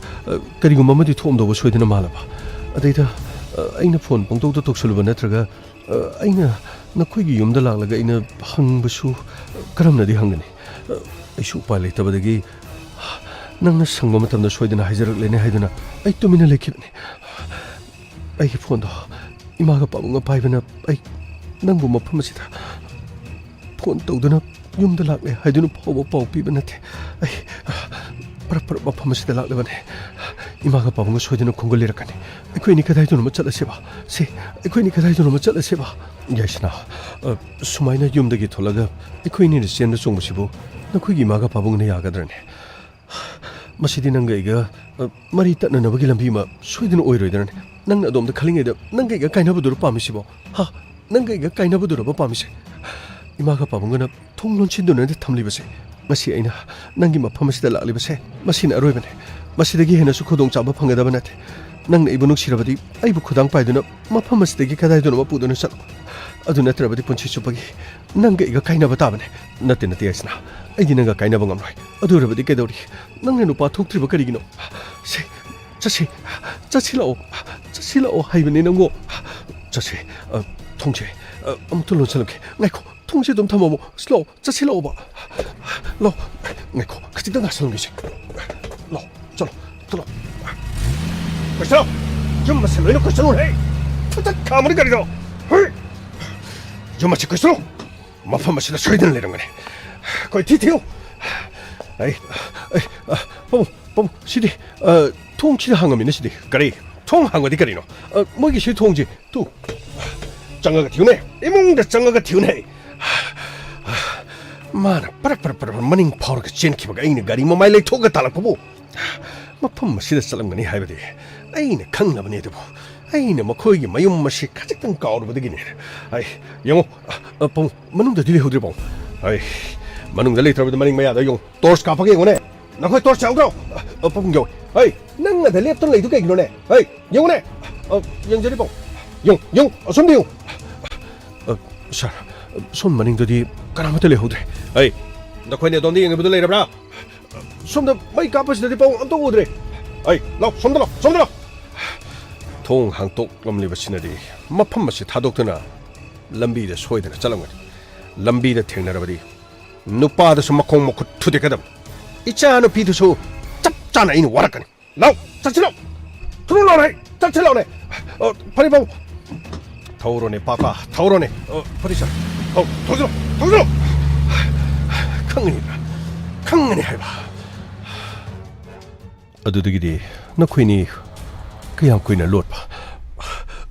ꯑ, ꯀꯔꯤꯒꯨꯝꯕ ꯑꯃꯗꯤ ꯊꯣꯛꯑꯝꯗꯧꯕ ꯁꯣꯏꯗꯅ ꯃꯥꯜꯂꯕ꯫ ꯑꯗꯩꯗ, ꯑ, ꯑꯩꯅ ꯐꯣꯟ ꯄꯪꯇꯧꯗ ꯇꯧꯁꯜꯂꯨꯕ ꯅꯠꯇ꯭ꯔꯒ, ꯑ, ꯑꯩꯅ ꯅꯈꯣꯏꯒꯤ ꯌꯨꯝꯗ ꯂꯥꯛꯂꯒ ꯑꯩꯅ ꯍꯪꯕꯁꯨ ꯀꯔꯝꯅꯗꯤ ꯍꯪꯒꯅꯤ? ꯑ, ꯑꯩꯁꯨ ꯎꯄꯥꯏ ꯂꯩꯇꯕꯗꯒꯤ ꯅꯪꯅ ꯁꯪꯕ ꯃꯇꯝꯗ ꯁꯣꯏꯗꯅ ꯍꯥꯏꯖꯔꯛꯂꯦꯅꯦ ꯍꯥꯏꯗꯨꯅ ꯑꯩ ꯇꯨꯃꯤꯟꯅ ꯂꯩꯈꯤꯕꯅꯤ꯫ ꯑꯩꯒꯤ ꯐꯣꯟꯗꯣ ꯏꯃꯥꯒ ꯄꯥꯕꯨꯡꯒ ꯄꯥꯏꯕꯅ ꯑꯩ ꯅꯪꯕꯨ ꯃꯐꯝ ꯑꯁꯤꯗ ꯐꯣꯟ ꯇꯧꯗꯨꯅ ꯌꯨꯝꯗ ꯂꯥꯛꯂꯦ ꯍꯥꯏꯗꯨꯅ ꯐꯥꯎꯕ ꯄꯥꯎ ꯄꯤꯕ ꯅꯠꯇꯦ꯫ ꯑꯩ ꯄꯔꯞ ꯄꯔꯞ ꯃꯐꯝ ꯑꯁꯤꯗ ꯂꯥꯛꯂꯕꯅꯦ꯫ ꯏꯃꯥꯒ ꯄꯥꯕꯨꯡꯒ ꯁꯣꯏꯗꯅ ꯈꯣꯡꯒꯜ ꯂꯩꯔꯛꯀꯅꯤ꯫ ꯑꯩꯈꯣꯏꯅꯤ ꯀꯗꯥꯏꯗꯅꯣꯃ ꯆꯠꯂꯁꯦꯕ? ꯁꯤ, ꯑꯩꯈꯣꯏꯅꯤ ꯀꯗꯥꯏꯗꯅꯣꯃ ꯆꯠꯂꯁꯦꯕ? ꯌꯥꯏꯁꯅꯥ, ꯑ, ꯁꯨꯃꯥꯏꯅ ꯌꯨꯝꯗꯒꯤ ꯊꯣꯛꯂꯒ ꯑꯩꯈꯣꯏꯅꯤꯅ ꯆꯦꯟꯕ ꯆꯣꯡꯕꯁꯤꯕꯨ ꯅꯈꯣꯏꯒꯤ ꯏꯃꯥꯒ ꯄꯥꯕꯨꯡꯅ ꯌꯥꯒꯗ꯭ꯔꯅꯦ? ꯃꯁꯤꯗꯤ ꯅꯪꯒ ꯑꯩꯒ, ꯑ, ꯃꯔꯤ ꯇꯠꯅꯅꯕꯒꯤ ꯂꯝꯕꯤ ꯑꯃ ꯁꯣꯏꯗꯅ ꯑꯣꯏꯔꯣꯏꯗ꯭ꯔꯅꯦ? ꯅꯪꯅ ꯑꯗꯣꯝꯗ ꯈꯜꯂꯤꯉꯩꯗ ꯅꯪꯒ ꯑꯩꯒ ꯀꯥꯏꯅꯕꯗꯨꯔ ꯄꯥꯝꯃꯤꯁꯤꯕꯣ? ꯍꯥ? ꯅꯪꯒ ꯑꯩꯒ ꯀꯥꯏꯅꯕꯗꯨꯔꯕ ꯄꯥꯝꯃꯤꯁꯦ? ꯏꯃꯥꯒ ꯄꯥꯕꯨꯡꯒꯅ ꯊꯣꯡ ꯂꯣꯟꯁꯤꯟꯗꯨꯅꯗꯤ ꯊꯝꯂꯤꯕꯁꯦ, ꯉꯁꯤ ꯑꯩꯅ ꯅꯪꯒꯤ ꯃꯐꯝ ꯑꯁꯤꯗ ꯂꯥꯛꯂꯤꯕꯁꯦ, ꯃꯁꯤꯅ ꯑꯔꯣꯏꯕꯅꯦ꯫ ꯃꯁꯤꯗꯒꯤ ꯍꯦꯟꯅꯁꯨ ꯈꯨꯗꯣꯡꯆꯥꯕ ꯐꯪꯒꯗꯕ ꯅꯠꯇꯦ꯫ ꯅꯪꯅ ꯑꯩꯕꯨ ꯅꯨꯡꯁꯤꯔꯕꯗꯤ ꯑꯩꯕꯨ ꯈꯨꯗꯥꯡ ꯄꯥꯏꯗꯨꯅ ꯃꯐꯝ ꯑꯁꯤꯗꯒꯤ ꯀꯗꯥꯏꯗꯅꯣꯃ ꯄꯨꯗꯨꯅ ꯆꯠꯂꯣ꯫ ꯑꯗꯨ ꯅꯠꯇ꯭ꯔꯕꯗꯤ ꯄꯨꯟꯁꯤ ꯆꯨꯞꯄꯒꯤ ꯅꯪꯒ ꯑꯩꯒ ꯀꯥꯏꯅꯕ ꯇꯥꯕꯅꯦ꯫ ꯅꯠꯇꯦ, ꯅꯠꯇꯦ, ꯌꯥꯏꯁꯅꯥ, ꯑꯩꯗꯤ ꯅꯪꯒ ꯀꯥꯏꯅꯕ ꯉꯝꯂꯣꯏ꯫ ꯑꯗꯨ ꯑꯣꯏꯔꯕꯗꯤ ꯀꯩꯗꯧꯔꯤ? ꯅꯪꯅ ꯅꯨꯄꯥ ꯊꯣꯛꯇ꯭ꯔꯤꯕ ꯀꯔꯤꯒꯤꯅꯣ? ꯁꯦ, ꯆꯠꯁꯤ, ꯆꯠꯁꯤ ꯂꯥꯛꯑꯣ, ꯆꯠꯁꯤ ꯂꯥꯛꯑꯣ ꯍꯥꯏꯕꯅꯦ ꯅꯪꯕꯨ꯫ ꯆꯠꯁꯤ, ꯑ, ꯊꯣꯡꯁꯦ, ꯑ, ꯑꯃꯨꯛꯇ ꯂꯣꯟꯁꯤꯜꯂꯝꯒꯦ꯫ ꯉꯥꯏꯈꯣ, ꯊꯣꯡꯁꯦ ꯑꯗꯨꯝ ꯊꯝꯃꯝꯃꯣ꯫ ꯂꯥꯛꯑꯣ, ꯆꯠꯁꯤ ꯂꯥꯛꯑꯣꯕ꯫ ꯂꯥꯛꯑꯣ, ꯉꯥꯏꯈꯣ, ꯈꯖꯤꯛꯇꯪ ꯉꯥꯏꯁꯜꯂꯝꯒꯦꯁꯦ꯫ ꯂꯥꯛꯑꯣ, ꯆꯠꯂꯣ, ꯆꯠꯂꯣ꯫ ꯀꯣꯏꯁꯜꯂꯣ, ꯌꯨꯝ ꯑꯁꯤ ꯂꯣꯏꯅ ꯀꯣꯏꯁꯜꯂꯨꯍꯦ꯫ ꯐꯨꯇꯠ ꯈꯥꯝꯃꯅꯤ ꯀꯔꯤꯅꯣ? ꯍꯨꯏ! ꯌꯨꯝ ꯑꯁꯤ ꯀꯣꯏꯁꯜꯂꯨ꯫ ꯃꯐꯝ ꯑꯁꯤꯗ ꯁꯣꯏꯗꯅ ꯂꯩꯔꯝꯒꯅꯤ꯫ ꯑꯩꯈꯣꯏ ꯊꯤ ꯊꯤꯌꯨ꯫ ꯑꯩ, ꯑꯩ, ꯑ, ꯄꯥꯕꯨꯡ, ꯄꯥꯕꯨꯡ, ꯁꯤꯗꯤ, ꯑ, ꯊꯣꯡꯁꯤꯗ ꯍꯥꯡꯉꯝꯃꯤꯅ ꯁꯤꯗꯤ꯫ ꯀꯔꯤ? ꯊꯣꯡ ꯍꯥꯡꯕꯗꯤ ꯀꯔꯤꯅꯣ? ꯑ, ꯃꯣꯏꯒꯤ ꯁꯤ ꯊꯣꯡꯁꯤ, ꯇꯨ, ꯆꯪꯉꯒ ꯊꯤꯌꯨꯅꯦ꯫ ꯏꯃꯨꯡꯗ ꯆꯪꯉꯒ ꯊꯤꯌꯨꯅꯦ꯫ ꯃꯥꯅ ꯄꯔꯛ, ꯄꯔꯛ, ꯄꯔꯛ ꯃꯅꯤꯡ ꯐꯥꯎꯔꯒ ꯆꯦꯟꯈꯤꯕꯒ ꯑꯩꯅ ꯒꯥꯔꯤ ꯃꯃꯥꯏ ꯂꯩꯊꯣꯛꯑꯒ ꯇꯥꯜꯂꯛꯄꯕꯨ꯫ ꯃꯐꯝ ꯑꯁꯤꯗ ꯆꯠꯂꯝꯒꯅꯤ ꯍꯥꯏꯕꯗꯤ ꯑꯩꯅ ꯈꯪꯂꯕꯅꯤ, ꯑꯗꯨꯕꯨ ꯑꯩꯅ ꯃꯈꯣꯏꯒꯤ ꯃꯌꯨꯝ ꯑꯁꯤ ꯈꯖꯤꯛꯇꯪ ꯀꯥꯎꯔꯨꯕꯗꯒꯤꯅꯤ꯫ ꯑꯩ, ꯌꯦꯡꯉꯨ, ꯑ, ꯑ, ꯄꯥꯕꯨꯡ, ꯃꯅꯨꯡꯗꯗꯤ ꯂꯩꯍꯧꯗ꯭ꯔꯦ, ꯄꯥꯕꯨꯡ꯫ ꯑꯩ, ꯃꯅꯨꯡꯗ ꯂꯩꯇ꯭ꯔꯕꯗꯤ ꯃꯅꯤꯡ ꯃꯌꯥꯗ ꯌꯦꯡꯉꯨ, ꯇꯣꯔꯆ ꯀꯥꯞꯄꯒ ꯌꯦꯡꯉꯨꯅꯦ꯫ ꯅꯈꯣꯏ ꯇꯣꯔꯆ ꯌꯥꯎꯗ꯭ꯔꯣ? ꯑ, ꯑ, ꯄꯥꯕꯨꯡ ꯌꯥꯎꯏ꯫ ꯑꯩ, ꯅꯪ ꯑꯗ ꯂꯦꯞꯇꯨꯅ ꯂꯩꯗꯨ ꯀꯩꯒꯤꯅꯣꯅꯦ? ꯑꯩ, ꯌꯦꯡꯉꯨꯅꯦ꯫ ꯑ, ꯌꯦꯡꯖꯔꯤ, ꯄꯥꯕꯨꯡ꯫ ꯌꯦꯡꯉꯨ, ꯌꯦꯡꯉꯨ, ꯑꯁꯣꯝꯗ ꯌꯦꯡꯉꯨ꯫ ꯑ, ꯁꯥꯔ, ꯁꯣꯝ ꯃꯅꯤꯡꯗꯗꯤ ꯀꯅꯥꯃꯠꯇ ꯂꯩꯍꯧꯗ꯭ꯔꯦ꯫ ꯑꯩ, ꯅꯈꯣꯏꯅ ꯑꯗꯣꯝꯗ ꯌꯦꯡꯉꯤꯕꯗꯨ ꯂꯩꯔꯕ꯭ꯔꯥ? ꯁꯣꯝꯗ ꯃꯩ ꯀꯥꯞꯄꯁꯤꯗꯗꯤ ꯄꯥꯕꯨꯡ ꯑꯝꯇ ꯎꯗ꯭ꯔꯦ꯫ ꯑꯩ, ꯂꯥꯎ, ꯁꯣꯝꯗ ꯂꯥꯎ, ꯁꯣꯝꯗ ꯂꯥꯎ꯫ ꯊꯣꯡ ꯍꯥꯡꯇꯣꯛꯂꯝꯂꯤꯕꯁꯤꯅꯗꯤ ꯃꯐꯝ ꯑꯁꯤ ꯊꯥꯗꯣꯛꯇꯨꯅ ꯂꯝꯕꯤꯗ ꯁꯣꯏꯗꯅ ꯆꯠꯂꯝꯒꯅꯤ꯫ ꯂꯝꯕꯤꯗ ꯊꯦꯡꯅꯔꯕꯗꯤ ꯅꯨꯄꯥꯗꯨꯁꯨ ꯃꯈꯣꯡ ꯃꯈꯨꯠ ꯊꯨꯗꯦꯛꯀꯗꯕꯅꯤ꯫ ꯏꯆꯥ ꯅꯨꯄꯤꯗꯨꯁꯨ ꯆꯞ ꯆꯥꯅ ꯑꯩꯅ ꯋꯥꯔꯛꯀꯅꯤ꯫ ꯂꯥꯎ, ꯆꯠꯁꯤ ꯂꯥꯎ꯫ ꯊꯨꯔꯨ ꯂꯥꯎꯅꯦ, ꯆꯠꯁꯤ ꯂꯥꯎꯅꯦ꯫ ꯑ, ꯐꯔꯦ, ꯐꯔꯦ꯫ ꯊꯧꯔꯣꯅꯦ, ꯄꯥꯄꯥ, ꯊꯧꯔꯣꯅꯦ꯫ ꯑ, ꯐꯔꯦ, ꯁꯥꯔ꯫ ꯑꯧ, ꯊꯧꯖꯤꯜꯂꯣ, ꯊꯧꯖꯤꯜꯂꯣ꯫ ꯈꯪꯒꯅꯤ, ꯈꯪꯒꯅꯤ ꯍꯥꯏꯕ꯫ ꯑꯗꯨꯗꯒꯤꯗꯤ ꯅꯈꯣꯏꯅꯤ ꯀꯌꯥꯝ ꯀꯨꯏꯅ ꯂꯣꯠꯄ?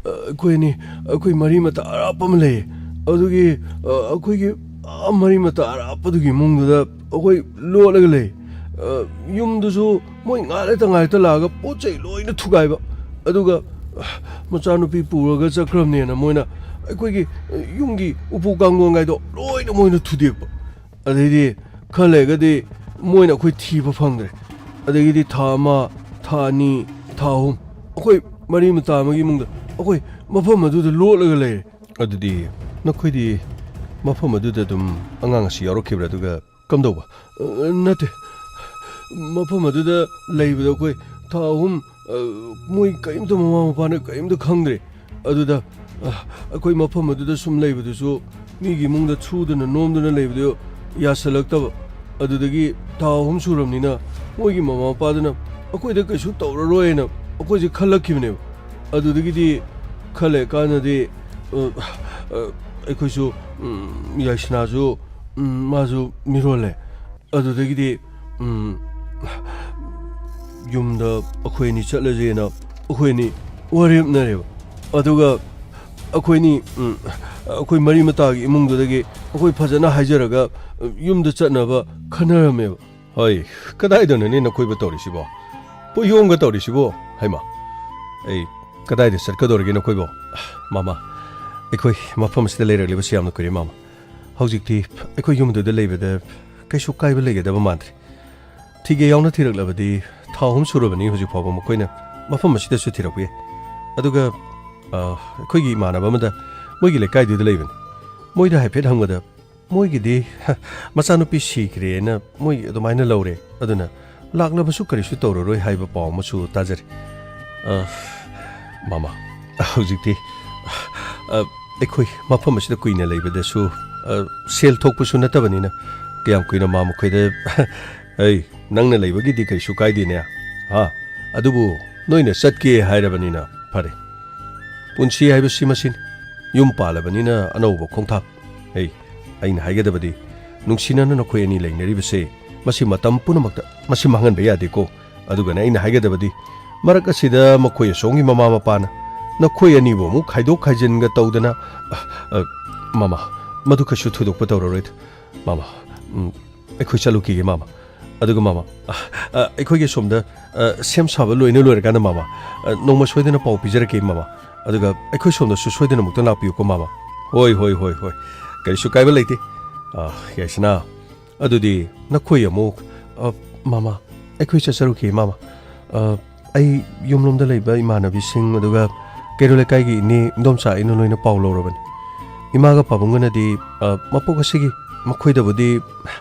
ꯑꯩꯈꯣꯏꯅꯤ, ꯑꯩꯈꯣꯏ ꯃꯔꯤ ꯃꯇꯥ ꯑꯔꯥꯞꯄ ꯑꯃ ꯂꯩꯌꯦ꯫ ꯑꯗꯨꯒꯤ, ꯑ, ꯑꯩꯈꯣꯏꯒꯤ, ꯑ, ꯃꯔꯤ ꯃꯇꯥ ꯑꯔꯥꯞꯄꯗꯨꯒꯤ ꯏꯃꯨꯡꯗꯨꯗ ꯑꯩꯈꯣꯏ ꯂꯣꯠꯂꯒ ꯂꯩ꯫ ꯑ, ꯌꯨꯝꯗꯨꯁꯨ ꯃꯣꯏ ꯉꯥꯏꯔꯦꯇ ꯉꯥꯏꯔꯦꯇ ꯂꯥꯛꯑꯒ ꯄꯣꯠ ꯆꯩ ꯂꯣꯏꯅ ꯊꯨꯒꯥꯏꯕ꯫ ꯑꯗꯨꯒ, ꯑ, ꯃꯆꯥꯅꯨꯄꯤ ꯄꯨꯔꯒ ꯆꯠꯈ꯭ꯔꯕꯅꯦꯅ ꯃꯣꯏꯅ ꯑꯩꯈꯣꯏꯒꯤ, ꯑ, ꯌꯨꯝꯒꯤ ꯎꯄꯨ ꯀꯥꯡꯊꯣꯟꯒꯥꯏꯗꯣ ꯂꯣꯏꯅ ꯃꯣꯏꯅ ꯊꯨꯗꯦꯛꯄ꯫ ꯑꯗꯩꯗꯤ ꯈꯔ ꯂꯩꯔꯒꯗꯤ ꯃꯣꯏꯅ ꯑꯩꯈꯣꯏ ꯊꯤꯕ ꯐꯪꯗ꯭ꯔꯦ꯫ ꯑꯗꯒꯤꯗꯤ ꯊꯥ ꯑꯃ, ꯊꯥ ꯑꯅꯤ, ꯊꯥ ꯑꯍꯨꯝ, ꯑꯩꯈꯣꯏ ꯃꯔꯤ ꯃꯇꯥ ꯑꯃꯒꯤ ꯏꯃꯨꯡꯗ ꯑꯩꯈꯣꯏ ꯃꯐꯝ ꯑꯗꯨꯗ ꯂꯣꯠꯂꯒ ꯂꯩꯔꯦ꯫ ꯑꯗꯨꯗꯤ ꯅꯈꯣꯏꯗꯤ ꯃꯐꯝ ꯑꯗꯨꯗ ꯑꯗꯨꯝ ꯑꯉꯥꯡ ꯑꯁꯤ ꯌꯥꯎꯔꯛꯈꯤꯕ꯭ꯔꯥ? ꯑꯗꯨꯒ ꯀꯝꯗꯧꯕ? ꯑ, ꯅꯠꯇꯦ꯫ ꯃꯐꯝ ꯑꯗꯨꯗ ꯂꯩꯕꯗ ꯑꯩꯈꯣꯏ ꯊꯥ ꯑꯍꯨꯝ, ꯑ, ꯃꯣꯏ ꯀꯔꯤꯝꯇ, ꯃꯃꯥ ꯃꯄꯥꯅ ꯀꯔꯤꯝꯇ ꯈꯪꯗ꯭ꯔꯦ꯫ ꯑꯗꯨꯗ, ꯑ, ꯑꯩꯈꯣꯏ ꯃꯐꯝ ꯑꯗꯨꯗ ꯁꯨꯝ ꯂꯩꯕꯗꯨꯁꯨ ꯃꯤꯒꯤ ꯏꯃꯨꯡꯗ ꯁꯨꯗꯅ ꯅꯣꯝꯗꯅ ꯂꯩꯕꯗꯨ ꯌꯥꯁꯜꯂꯛꯇꯕ꯫ ꯑꯗꯨꯗꯒꯤ ꯊꯥ ꯑꯍꯨꯝ ꯁꯨꯔꯕꯅꯤꯅ ꯃꯣꯏꯒꯤ ꯃꯃꯥ ꯃꯄꯥꯗꯨꯅ ꯑꯩꯈꯣꯏꯗ ꯀꯩꯁꯨ ꯇꯧꯔꯔꯣꯏꯅ ꯑꯩꯈꯣꯏꯁꯦ ꯈꯜꯂꯛꯈꯤꯕꯅꯦꯕ꯫ ꯑꯗꯨꯗꯒꯤꯗꯤ ꯈꯔ ꯂꯩꯔꯀꯥꯟꯗꯗꯤ, ꯑ, ꯑ, ꯑꯩꯈꯣꯏꯁꯨ, ꯎꯝ, ꯌꯥꯏꯁꯅꯥꯁꯨ, ꯎꯝ, ꯃꯥꯁꯨ ꯃꯤꯔꯣꯜꯂꯦ꯫ ꯑꯗꯨꯗꯒꯤꯗꯤ, ꯎꯝ, ꯌꯨꯝꯗ ꯑꯩꯈꯣꯏ ꯑꯅꯤ ꯆꯠꯂꯁꯦꯅ ꯑꯩꯈꯣꯏ ꯑꯅꯤ ꯋꯥꯔꯦꯞꯅꯔꯦꯕ꯫ ꯑꯗꯨꯒ ꯑꯩꯈꯣꯏꯅꯤ, ꯎꯝ, ꯑꯩꯈꯣꯏ ꯃꯔꯤ ꯃꯇꯥꯒꯤ ꯏꯃꯨꯡꯗꯨꯗꯒꯤ ꯑꯩꯈꯣꯏ ꯐꯖꯅ ꯍꯥꯏꯖꯔꯒ, ꯎꯝ, ꯌꯨꯝꯗ ꯆꯠꯅꯕ ꯈꯟꯅꯔꯝꯃꯦꯕ꯫ ꯍꯣꯏ, ꯀꯗꯥꯏꯗꯅꯣꯅꯦ ꯅꯈꯣꯏꯕꯨ ꯇꯧꯔꯤꯁꯤꯕꯣ? ꯄꯣꯌꯣꯡꯒ ꯇꯧꯔꯤꯁꯤꯕꯣ? ꯍꯩꯃꯥ, ꯑꯩ ꯀꯗꯥꯏꯗ ꯆꯠꯀꯗꯧꯔꯤꯒꯦ ꯅꯈꯣꯏꯕꯣ? ꯃꯥꯃꯥ, ꯑꯩꯈꯣꯏ ꯃꯐꯝ ꯑꯁꯤꯗ ꯂꯩꯔꯛꯂꯤꯕꯁꯤ ꯌꯥꯝꯅ ꯀꯨꯏꯔꯦ, ꯃꯥꯃꯥ꯫ ꯍꯧꯖꯤꯛꯇꯤ ꯑꯩꯈꯣꯏ ꯌꯨꯝꯗꯨꯗ ꯂꯩꯕꯗ ꯀꯩꯁꯨ ꯀꯥꯏꯕ ꯂꯩꯒꯗꯕ ꯃꯥꯟꯗ꯭ꯔꯦ꯫ ꯊꯤꯒꯦ ꯌꯥꯎꯅ ꯊꯤꯔꯛꯂꯕꯗꯤ ꯊꯥ ꯑꯍꯨꯝ ꯁꯨꯔꯕꯅꯤ ꯍꯧꯖꯤꯛ ꯐꯥꯎꯕ ꯃꯈꯣꯏꯅ ꯃꯐꯝ ꯑꯁꯤꯗꯁꯨ ꯊꯤꯔꯛꯄ ꯌꯥꯏ꯫ ꯑꯗꯨꯒ, ꯑ, ꯑꯩꯈꯣꯏꯒꯤ ꯏꯃꯥꯟꯅꯕ ꯑꯃꯗ ꯃꯣꯏꯒꯤ ꯂꯩꯀꯥꯏꯗꯨꯗ ꯂꯩꯕꯅꯤ꯫ ꯃꯣꯏꯗ ꯍꯥꯏꯐꯦꯠ ꯍꯪꯕꯗ ꯃꯣꯏꯒꯤꯗꯤ, ꯍ, ꯃꯆꯥꯅꯨꯄꯤ ꯁꯤꯈ꯭ꯔꯦꯅ ꯃꯣꯏ ꯑꯗꯨꯃꯥꯏꯅ ꯂꯧꯔꯦ꯫ ꯑꯗꯨꯅ ꯂꯥꯛꯂꯕꯁꯨ ꯀꯔꯤꯁꯨ ꯇꯧꯔꯔꯣꯏ ꯍꯥꯏꯕ ꯄꯥꯎ ꯑꯃꯁꯨ ꯇꯥꯖꯔꯤ꯫ ꯑ, ꯃꯃꯥ, ꯍꯧꯖꯤꯛꯇꯤ, ꯑ, ꯑꯩꯈꯣꯏ ꯃꯐꯝ ꯑꯁꯤꯗ ꯀꯨꯏꯅ ꯂꯩꯕꯗꯁꯨ, ꯑ, ꯁꯦꯜ ꯊꯣꯛꯄꯁꯨ ꯅꯠꯇꯕꯅꯤꯅ ꯀꯌꯥꯝ ꯀꯨꯏꯅ ꯃꯥ ꯃꯈꯣꯏꯗ, ꯑꯩ, ꯅꯪꯅ ꯂꯩꯕꯒꯤꯗꯤ ꯀꯔꯤꯁꯨ ꯀꯥꯏꯗꯦꯅꯦ, ꯍꯥ? ꯑꯗꯨꯕꯨ ꯅꯣꯏꯅ ꯆꯠꯀꯦ ꯍꯥꯏꯔꯕꯅꯤꯅ ꯐꯔꯦ꯫ ꯄꯨꯟꯁꯤ ꯍꯥꯏꯕꯁꯤ ꯃꯁꯤꯅꯤ꯫ ꯌꯨꯝ ꯄꯥꯜꯂꯕꯅꯤꯅ ꯑꯅꯧꯕ ꯈꯣꯡꯊꯥꯡ꯫ ꯑꯩ, ꯑꯩꯅ ꯍꯥꯏꯒꯗꯕꯗꯤ, ꯅꯨꯡꯁꯤꯅꯅ ꯅꯈꯣꯏ ꯑꯅꯤ ꯂꯩꯅꯔꯤꯕꯁꯦ, ꯃꯁꯤ ꯃꯇꯝ ꯄꯨꯝꯅꯃꯛꯇ ꯃꯁꯤ ꯃꯥꯡꯍꯟꯕ ꯌꯥꯗꯦꯀꯣ꯫ ꯑꯗꯨꯒꯅꯦ ꯑꯩꯅ ꯍꯥꯏꯒꯗꯕꯗꯤ, ꯃꯔꯛ ꯑꯁꯤꯗ ꯃꯈꯣꯏ ꯑꯁꯣꯝꯒꯤ ꯃꯃꯥ ꯃꯄꯥꯅ ꯅꯈꯣꯏ ꯑꯅꯤꯕꯨ ꯑꯃꯨꯛ ꯈꯥꯏꯗꯣꯛ ꯈꯥꯏꯖꯤꯟꯒ ꯇꯧꯗꯅ, ꯑ, ꯑ, ꯃꯃꯥ, ꯃꯗꯨ ꯀꯩꯁꯨ ꯊꯣꯏꯗꯣꯛꯄ ꯇꯧꯔꯔꯣꯏꯗ꯫ ꯃꯃꯥ, ꯎꯝ, ꯑꯩꯈꯣꯏ ꯆꯠꯂꯨꯈꯤꯒꯦ, ꯃꯃꯥ꯫ ꯑꯗꯨꯒ, ꯃꯃꯥ, ꯑ, ꯑ, ꯑꯩꯈꯣꯏꯒꯤ ꯁꯣꯝꯗ, ꯑ, ꯁꯦꯝ ꯁꯥꯕ ꯂꯣꯏꯅ ꯂꯣꯏꯔꯀꯥꯟꯗ, ꯃꯃꯥ, ꯑ, ꯅꯣꯡꯃ ꯁꯣꯏꯗꯅ ꯄꯥꯎ ꯄꯤꯖꯔꯛꯀꯦ, ꯃꯃꯥ꯫ ꯑꯗꯨꯒ ꯑꯩꯈꯣꯏ ꯁꯣꯝꯗꯁꯨ ꯁꯣꯏꯗꯅ ꯑꯃꯨꯛꯇ ꯂꯥꯛꯄꯤꯌꯨꯀꯣ, ꯃꯃꯥ꯫ ꯍꯣꯏ, ꯍꯣꯏ, ꯍꯣꯏ, ꯍꯣꯏ꯫ ꯀꯔꯤꯁꯨ ꯀꯥꯏꯕ ꯂꯩꯇꯦ꯫ ꯑ, ꯌꯥꯏꯁꯅꯥ, ꯑꯗꯨꯗꯤ ꯅꯈꯣꯏ ꯑꯃꯨꯛ, ꯑ, ꯃꯃꯥ, ꯑꯩꯈꯣꯏ ꯆꯠꯆꯔꯨꯈꯤ, ꯃꯃꯥ꯫ ꯑ, ꯑꯩ ꯌꯨꯝꯂꯣꯝꯗ ꯂꯩꯕ ꯏꯃꯥꯟꯅꯕꯤꯁꯤꯡ, ꯑꯗꯨꯒ ꯀꯩꯔꯣꯜ ꯂꯩꯀꯥꯏꯒꯤ ꯏꯅꯦ, ꯏꯟꯗꯣꯝꯆꯥ ꯑꯩꯅ ꯂꯣꯏꯅ ꯄꯥꯎ ꯂꯧꯔꯕꯅꯤ꯫ ꯏꯃꯥꯒ ꯄꯥꯕꯨꯡꯒꯅꯗꯤ, ꯑ, ꯃꯄꯣꯛ ꯑꯁꯤꯒꯤ ꯃꯈꯣꯏꯗꯕꯨꯗꯤ,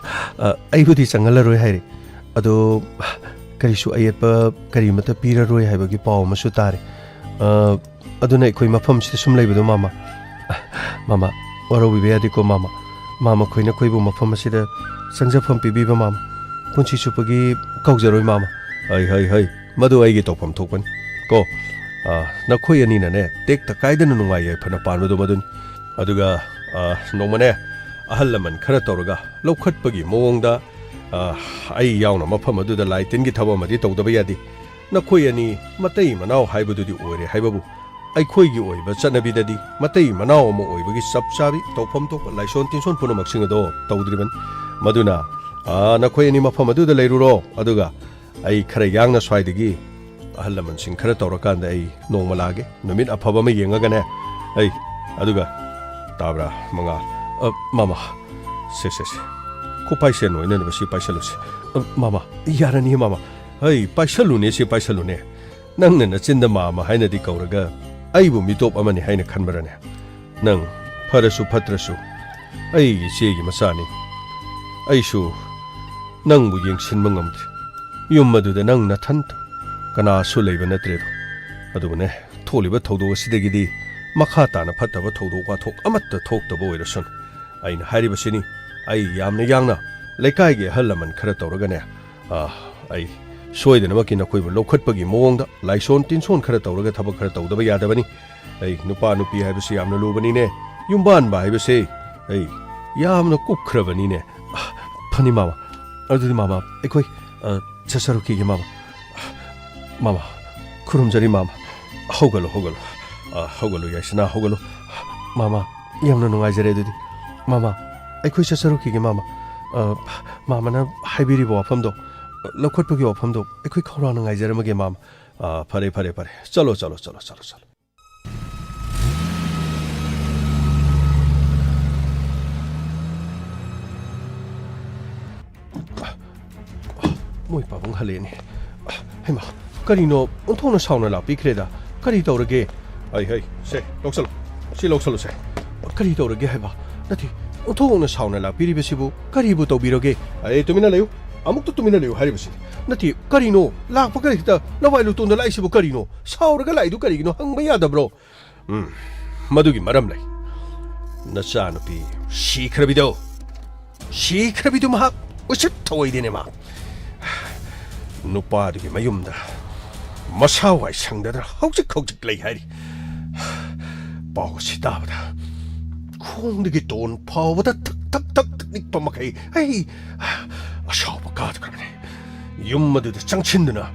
ꯑ, ꯑꯩꯕꯨꯗꯤ ꯆꯪꯍꯜꯂꯔꯣꯏ ꯍꯥꯏꯔꯦ꯫ ꯑꯗꯣ ꯀꯔꯤꯁꯨ ꯑꯌꯦꯠꯄ ꯀꯔꯤꯃꯠꯇ ꯄꯤꯔꯔꯣꯏ ꯍꯥꯏꯕꯒꯤ ꯄꯥꯎ ꯑꯃꯁꯨ ꯇꯥꯔꯦ꯫ ꯑ, ꯑꯗꯨꯅ ꯑꯩꯈꯣꯏ ꯃꯐꯝꯁꯤꯗ ꯁꯨꯝ ꯂꯩꯕꯗꯣ, ꯃꯃꯥ꯫ ꯃꯃꯥ, ꯋꯥꯔꯧꯕꯤꯕ ꯌꯥꯗꯦꯀꯣ, ꯃꯃꯥ꯫ ꯃꯥ ꯃꯈꯣꯏ ꯅꯈꯣꯏꯕꯨ ꯃꯐꯝ ꯑꯁꯤꯗ ꯆꯪꯖꯐꯝ ꯄꯤꯕꯤꯕ, ꯃꯃꯥ꯫ ꯄꯨꯟꯁꯤ ꯆꯨꯞꯄꯒꯤ ꯀꯥꯎꯖꯔꯣꯏ, ꯃꯃꯥ꯫ ꯍꯩ, ꯍꯩ, ꯍꯩ꯫ ꯃꯗꯨ ꯑꯩꯒꯤ ꯇꯧꯐꯝ ꯊꯣꯛꯄꯅꯤ꯫ ꯀꯣ, ꯑ, ꯅꯈꯣꯏ ꯑꯅꯤꯅꯅꯦ, ꯇꯦꯛꯇ ꯀꯥꯏꯗꯅ ꯅꯨꯡꯉꯥꯏ ꯌꯥꯏꯐꯅ ꯄꯥꯟꯕꯗꯣ ꯃꯗꯨꯅꯤ꯫ ꯑꯗꯨꯒ, ꯑ, ꯅꯣꯡꯃꯅꯦ, ꯑꯍꯜ ꯂꯃꯟ ꯈꯔ ꯇꯧꯔꯒ ꯂꯧꯈꯠꯄꯒꯤ ꯃꯑꯣꯡꯗ, ꯑ, ꯑꯩ ꯌꯥꯎꯅ ꯃꯐꯝ ꯑꯗꯨꯗ ꯂꯥꯏ ꯇꯤꯟꯒꯤ ꯊꯕꯛ ꯑꯃꯗꯤ ꯇꯧꯗꯕ ꯌꯥꯗꯦ꯫ ꯅꯈꯣꯏ ꯑꯅꯤ ꯃꯇꯩ ꯃꯅꯥꯎ ꯍꯥꯏꯕꯗꯨꯗꯤ ꯑꯣꯏꯔꯦ ꯍꯥꯏꯕꯕꯨ, ꯑꯩꯈꯣꯏꯒꯤ ꯑꯣꯏꯕ ꯆꯠꯅꯕꯤꯗꯗꯤ ꯃꯇꯩ ꯃꯅꯥꯎ ꯑꯃ ꯑꯣꯏꯕꯒꯤ ꯆꯞ ꯆꯥꯕꯤ ꯇꯧꯐꯝ ꯊꯣꯛꯄ ꯂꯥꯏꯁꯣꯟ ꯇꯤꯟꯁꯣꯟ ꯄꯨꯝꯅꯃꯛꯁꯤꯡ ꯑꯗꯣ ꯇꯧꯗ꯭ꯔꯤꯕꯅꯤ꯫ ꯃꯗꯨꯅ, ꯑ, ꯅꯈꯣꯏ ꯑꯅꯤ ꯃꯐꯝ ꯑꯗꯨꯗ ꯂꯩꯔꯨꯔꯣ, ꯑꯗꯨꯒ ꯑꯩ ꯈꯔ ꯌꯥꯡꯅ ꯁ꯭ꯋꯥꯏꯗꯒꯤ ꯑꯍꯜ ꯂꯃꯟꯁꯤꯡ ꯈꯔ ꯇꯧꯔꯀꯥꯟꯗ ꯑꯩ ꯅꯣꯡꯃ ꯂꯥꯛꯑꯒꯦ, ꯅꯨꯃꯤꯠ ꯑꯐꯕ ꯑꯃ ꯌꯦꯡꯉꯒꯅꯦ꯫ ꯑꯩ, ꯑꯗꯨꯒ, ꯇꯥꯕ꯭ꯔꯥ, ꯃꯉꯥꯜ? ꯑ, ꯃꯃꯥ, ꯁꯦ, ꯁꯦ, ꯁꯦ, ꯈꯨꯄꯥꯏꯁꯦ ꯅꯣꯏꯅꯅꯕ ꯁꯤ ꯄꯥꯏꯁꯜꯂꯨꯁꯤ꯫ ꯑ, ꯃꯃꯥ, ꯌꯥꯔꯅꯤ, ꯃꯃꯥ꯫ ꯍꯩ, ꯄꯥꯏꯁꯜꯂꯨꯅꯦ, ꯁꯤ ꯄꯥꯏꯁꯜꯂꯨꯅꯦ꯫ ꯅꯪꯅ ꯅꯆꯤꯟꯗ ꯃꯥꯝꯃ ꯍꯥꯏꯅꯗꯤ ꯀꯧꯔꯒ ꯑꯩꯕꯨ ꯃꯤꯇꯣꯞ ꯑꯃꯅꯤ ꯍꯥꯏꯅ ꯈꯟꯕ꯭ꯔꯅꯦ? ꯅꯪ ꯐꯔꯁꯨ ꯐꯠꯇ꯭ꯔꯁꯨ ꯑꯩꯒꯤ ꯏꯆꯦꯒꯤ ꯃꯆꯥꯅꯤ꯫ ꯑꯩꯁꯨ ꯅꯪꯕꯨ ꯌꯦꯡꯁꯤꯟꯕ ꯉꯝꯗ꯭ꯔꯦ꯫ ꯌꯨꯝ ꯑꯗꯨꯗ ꯅꯪ ꯅꯊꯟꯇ, ꯀꯅꯥꯁꯨ ꯂꯩꯕ ꯅꯠꯇ꯭ꯔꯦꯗꯣ꯫ ꯑꯗꯨꯕꯨꯅꯦ, ꯊꯣꯛꯂꯤꯕ ꯊꯧꯗꯣꯛ ꯑꯁꯤꯗꯒꯤꯗꯤ ꯃꯈꯥ ꯇꯥꯅ ꯐꯠꯇꯕ ꯊꯧꯗꯣꯛ ꯋꯥꯊꯣꯛ ꯑꯃꯠꯇ ꯊꯣꯛꯇꯕ ꯑꯣꯏꯔꯁꯅꯨ꯫ ꯑꯩꯅ ꯍꯥꯏꯔꯤꯕꯁꯤꯅꯤ, ꯑꯩ ꯌꯥꯝꯅ ꯌꯥꯡꯅ ꯂꯩꯀꯥꯏꯒꯤ ꯑꯍꯜ ꯂꯃꯟ ꯈꯔ ꯇꯧꯔꯒꯅꯦ, ꯑ, ꯑꯩ ꯁꯣꯏꯗꯅꯃꯛꯀꯤ ꯅꯈꯣꯏꯕꯨ ꯂꯧꯈꯠꯄꯒꯤ ꯃꯑꯣꯡꯗ ꯂꯥꯏꯁꯣꯟ ꯇꯤꯟꯁꯣꯟ ꯈꯔ ꯇꯧꯔꯒ ꯊꯕꯛ ꯈꯔ ꯇꯧꯗꯕ ꯌꯥꯗꯕꯅꯤ꯫ ꯑꯩ, ꯅꯨꯄꯥ ꯅꯨꯄꯤ ꯍꯥꯏꯕꯁꯤ ꯌꯥꯝꯅ ꯂꯨꯕꯅꯤꯅꯦ꯫ ꯌꯨꯝꯕꯥꯟꯕ ꯍꯥꯏꯕꯁꯦ, ꯑꯩ, ꯌꯥꯝꯅ ꯀꯨꯞꯈ꯭ꯔꯕꯅꯤꯅꯦ꯫ ꯑ, ꯐꯅꯤ ꯃꯥꯃ꯫ ꯑꯗꯨꯗꯤ ꯃꯥꯃ, ꯑꯩꯈꯣꯏ, ꯑ, ꯆꯠꯆꯔꯨꯈꯤꯒꯦ ꯃꯥꯃ꯫ ꯃꯥꯃ, ꯈꯨꯔꯨꯝꯖꯔꯤ ꯃꯥꯃ꯫ ꯍꯧꯒꯠꯂꯣ, ꯍꯧꯒꯠꯂꯣ꯫ ꯑ, ꯍꯧꯒꯠꯂꯣ ꯌꯥꯏꯁꯅꯥ, ꯍꯧꯒꯠꯂꯣ꯫ ꯃꯥꯃ, ꯌꯥꯝꯅ ꯅꯨꯡꯉꯥꯏꯖꯔꯦ ꯑꯗꯨꯗꯤ꯫ ꯃꯥꯃ, ꯑꯩꯈꯣꯏ ꯆꯠꯆꯔꯨꯈꯤꯒꯦ ꯃꯥꯃ꯫ ꯑ, ꯃꯥꯃꯅ ꯍꯥꯏꯕꯤꯔꯤꯕ ꯋꯥꯐꯝꯗꯣ, ꯂꯧꯈꯠꯄꯒꯤ ꯋꯥꯐꯝꯗꯣ ꯑꯩꯈꯣꯏ ꯈꯧꯔꯥꯡꯅ ꯉꯥꯏꯖꯔꯝꯃꯒꯦ ꯃꯥꯃ꯫ ꯑ, ꯐꯔꯦ, ꯐꯔꯦ, ꯐꯔꯦ꯫ ꯆꯠꯂꯣ, ꯆꯠꯂꯣ, ꯆꯠꯂꯣ, ꯆꯠꯂꯣ, ꯆꯠꯂꯣ꯫ ꯃꯣꯏ ꯄꯥꯕꯨꯡ ꯍꯜꯂꯛꯑꯦꯅꯦ꯫ ꯍꯩꯃꯥ, ꯀꯔꯤꯅꯣ ꯑꯣꯟꯊꯣꯛꯅ ꯁꯥꯎꯅ ꯂꯥꯛꯄꯤꯈ꯭ꯔꯦꯗ? ꯀꯔꯤ ꯇꯧꯔꯒꯦ? ꯍꯩ, ꯍꯩ, ꯁꯦ, ꯂꯧꯁꯜꯂꯣ꯫ ꯁꯤ ꯂꯧꯁꯜꯂꯣꯁꯦ꯫ ꯀꯔꯤ ꯇꯧꯔꯒꯦ ꯍꯥꯏꯕ? ꯅꯠꯇꯦ, ꯑꯣꯟꯊꯣꯛꯅ ꯁꯥꯎꯅ ꯂꯥꯛꯄꯤꯔꯤꯕꯁꯤꯕꯨ ꯀꯔꯤꯕꯨ ꯇꯧꯕꯤꯔꯒꯦ? ꯑꯩ, ꯇꯨꯃꯤꯟꯅ ꯂꯩꯌꯨ꯫ ꯑꯃꯨꯛꯇ ꯇꯨꯃꯤꯟꯅ ꯂꯩꯌꯨ ꯍꯥꯏꯔꯤꯕꯁꯤꯅꯤ꯫ ꯅꯠꯇꯦ, ꯀꯔꯤꯅꯣ? ꯂꯥꯛꯄꯒ ꯍꯦꯛꯇ ꯂꯋꯥꯏ ꯂꯨꯇꯣꯟꯗ ꯂꯥꯛꯏꯁꯤꯕꯨ ꯀꯔꯤꯅꯣ? ꯁꯥꯎꯔꯒ ꯂꯥꯛꯏꯗꯨ ꯀꯔꯤꯒꯤꯅꯣ ꯍꯪꯕ ꯌꯥꯗꯕ꯭ꯔꯣ? ꯎꯝ, ꯃꯗꯨꯒꯤ ꯃꯔꯝ ꯂꯩ꯫ ꯅꯆꯥꯅꯨꯄꯤ ꯁꯤꯈ꯭ꯔꯕꯤꯗꯣ, ꯁꯤꯈ꯭ꯔꯕꯤꯗꯨ ꯃꯍꯥꯛ ꯎꯁꯤꯠ ꯊꯧꯑꯣꯏꯗꯦꯅꯦ ꯃꯍꯥꯛ꯫ ꯅꯨꯄꯥꯗꯨꯒꯤ ꯃꯌꯨꯝꯗ ꯃꯁꯥ ꯋꯥꯏ ꯁꯪꯗꯗꯅ ꯍꯧꯖꯤꯛ ꯍꯧꯖꯤꯛ ꯂꯩ ꯍꯥꯏꯔꯤ꯫ ꯄꯥꯎ ꯑꯁꯤ ꯇꯥꯕꯗ ꯈꯣꯡꯗꯒꯤ ꯇꯣꯟ ꯐꯥꯎꯕꯗ ꯊꯛ ꯊꯛ ꯊꯛ ꯊꯛ ꯅꯤꯛꯄ ꯃꯈꯩ ꯑꯩ ꯑꯁꯥꯎꯕ ꯀꯥꯗꯈ꯭ꯔꯕꯅꯤ꯫ ꯌꯨꯝ ꯑꯗꯨꯗ ꯆꯪꯁꯤꯟꯗꯨꯅ,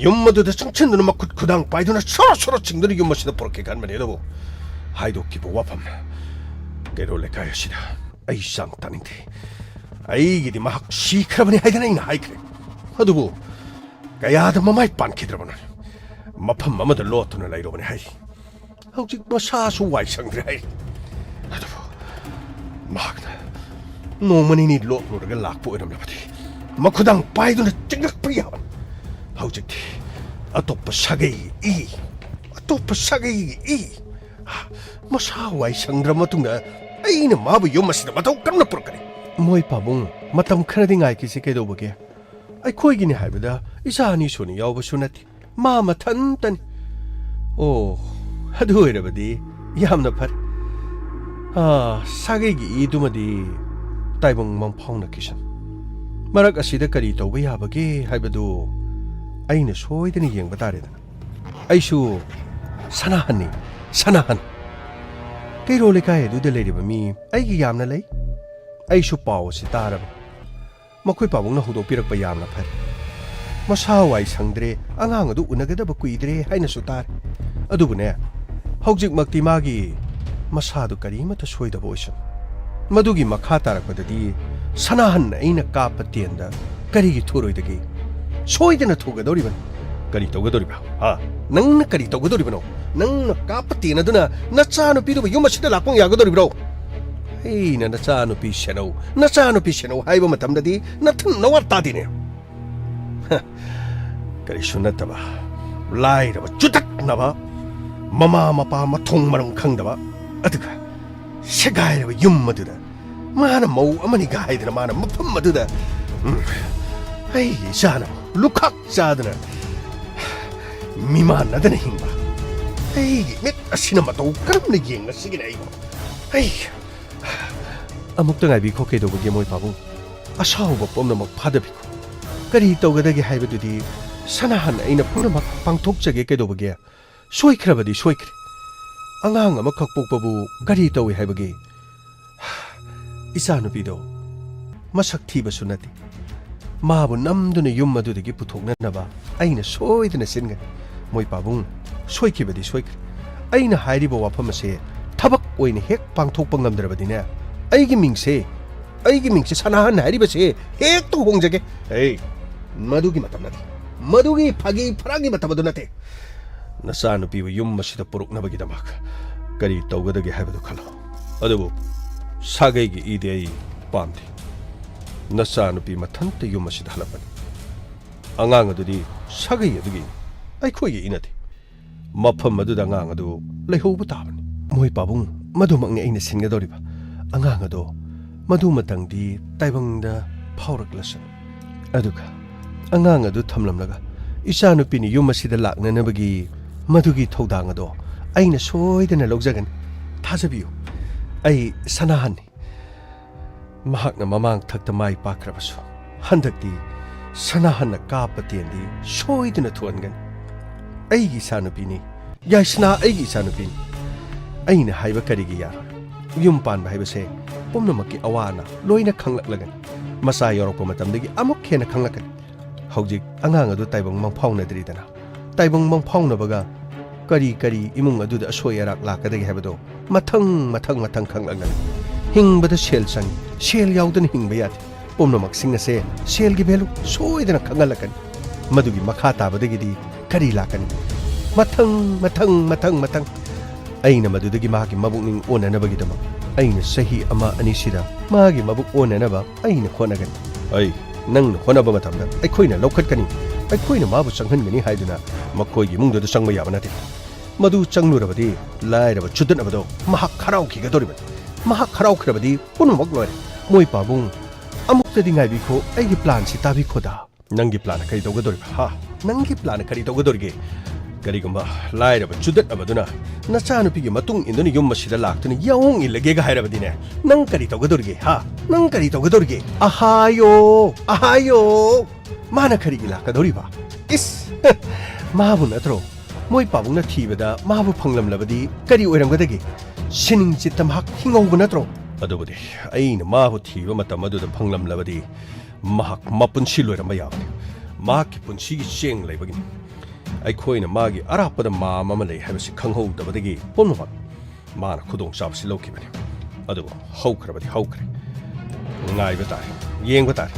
ꯌꯨꯝ ꯑꯗꯨꯗ ꯆꯪꯁꯤꯟꯗꯨꯅ ꯃꯈꯨꯠ ꯈꯨꯗꯥꯡ ꯄꯥꯏꯗꯨꯅ ꯁꯣꯔ ꯁꯣꯔ ꯆꯤꯡꯗꯨꯅ ꯌꯨꯝ ꯑꯁꯤꯗ ꯄꯨꯔꯛꯀꯦ ꯈꯟꯕꯅꯤ꯫ ꯑꯗꯨꯕꯨ ꯍꯥꯏꯗꯣꯛꯈꯤꯕ ꯋꯥꯐꯝ ꯀꯩꯔꯣꯜ ꯂꯩꯀꯥꯏ ꯑꯁꯤꯗ ꯑꯩ ꯆꯥꯡ ꯇꯥꯅꯤꯡꯗꯦ꯫ ꯑꯩꯒꯤꯗꯤ ꯃꯍꯥꯛ ꯁꯤꯈ꯭ꯔꯕꯅꯤ ꯍꯥꯏꯗꯅ ꯑꯩꯅ ꯍꯥꯏꯈ꯭ꯔꯦ꯫ ꯑꯗꯨꯕꯨ ꯀꯌꯥꯗ ꯃꯃꯥꯏ ꯄꯥꯟꯈꯤꯗ꯭ꯔꯕꯅꯣ? ꯃꯐꯝ ꯑꯃꯗ ꯂꯣꯠꯇꯨꯅ ꯂꯩꯔꯨꯕꯅꯤ ꯍꯥꯏꯔꯤ꯫ ꯍꯧꯖꯤꯛ ꯃꯁꯥꯁꯨ ꯋꯥꯏ ꯁꯪꯗ꯭ꯔꯦ ꯍꯥꯏꯔꯤ꯫ ꯑꯗꯨꯕꯨ ꯃꯍꯥꯛꯅ ꯅꯣꯡꯃ ꯅꯤꯅꯤ ꯂꯣꯠꯂꯨꯔꯒ ꯂꯥꯛꯄ ꯑꯣꯏꯔꯝꯂꯕꯗꯤ ꯃꯈꯨꯗꯥꯡ ꯄꯥꯏꯗꯨꯅ ꯆꯤꯡꯂꯛꯄ ꯌꯥꯕꯅꯤ꯫ ꯍꯧꯖꯤꯛꯇꯤ ꯑꯇꯣꯞꯄ ꯁꯥꯒꯩꯒꯤ ꯏ, ꯑꯇꯣꯞꯄ ꯁꯥꯒꯩꯒꯤ ꯏ꯫ ꯃꯁꯥ ꯋꯥꯏ ꯁꯪꯗ꯭ꯔ ꯃꯇꯨꯡꯗ ꯑꯩꯅ ꯃꯥꯕꯨ ꯌꯨꯝ ꯑꯁꯤꯗ ꯃꯇꯧ ꯀꯔꯝꯅ ꯄꯨꯔꯛꯀꯅꯤ? ꯃꯣꯏ ꯄꯥꯕꯨꯡ, ꯃꯇꯝ ꯈꯔꯗꯤ ꯉꯥꯏꯈꯤꯁꯤ ꯀꯩꯗꯧꯕꯒꯦ? ꯑꯩꯈꯣꯏꯒꯤꯅꯤ ꯍꯥꯏꯕꯗ ꯏꯆꯥ ꯑꯅꯤ ꯁꯨꯅ ꯌꯥꯎꯕꯁꯨ ꯅꯠꯇꯦ꯫ ꯃꯥ ꯃꯊꯟꯇꯅꯤ꯫ ꯑꯣ, ꯑꯗꯨ ꯑꯣꯏꯔꯕꯗꯤ ꯌꯥꯝꯅ ꯐꯔꯦ꯫ ꯑꯥ, ꯁꯥꯒꯩꯒꯤ ꯏꯗꯨꯃꯗꯤ ꯇꯥꯏꯕꯪ ꯃꯪꯐꯥꯎꯅꯈꯤꯁꯅꯨ꯫ ꯃꯔꯛ ꯑꯁꯤꯗ ꯀꯔꯤ ꯇꯧꯕ ꯌꯥꯕꯒꯦ ꯍꯥꯏꯕꯗꯨ ꯑꯩꯅ ꯁꯣꯏꯗꯅ ꯌꯦꯡꯕ ꯇꯥꯔꯦꯗꯅ꯫ ꯑꯩꯁꯨ ꯁꯅꯥꯍꯟꯅꯤ, ꯁꯅꯥꯍꯟ꯫ ꯀꯩꯔꯣꯜ ꯂꯩꯀꯥꯏ ꯑꯗꯨꯗ ꯂꯩꯔꯤꯕ ꯃꯤ ꯑꯩꯒꯤ ꯌꯥꯝꯅ ꯂꯩ꯫ ꯑꯩꯁꯨ ꯄꯥꯎ ꯑꯁꯤ ꯇꯥꯔꯕ꯫ ꯃꯈꯣꯏ ꯄꯥꯕꯨꯡꯅ ꯍꯧꯗꯣꯛꯄꯤꯔꯛꯄ ꯌꯥꯝꯅ ꯐꯔꯦ꯫ ꯃꯁꯥ ꯋꯥꯏ ꯁꯪꯗ꯭ꯔꯦ, ꯑꯉꯥꯡ ꯑꯗꯨ ꯎꯅꯒꯗꯕ ꯀꯨꯏꯗ꯭ꯔꯦ ꯍꯥꯏꯅꯁꯨ ꯇꯥꯔꯦ꯫ ꯑꯗꯨꯕꯨꯅꯦ, ꯍꯧꯖꯤꯛꯃꯛꯇꯤ ꯃꯥꯒꯤ ꯃꯁꯥꯗꯨ ꯀꯔꯤꯃꯠꯇ ꯁꯣꯏꯗꯕ ꯑꯣꯏꯁꯅꯨ꯫ ꯃꯗꯨꯒꯤ ꯃꯈꯥ ꯇꯥꯔꯛꯄꯗꯗꯤ ꯁꯅꯥꯍꯟ ꯑꯩꯅ ꯀꯥꯞꯄ ꯇꯦꯟꯗ ꯀꯔꯤꯒꯤ ꯊꯨꯔꯣꯏꯗꯒꯦ? ꯁꯣꯏꯗꯅ ꯊꯨꯒꯗꯧꯔꯤꯕꯅꯤ꯫ ꯀꯔꯤ ꯇꯧꯒꯗꯧꯔꯤꯕ? ꯍꯥ? ꯅꯪꯅ ꯀꯔꯤ ꯇꯧꯒꯗꯧꯔꯤꯕꯅꯣ? ꯅꯪꯅ ꯀꯥꯞꯄ ꯇꯦꯟ ꯑꯗꯨꯅ ꯅꯆꯥꯅꯨꯄꯤꯗꯨꯕꯨ ꯌꯨꯝ ꯑꯁꯤꯗ ꯂꯥꯛꯄ ꯌꯥꯒꯗꯧꯔꯤꯕ꯭ꯔꯣ? ꯑꯩꯅ ꯅꯆꯥꯅꯨꯄꯤ ꯁꯦꯟꯅꯧ, ꯅꯆꯥꯅꯨꯄꯤ ꯁꯦꯟꯅꯧ ꯍꯥꯏꯕ ꯃꯇꯝꯗꯗꯤ ꯅꯊꯨꯟ ꯅꯋꯥ ꯇꯥꯗꯦꯅꯦ꯫ ꯍ, ꯀꯔꯤꯁꯨ ꯅꯠꯇꯕ, ꯂꯥꯏꯔꯕ, ꯆꯨꯇꯛꯅꯕ, ꯃꯃꯥ ꯃꯄꯥ ꯃꯊꯣꯡ ꯃꯔꯝ ꯈꯪꯗꯕ, ꯑꯗꯨꯒ ꯁꯦꯒꯥꯏꯔꯕ ꯌꯨꯝ ꯑꯗꯨꯗ ꯃꯥꯅ ꯃꯧ ꯑꯃꯅꯤꯒ ꯍꯥꯏꯗꯅ ꯃꯥꯅ ꯃꯐꯝ ꯑꯗꯨꯗ, ꯎꯝ, ꯑꯩꯒꯤ ꯏꯆꯥꯅ ꯂꯨꯈꯥꯛ ꯆꯥꯗꯅ ꯃꯤꯃꯥꯟꯅꯗꯅ ꯍꯤꯡꯕ꯫ ꯑꯩꯒꯤ ꯃꯤꯠ ꯑꯁꯤꯅ ꯃꯇꯧ ꯀꯔꯝꯅ ꯌꯦꯡꯂꯁꯤꯒꯦꯅꯦ ꯑꯩꯕꯨ? ꯑꯩ ꯑꯃꯨꯛꯇ ꯉꯥꯏꯕꯤꯈꯣ, ꯀꯩꯗꯧꯕꯒꯦ ꯃꯣꯏ ꯄꯥꯕꯨꯡ? ꯑꯁꯥꯎꯕ ꯄꯨꯝꯅꯃꯛ ꯐꯥꯗꯕꯤꯈꯣ꯫ ꯀꯔꯤ ꯇꯧꯒꯗꯒꯦ ꯍꯥꯏꯕꯗꯨꯗꯤ ꯁꯅꯥꯍꯟ ꯑꯩꯅ ꯄꯨꯝꯅꯃꯛ ꯄꯥꯡꯊꯣꯛꯆꯒꯦ, ꯀꯩꯗꯧꯕꯒꯦ? ꯁꯣꯏꯈ꯭ꯔꯕꯗꯤ ꯁꯣꯏꯈ꯭ꯔꯦ꯫ ꯑꯉꯥꯡ ꯑꯃꯈꯛ ꯄꯣꯛꯄꯕꯨ ꯀꯔꯤ ꯇꯧꯏ ꯍꯥꯏꯕꯒꯦ? ꯏꯆꯥꯅꯨꯄꯤꯗꯣ ꯃꯁꯛ ꯊꯤꯕꯁꯨ ꯅꯠꯇꯦ꯫ ꯃꯥꯕꯨ ꯅꯝꯗꯨꯅ ꯌꯨꯝ ꯑꯗꯨꯗꯒꯤ ꯄꯨꯊꯣꯛꯅꯅꯕ ꯑꯩꯅ ꯁꯣꯏꯗꯅ ꯁꯤꯟꯒꯅꯤ꯫ ꯃꯣꯏ ꯄꯥꯕꯨꯡ, ꯁꯣꯏꯈꯤꯕꯗꯤ ꯁꯣꯏꯈ꯭ꯔꯦ꯫ ꯑꯩꯅ ꯍꯥꯏꯔꯤꯕ ꯋꯥꯐꯝ ꯑꯁꯦ ꯊꯕꯛ ꯑꯣꯏꯅ ꯍꯦꯛ ꯄꯥꯡꯊꯣꯛꯄ ꯉꯝꯗ꯭ꯔꯕꯗꯤꯅꯦ, ꯑꯩꯒꯤ ꯃꯤꯡꯁꯦ, ꯑꯩꯒꯤ ꯃꯤꯡꯁꯦ ꯁꯅꯥꯍꯟ ꯍꯥꯏꯔꯤꯕꯁꯦ ꯍꯦꯛꯇ ꯍꯣꯡꯖꯒꯦ꯫ ꯑꯩ ꯃꯗꯨꯒꯤ ꯃꯇꯝ ꯅꯠꯇꯦ꯫ ꯃꯗꯨꯒꯤ ꯐꯥꯒꯤ ꯐꯔꯥꯡꯒꯤ ꯃꯇꯝ ꯑꯗꯨ ꯅꯠꯇꯦ꯫ ꯅꯆꯥꯅꯨꯄꯤꯕꯨ ꯌꯨꯝ ꯑꯁꯤꯗ ꯄꯨꯔꯛꯅꯕꯒꯤꯗꯃꯛ ꯀꯔꯤ ꯇꯧꯒꯗꯒꯦ ꯍꯥꯏꯕꯗꯨ ꯈꯜꯂꯣ꯫ ꯑꯗꯨꯕꯨ ꯁꯥꯒꯩꯒꯤ ꯏꯗꯤ ꯑꯩ ꯄꯥꯝꯗꯦ꯫ ꯅꯆꯥꯅꯨꯄꯤ ꯃꯊꯟꯇ ꯌꯨꯝ ꯑꯁꯤꯗ ꯍꯜꯂꯛꯄꯅꯤ꯫ ꯑꯉꯥꯡ ꯑꯗꯨꯗꯤ ꯁꯥꯒꯩ ꯑꯗꯨꯒꯤ ꯏꯅꯤ, ꯑꯩꯈꯣꯏꯒꯤ ꯏ ꯅꯠꯇꯦ꯫ ꯃꯐꯝ ꯑꯗꯨꯗ ꯑꯉꯥꯡ ꯑꯗꯨ ꯂꯩꯍꯧꯕ ꯇꯥꯕꯅꯤ꯫ ꯃꯣꯏ ꯄꯥꯕꯨꯡ, ꯃꯗꯨꯃꯛꯅꯤ ꯑꯩꯅ ꯁꯤꯟꯒꯗꯧꯔꯤꯕ꯫ ꯑꯉꯥꯡ ꯑꯗꯣ ꯃꯗꯨꯃꯇꯪꯗꯤ ꯇꯥꯏꯕꯪꯗ ꯐꯥꯎꯔꯛꯂꯁꯅꯨ꯫ ꯑꯗꯨꯒ ꯑꯉꯥꯡ ꯑꯗꯨ ꯊꯝꯂꯝꯂꯒ ꯏꯆꯥꯅꯨꯄꯤꯅ ꯌꯨꯝ ꯑꯁꯤꯗ ꯂꯥꯛꯅꯅꯕꯒꯤ ꯃꯗꯨꯒꯤ ꯊꯧꯗꯥꯡ ꯑꯗꯣ ꯑꯩꯅ ꯁꯣꯏꯗꯅ ꯂꯧꯖꯒꯅꯤ꯫ ꯊꯥꯖꯕꯤꯌꯨ, ꯑꯩ ꯁꯅꯥꯍꯟꯅꯤ꯫ ꯃꯍꯥꯛꯅ ꯃꯃꯥꯡ ꯊꯛꯇ ꯃꯥꯏ ꯄꯥꯛꯈ꯭ꯔꯕꯁꯨ, ꯍꯟꯗꯛꯇꯤ ꯁꯅꯥꯍꯟꯅ ꯀꯥꯞꯄ ꯇꯦꯟꯗꯤ ꯁꯣꯏꯗꯅ ꯊꯣꯛꯍꯟꯒꯅꯤ꯫ ꯑꯩꯒꯤ ꯏꯆꯥꯅꯨꯄꯤꯅꯤ꯫ ꯌꯥꯏꯁꯅꯥ ꯑꯩꯒꯤ ꯏꯆꯥꯅꯨꯄꯤꯅꯤ꯫ ꯑꯩꯅ ꯍꯥꯏꯕ ꯀꯔꯤꯒꯤ ꯌꯥꯔꯣꯏ? ꯌꯨꯝ ꯄꯥꯟꯕ ꯍꯥꯏꯕꯁꯦ ꯄꯨꯝꯅꯃꯛꯀꯤ ꯑꯋꯥ ꯑꯅꯥ ꯂꯣꯏꯅ ꯈꯪꯂꯛꯂꯒꯅꯤ꯫ ꯃꯆꯥ ꯌꯥꯎꯔꯛꯄ ꯃꯇꯝꯗꯒꯤ ꯑꯃꯨꯛ ꯍꯦꯟꯅ ꯈꯪꯂꯛꯀꯅꯤ꯫ ꯍꯧꯖꯤꯛ ꯑꯉꯥꯡ ꯑꯗꯨ ꯇꯥꯏꯕꯪ ꯃꯪꯐꯥꯎꯅꯗ꯭ꯔꯤꯗꯅ꯫ ꯇꯥꯏꯕꯪ ꯃꯪꯐꯥꯎꯅꯕꯒ ꯀꯔꯤ ꯀꯔꯤ ꯏꯃꯨꯡ ꯑꯗꯨꯗ ꯑꯁꯣꯏ ꯑꯔꯥꯛ ꯂꯥꯛꯀꯗꯒꯦ ꯍꯥꯏꯕꯗꯣ ꯃꯊꯪ ꯃꯊꯪ ꯃꯊꯪ ꯈꯪꯂꯛꯂꯅꯤ꯫ ꯍꯤꯡꯕꯗ ꯁꯦꯜ ꯆꯪꯏ, ꯁꯦꯜ ꯌꯥꯎꯗꯅ ꯍꯤꯡꯕ ꯌꯥꯗꯦ꯫ ꯄꯨꯝꯅꯃꯛꯁꯤꯡ ꯑꯁꯦ ꯁꯦꯜꯒꯤ value ꯁꯣꯏꯗꯅ ꯈꯪꯍꯜꯂꯛꯀꯅꯤ꯫ ꯃꯗꯨꯒꯤ ꯃꯈꯥ ꯇꯥꯕꯗꯒꯤꯗꯤ ꯀꯔꯤ ꯂꯥꯛꯀꯅꯤ? ꯃꯊꯪ, ꯃꯊꯪ, ꯃꯊꯪ, ꯃꯊꯪ꯫ ꯑꯩꯅ ꯃꯗꯨꯗꯒꯤ ꯃꯥꯒꯤ ꯃꯕꯨꯛꯅꯤꯡ ꯑꯣꯟꯅꯅꯕꯒꯤꯗꯃꯛ ꯑꯩꯅ ꯆꯍꯤ ꯑꯃ ꯑꯅꯤꯁꯤꯗ ꯃꯥꯒꯤ ꯃꯕꯨꯛ ꯑꯣꯟꯅꯅꯕ ꯑꯩꯅ ꯍꯣꯠꯅꯒꯅꯤ꯫ ꯑꯩ ꯅꯪꯅ ꯍꯣꯠꯅꯕ ꯃꯇꯝꯗ ꯑꯩꯈꯣꯏꯅ ꯂꯧꯈꯠꯀꯅꯤ, ꯑꯩꯈꯣꯏꯅ ꯃꯥꯕꯨ ꯆꯪꯍꯟꯒꯅꯤ ꯍꯥꯏꯗꯨꯅ ꯃꯈꯣꯏꯒꯤ ꯏꯃꯨꯡꯗꯨꯗ ꯆꯪꯕ ꯌꯥꯕ ꯅꯠꯇꯦ꯫ ꯃꯗꯨ ꯆꯪꯂꯨꯔꯕꯗꯤ ꯂꯥꯏꯔꯕ ꯆꯨꯗꯠꯅꯕꯗꯣ ꯃꯍꯥꯛ ꯍꯔꯥꯎꯈꯤꯒꯗꯧꯔꯤꯕꯅꯤ꯫ ꯃꯍꯥꯛ ꯍꯔꯥꯎꯈ꯭ꯔꯕꯗꯤ ꯄꯨꯝꯅꯃꯛ ꯂꯣꯏꯔꯦ꯫ ꯃꯣꯏ ꯄꯥꯕꯨꯡ, ꯑꯃꯨꯛꯇꯗꯤ ꯉꯥꯏꯕꯤꯈꯣ, ꯑꯩꯒꯤ planꯁꯤ ꯇꯥꯕꯤꯈꯣꯗ꯫ ꯅꯪꯒꯤ plan ꯀꯔꯤ ꯇꯧꯒꯗꯧꯔꯤꯕ, ꯍꯥ? ꯅꯪꯒꯤ plan ꯀꯔꯤ ꯇꯧꯒꯗꯧꯔꯤꯒꯦ? ꯀꯔꯤꯒꯨꯝꯕ ꯂꯥꯏꯔꯕ ꯆꯨꯗꯠꯅꯕꯗꯨꯅ ꯅꯆꯥꯅꯨꯄꯤꯒꯤ ꯃꯇꯨꯡ ꯏꯟꯗꯨꯅ ꯌꯨꯝ ꯑꯁꯤꯗ ꯂꯥꯛꯇꯨꯅ ꯌꯥꯑꯣꯡ ꯏꯜꯂꯒꯦꯒ ꯍꯥꯏꯔꯕꯗꯤꯅꯦ, ꯅꯪ ꯀꯔꯤ ꯇꯧꯒꯗꯧꯔꯤꯒꯦ, ꯍꯥ? ꯅꯪ ꯀꯔꯤ ꯇꯧꯒꯗꯧꯔꯤꯒꯦ? ꯑꯍꯥꯌꯣ! ꯑꯍꯥꯌꯣ! ꯃꯥꯅ ꯀꯔꯤꯒꯤ ꯂꯥꯛꯀꯗꯧꯔꯤꯕ? ꯏꯁ! ꯃꯥꯕꯨ ꯅꯠꯇ꯭ꯔꯣ? ꯃꯣꯏ ꯄꯥꯕꯨꯡꯅ ꯊꯤꯕꯗ ꯃꯥꯕꯨ ꯐꯪꯂꯝꯂꯕꯗꯤ ꯀꯔꯤ ꯑꯣꯏꯔꯝꯒꯗꯒꯦ? ꯁꯤꯅꯤꯡ ꯆꯤꯠꯇ ꯃꯍꯥꯛ ꯍꯤꯡꯍꯧꯕ ꯅꯠꯇ꯭ꯔꯣ? ꯑꯗꯨꯕꯨꯗꯤ ꯑꯩꯅ ꯃꯥꯕꯨ ꯊꯤꯕ ꯃꯇꯝ ꯑꯗꯨꯗ ꯐꯪꯂꯝꯂꯕꯗꯤ ꯃꯍꯥꯛ ꯃꯄꯨꯟꯁꯤ ꯂꯣꯏꯔꯝꯕ ꯌꯥꯕꯅꯤ꯫ ꯃꯍꯥꯛꯀꯤ ꯄꯨꯟꯁꯤꯒꯤ ꯆꯦꯡ ꯂꯩꯕꯒꯤꯅꯤ꯫ ꯑꯩꯈꯣꯏꯅ ꯃꯥꯒꯤ ꯑꯔꯥꯞꯄꯗ ꯃꯥꯝ ꯑꯃ ꯂꯩ ꯍꯥꯏꯕꯁꯤ ꯈꯪꯍꯧꯗꯕꯗꯒꯤ ꯄꯨꯝꯅꯃꯛ ꯃꯥꯅ ꯈꯨꯗꯣꯡꯆꯥꯕꯁꯤ ꯂꯧꯈꯤꯕꯅꯤ꯫ ꯑꯗꯨꯕꯨ ꯍꯧꯈ꯭ꯔꯕꯗꯤ ꯍꯧꯈ꯭ꯔꯦ꯫ ꯉꯥꯏꯕ ꯇꯥꯔꯦ, ꯌꯦꯡꯕ ꯇꯥꯔꯦ꯫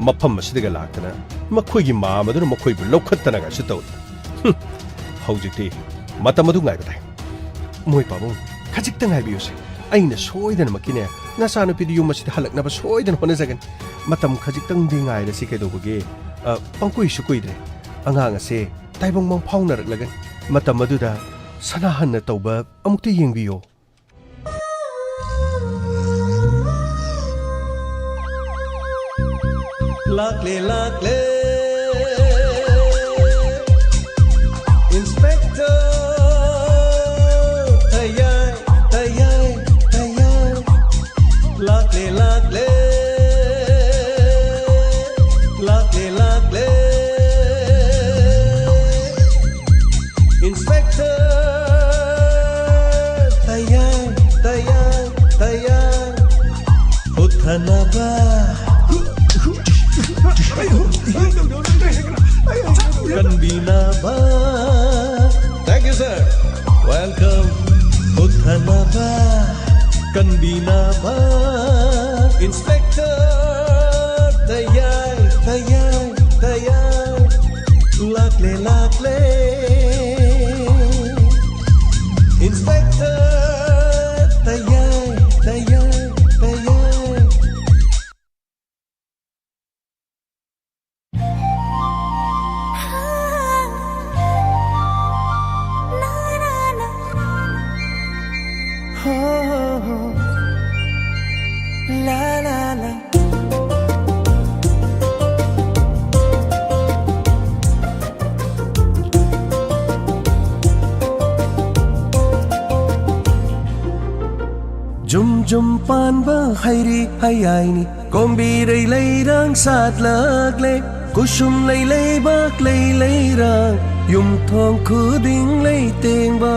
ꯃꯐꯝ ꯑꯁꯤꯗꯒ ꯂꯥꯛꯇꯅ ꯃꯈꯣꯏꯒꯤ ꯃꯥꯝ ꯑꯗꯨꯅ ꯃꯈꯣꯏꯕꯨ ꯂꯧꯈꯠꯇꯅꯒꯁꯨ ꯇꯧꯔꯤ꯫ ꯍꯨꯝ, ꯍꯧꯖꯤꯛꯇꯤ ꯃꯇꯝ ꯑꯗꯨ ꯉꯥꯏꯕ ꯇꯥꯏ꯫ ꯃꯣꯏ ꯄꯥꯕꯨꯡ, ꯈꯖꯤꯛꯇ ꯉꯥꯏꯕꯤꯌꯨꯁꯦ꯫ ꯑꯩꯅ ꯁꯣꯏꯗꯅꯃꯛꯀꯤꯅꯦ ꯅꯆꯥꯅꯨꯄꯤꯗꯨ ꯌꯨꯝ ꯑꯁꯤꯗ ꯍꯜꯂꯛꯅꯕ ꯁꯣꯏꯗꯅ ꯍꯣꯠꯅꯖꯒꯅꯤ꯫ ꯃꯇꯝ ꯈꯖꯤꯛꯇꯪꯗꯤ ꯉꯥꯏꯔꯁꯤ ꯀꯩꯗꯧꯕꯒꯦ? ꯑ, ꯄꯪꯀꯨꯏꯁꯨ ꯀꯨꯏꯗ꯭ꯔꯦ꯫ ꯑꯉꯥꯡ ꯑꯁꯦ ꯇꯥꯏꯕꯪ ꯃꯪꯐꯥꯎꯅꯔꯛꯂꯒꯅꯤ꯫ ꯃꯇꯝ ꯑꯗꯨꯗ ꯁꯅꯥꯍꯟꯅ ꯇꯧꯕ ꯑꯃꯨꯛꯇ ꯌꯦꯡꯕꯤꯌꯣ꯫ ꯂꯥꯛꯂꯦ, ꯂꯥꯛꯂꯦ꯫ Inspector ꯊꯌꯥꯏ, ꯊꯌꯥꯏ, ꯊꯌꯥꯏ꯫ ꯂꯥꯛꯂꯦ, ꯂꯥꯛꯂꯦ꯫ ꯂꯥꯛꯂꯦ, ꯂꯥꯛꯂꯦ꯫ Inspector ꯊꯌꯥꯏ, ꯊꯌꯥꯏ, ꯊꯌꯥꯏ꯫ ꯍꯨꯠꯊꯅꯕ, ꯀꯟꯕꯤꯅꯕ꯫ Thank you, sir. Welcome. ꯍꯨꯠꯊꯅꯕ, ꯀꯟꯕꯤꯅꯕ꯫ Inspector ꯊꯌꯥꯏ, ꯊꯌꯥꯏ, ꯊꯌꯥꯏ꯫ ꯂꯥꯛꯂꯦ, ꯂꯥꯛꯂꯦ꯫ Inspector ꯊꯌꯥꯏ, ꯊꯌꯥꯏ, ꯊꯌꯥꯏ꯫ ꯖꯨꯝ ꯖꯨꯝ ꯄꯥꯟꯕ ꯍꯩꯔꯤ ꯍꯌꯥꯏꯅꯤ, ꯀꯣꯝꯕꯤꯔꯩ ꯂꯩꯔꯥꯡ ꯁꯥꯠꯂꯛꯂꯦ꯫ ꯀꯨꯁꯨꯝ ꯂꯩ ꯂꯩꯕꯥꯛ ꯂꯩ ꯂꯩꯔꯥꯡ, ꯌꯨꯝꯊꯣꯡ ꯈꯨꯗꯤꯡ ꯂꯩ ꯇꯦꯡꯕ꯫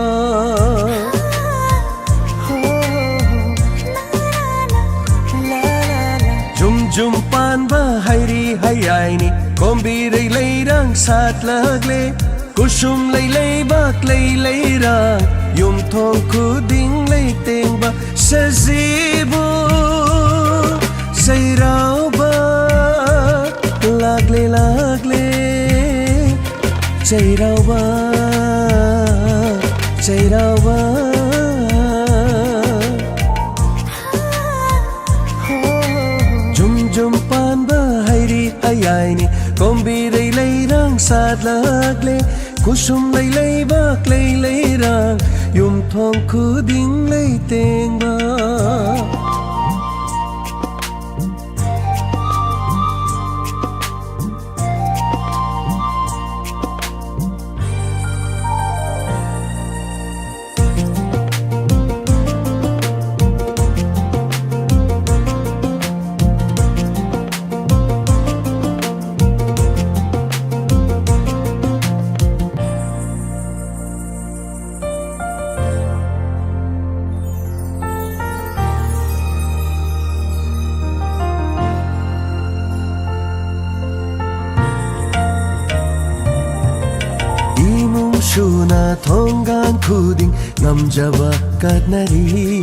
ꯖꯨꯝ ꯖꯨꯝ ꯄꯥꯟꯕ ꯍꯩꯔꯤ ꯍꯌꯥꯏꯅꯤ, ꯀꯣꯝꯕꯤꯔꯩ ꯂꯩꯔꯥꯡ ꯁꯥꯠꯂꯛꯂꯦ꯫ ꯀꯨꯁꯨꯝ ꯂꯩ ꯂꯩꯕꯥꯛ ꯂꯩ ꯂꯩꯔꯥꯡ, ꯌꯨꯝꯊꯣꯡ ꯈꯨꯗꯤꯡ ꯂꯩ ꯇꯦꯡꯕ꯫ ꯁꯖꯤꯕꯨ ꯆꯩꯔꯥꯎꯕ ꯂꯥꯛꯂꯦ, ꯂꯥꯛꯂꯦ꯫ ꯆꯩꯔꯥꯎꯕ, ꯆꯩꯔꯥꯎꯕ꯫ ꯖꯨꯝ ꯖꯨꯝ ꯄꯥꯟꯕ ꯍꯩꯔꯤ ꯍꯌꯥꯏꯅꯤ, ꯀꯣꯝꯕꯤꯔꯩ ꯂꯩꯔꯥꯡ ꯁꯥꯠꯂꯛꯂꯦ꯫ ꯀꯨꯁꯨꯝ ꯂꯩ ꯂꯩꯕꯥꯛ ꯂꯩ ꯂꯩꯔꯥꯡ, ꯌꯨꯝꯊꯣꯡ ꯈꯨꯗꯤꯡ ꯂꯩ ꯇꯦꯡꯕ꯫ ꯇꯨꯅ ꯊꯣꯡꯒꯥꯟ ꯈꯨꯗꯤꯡ ꯉꯝꯖꯕ ꯀꯠꯅꯔꯤ꯫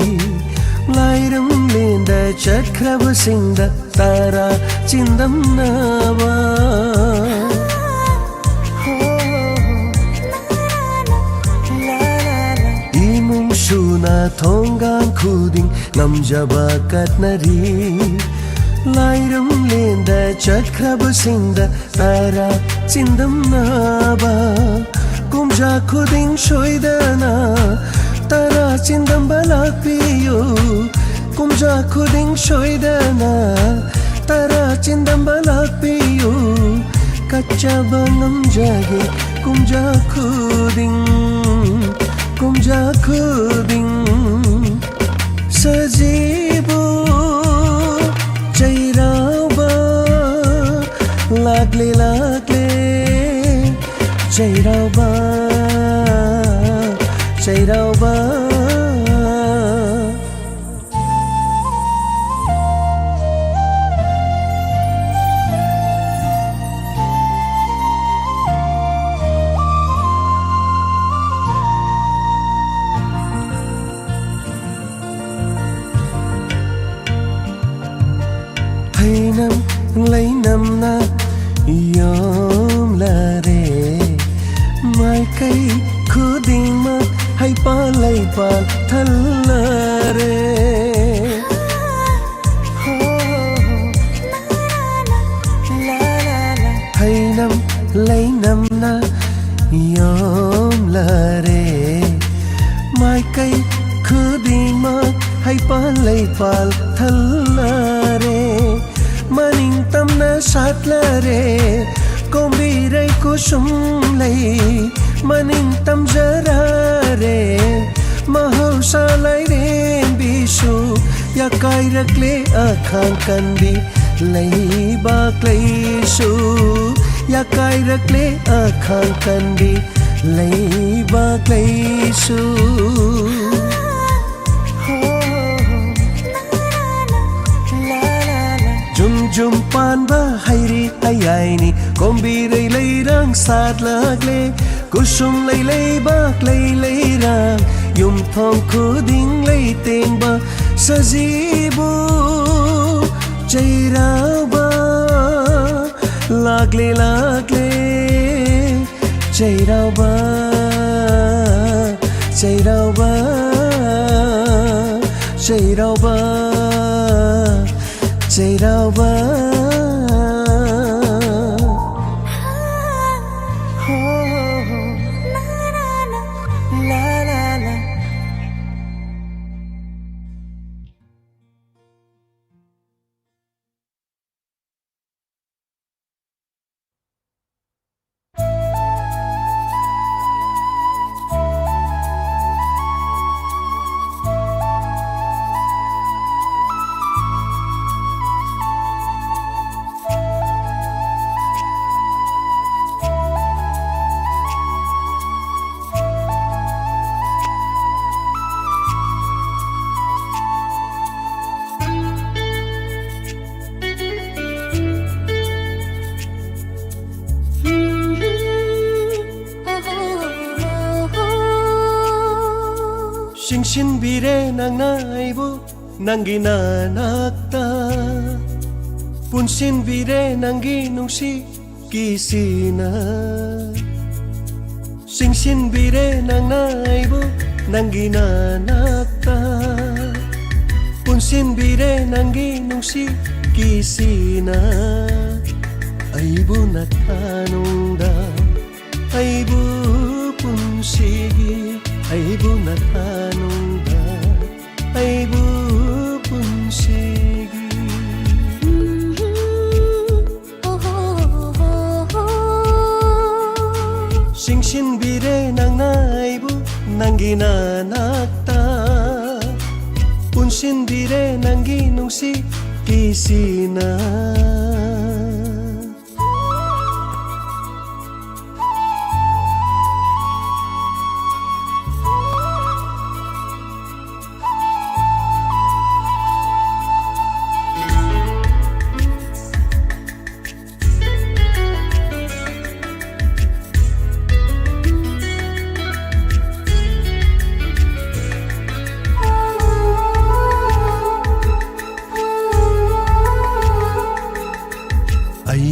ꯂꯥꯏꯔꯝꯂꯦꯟꯗ ꯆꯠꯈ꯭ꯔꯕꯁꯤꯡꯗ ꯇꯔꯥ ꯆꯤꯟꯗꯝꯅꯕ꯫ ꯏꯃꯨꯡ ꯁꯨꯅ ꯊꯣꯡꯒꯥꯟ ꯈꯨꯗꯤꯡ ꯉꯝꯖꯕ ꯀꯠꯅꯔꯤ꯫ ꯂꯥꯏꯔꯝꯂꯦꯟꯗ ꯆꯠꯈ꯭ꯔꯕꯁꯤꯡꯗ ꯇꯔꯥ ꯆꯤꯟꯗꯝꯅꯕ꯫ ꯀꯨꯝꯖꯥ ꯈꯨꯗꯤꯡ ꯁꯣꯏꯗꯅ ꯇꯔꯥ ꯆꯤꯟꯗꯝꯕ ꯂꯥꯛꯄꯤꯌꯨ꯫ ꯀꯨꯝꯖꯥ ꯈꯨꯗꯤꯡ ꯁꯣꯏꯗꯅ ꯇꯔꯥ ꯆꯤꯟꯗꯝꯕ ꯂꯥꯛꯄꯤꯌꯨ꯫ ꯀꯠꯆꯕ ꯉꯝꯖꯒꯦ ꯀꯨꯝꯖꯥ ꯈꯨꯗꯤꯡ, ꯀꯨꯝꯖꯥ ꯈꯨꯗꯤꯡ꯫ ꯁꯖꯤꯕꯨ ꯆꯩꯔꯥꯎꯕ ꯂꯥꯛꯂꯦ, ꯂꯥꯛꯂꯦ꯫ ꯆꯩꯔꯥꯎꯕ, ꯆꯩꯔꯥꯎꯕ꯫ ꯍꯩꯅꯝ ꯂꯩꯅꯝꯅ ꯌꯣꯝꯂꯔꯦ꯫ ꯃꯥꯏꯀꯩ ꯈꯨꯗꯤꯡꯃꯛ ꯍꯩꯄꯥꯜ ꯂꯩꯄꯥꯜ ꯊꯜꯂꯔꯦ꯫ ꯍꯩꯅꯝ ꯂꯩꯅꯝꯅ ꯌꯣꯝꯂꯔꯦ꯫ ꯃꯥꯏꯀꯩ ꯈꯨꯗꯤꯡꯃꯛ ꯍꯩꯄꯥꯜ ꯂꯩꯄꯥꯜ ꯊꯜꯂꯔꯦ꯫ ꯃꯅꯤꯡ ꯇꯝꯅ ꯁꯥꯠꯂꯔꯦ ꯀꯣꯝꯕꯤꯔꯩ ꯀꯨꯁꯨꯝ ꯂꯩ꯫ ꯃꯅꯤꯡ ꯇꯝꯖꯔꯔꯦ ꯃꯍꯧꯁꯥ ꯂꯥꯏꯔꯦꯝꯕꯤꯁꯨ꯫ ꯌꯥꯀꯥꯏꯔꯛꯂꯦ ꯑꯈꯥꯡ ꯀꯟꯕꯤ ꯂꯩꯕꯥꯛ ꯂꯩꯁꯨ꯫ ꯌꯥꯀꯥꯏꯔꯛꯂꯦ ꯑꯈꯥꯡ ꯀꯟꯕꯤ ꯂꯩꯕꯥꯛ ꯂꯩꯁꯨ꯫ ꯖꯨꯝ ꯖꯨꯝ ꯄꯥꯟꯕ ꯍꯩꯔꯤ ꯍꯩꯌꯥꯏꯅꯤ ꯀꯣꯝꯕꯤꯔꯩ ꯂꯩꯔꯥꯡ ꯁꯥꯠꯂꯛꯂꯦ꯫ ꯈꯨꯁꯨꯝ ꯂꯩ ꯂꯩꯕꯥꯛ ꯂꯩ ꯂꯩꯔꯥꯡ, ꯌꯨꯝꯊꯣꯡ ꯈꯨꯗꯤꯡ ꯂꯩꯇꯦꯡꯕ ꯁꯖꯤꯕꯨ ꯆꯩꯔꯥꯎꯕ꯫ ꯂꯥꯛꯂꯦ ꯂꯥꯛꯂꯦ ꯆꯩꯔꯥꯎꯕ, ꯆꯩꯔꯥꯎꯕ, ꯆꯩꯔꯥꯎꯕ, ꯆꯩꯔꯥꯎꯕ꯫ ꯆꯤꯡꯁꯤꯟꯕꯤꯔꯦ ꯅꯪꯅ ꯑꯩꯕꯨ ꯅꯪꯒꯤ ꯅꯅꯥꯛꯇ, ꯄꯨꯟꯁꯤꯟꯕꯤꯔꯦ ꯅꯪꯒꯤ ꯅꯨꯡꯁꯤ ꯀꯤꯁꯤꯅ꯫ ꯆꯤꯡꯁꯤꯟꯕꯤꯔꯦ ꯅꯪꯅ ꯑꯩꯕꯨ ꯅꯪꯒꯤ ꯅꯅꯥꯛꯇ, ꯄꯨꯟꯁꯤꯟꯕꯤꯔꯦ ꯅꯪꯒꯤ ꯅꯨꯡꯁꯤ ꯀꯤꯁꯤꯅ꯫ ꯑꯩꯕꯨ ꯅꯊꯥꯅꯨꯡꯗ, ꯑꯩꯕꯨ ꯄꯨꯟꯁꯤꯒꯤ, ꯑꯩꯕꯨ ꯅꯊꯥꯅꯨꯡꯗ, ꯑꯩꯕꯨ ꯄꯨꯟꯁꯤꯒꯤ꯫ ꯆꯤꯡꯁꯤꯟꯕꯤꯔꯦ ꯅꯪꯅ ꯑꯩꯕꯨ ꯅꯪꯒꯤ ꯅꯅꯥꯛꯇ, ꯄꯨꯟꯁꯤꯟꯕꯤꯔꯦ ꯅꯪꯒꯤ ꯅꯨꯡꯁꯤ ꯀꯤꯁꯤꯅ꯫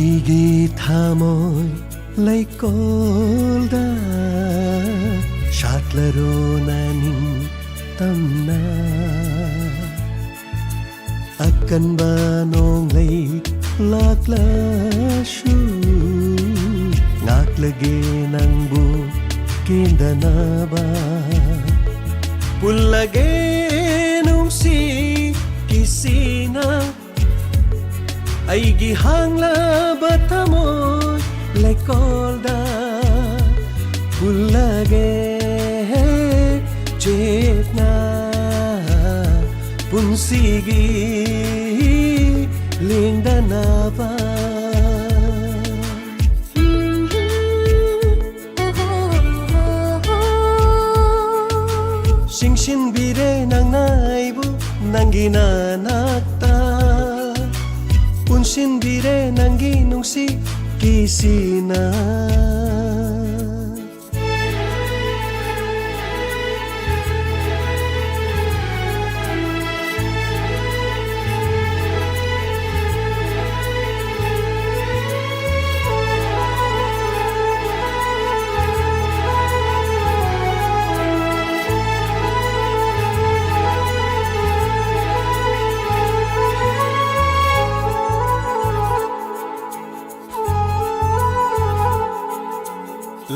ꯑꯩꯒꯤ ꯊꯃꯣꯏ ꯂꯩꯀꯣꯜꯗ ꯁꯥꯠꯂꯔꯣ ꯅꯅꯤꯡ ꯇꯝꯅ꯫ ꯑꯀꯟꯕ ꯅꯣꯡꯂꯩ ꯂꯥꯛꯂꯁꯨ ꯉꯥꯛꯂꯒꯦ ꯅꯪꯕꯨ ꯀꯦꯟꯗꯅꯕ꯫ ꯄꯨꯜꯂꯒꯦ ꯅꯨꯡꯁꯤ ꯀꯤꯁꯤꯅ ꯑꯩꯒꯤ ꯍꯥꯡꯂꯕ ꯊꯃꯣꯏ ꯂꯩꯀꯣꯜꯗ ꯄꯨꯜꯂꯒꯦ ꯆꯦꯠꯅ ꯄꯨꯟꯁꯤꯒꯤ ꯂꯦꯡꯗꯅꯕ꯫ ꯆꯤꯡꯁꯤꯟꯕꯤꯔꯦ ꯅꯪꯅ ꯑꯩꯕꯨ ꯅꯪꯒꯤ ꯅꯅꯥꯛꯇ, ꯄꯨꯟꯁꯤꯟꯕꯤꯔꯦ ꯅꯪꯒꯤ ꯅꯨꯡꯁꯤ ꯀꯤꯁꯤꯅ꯫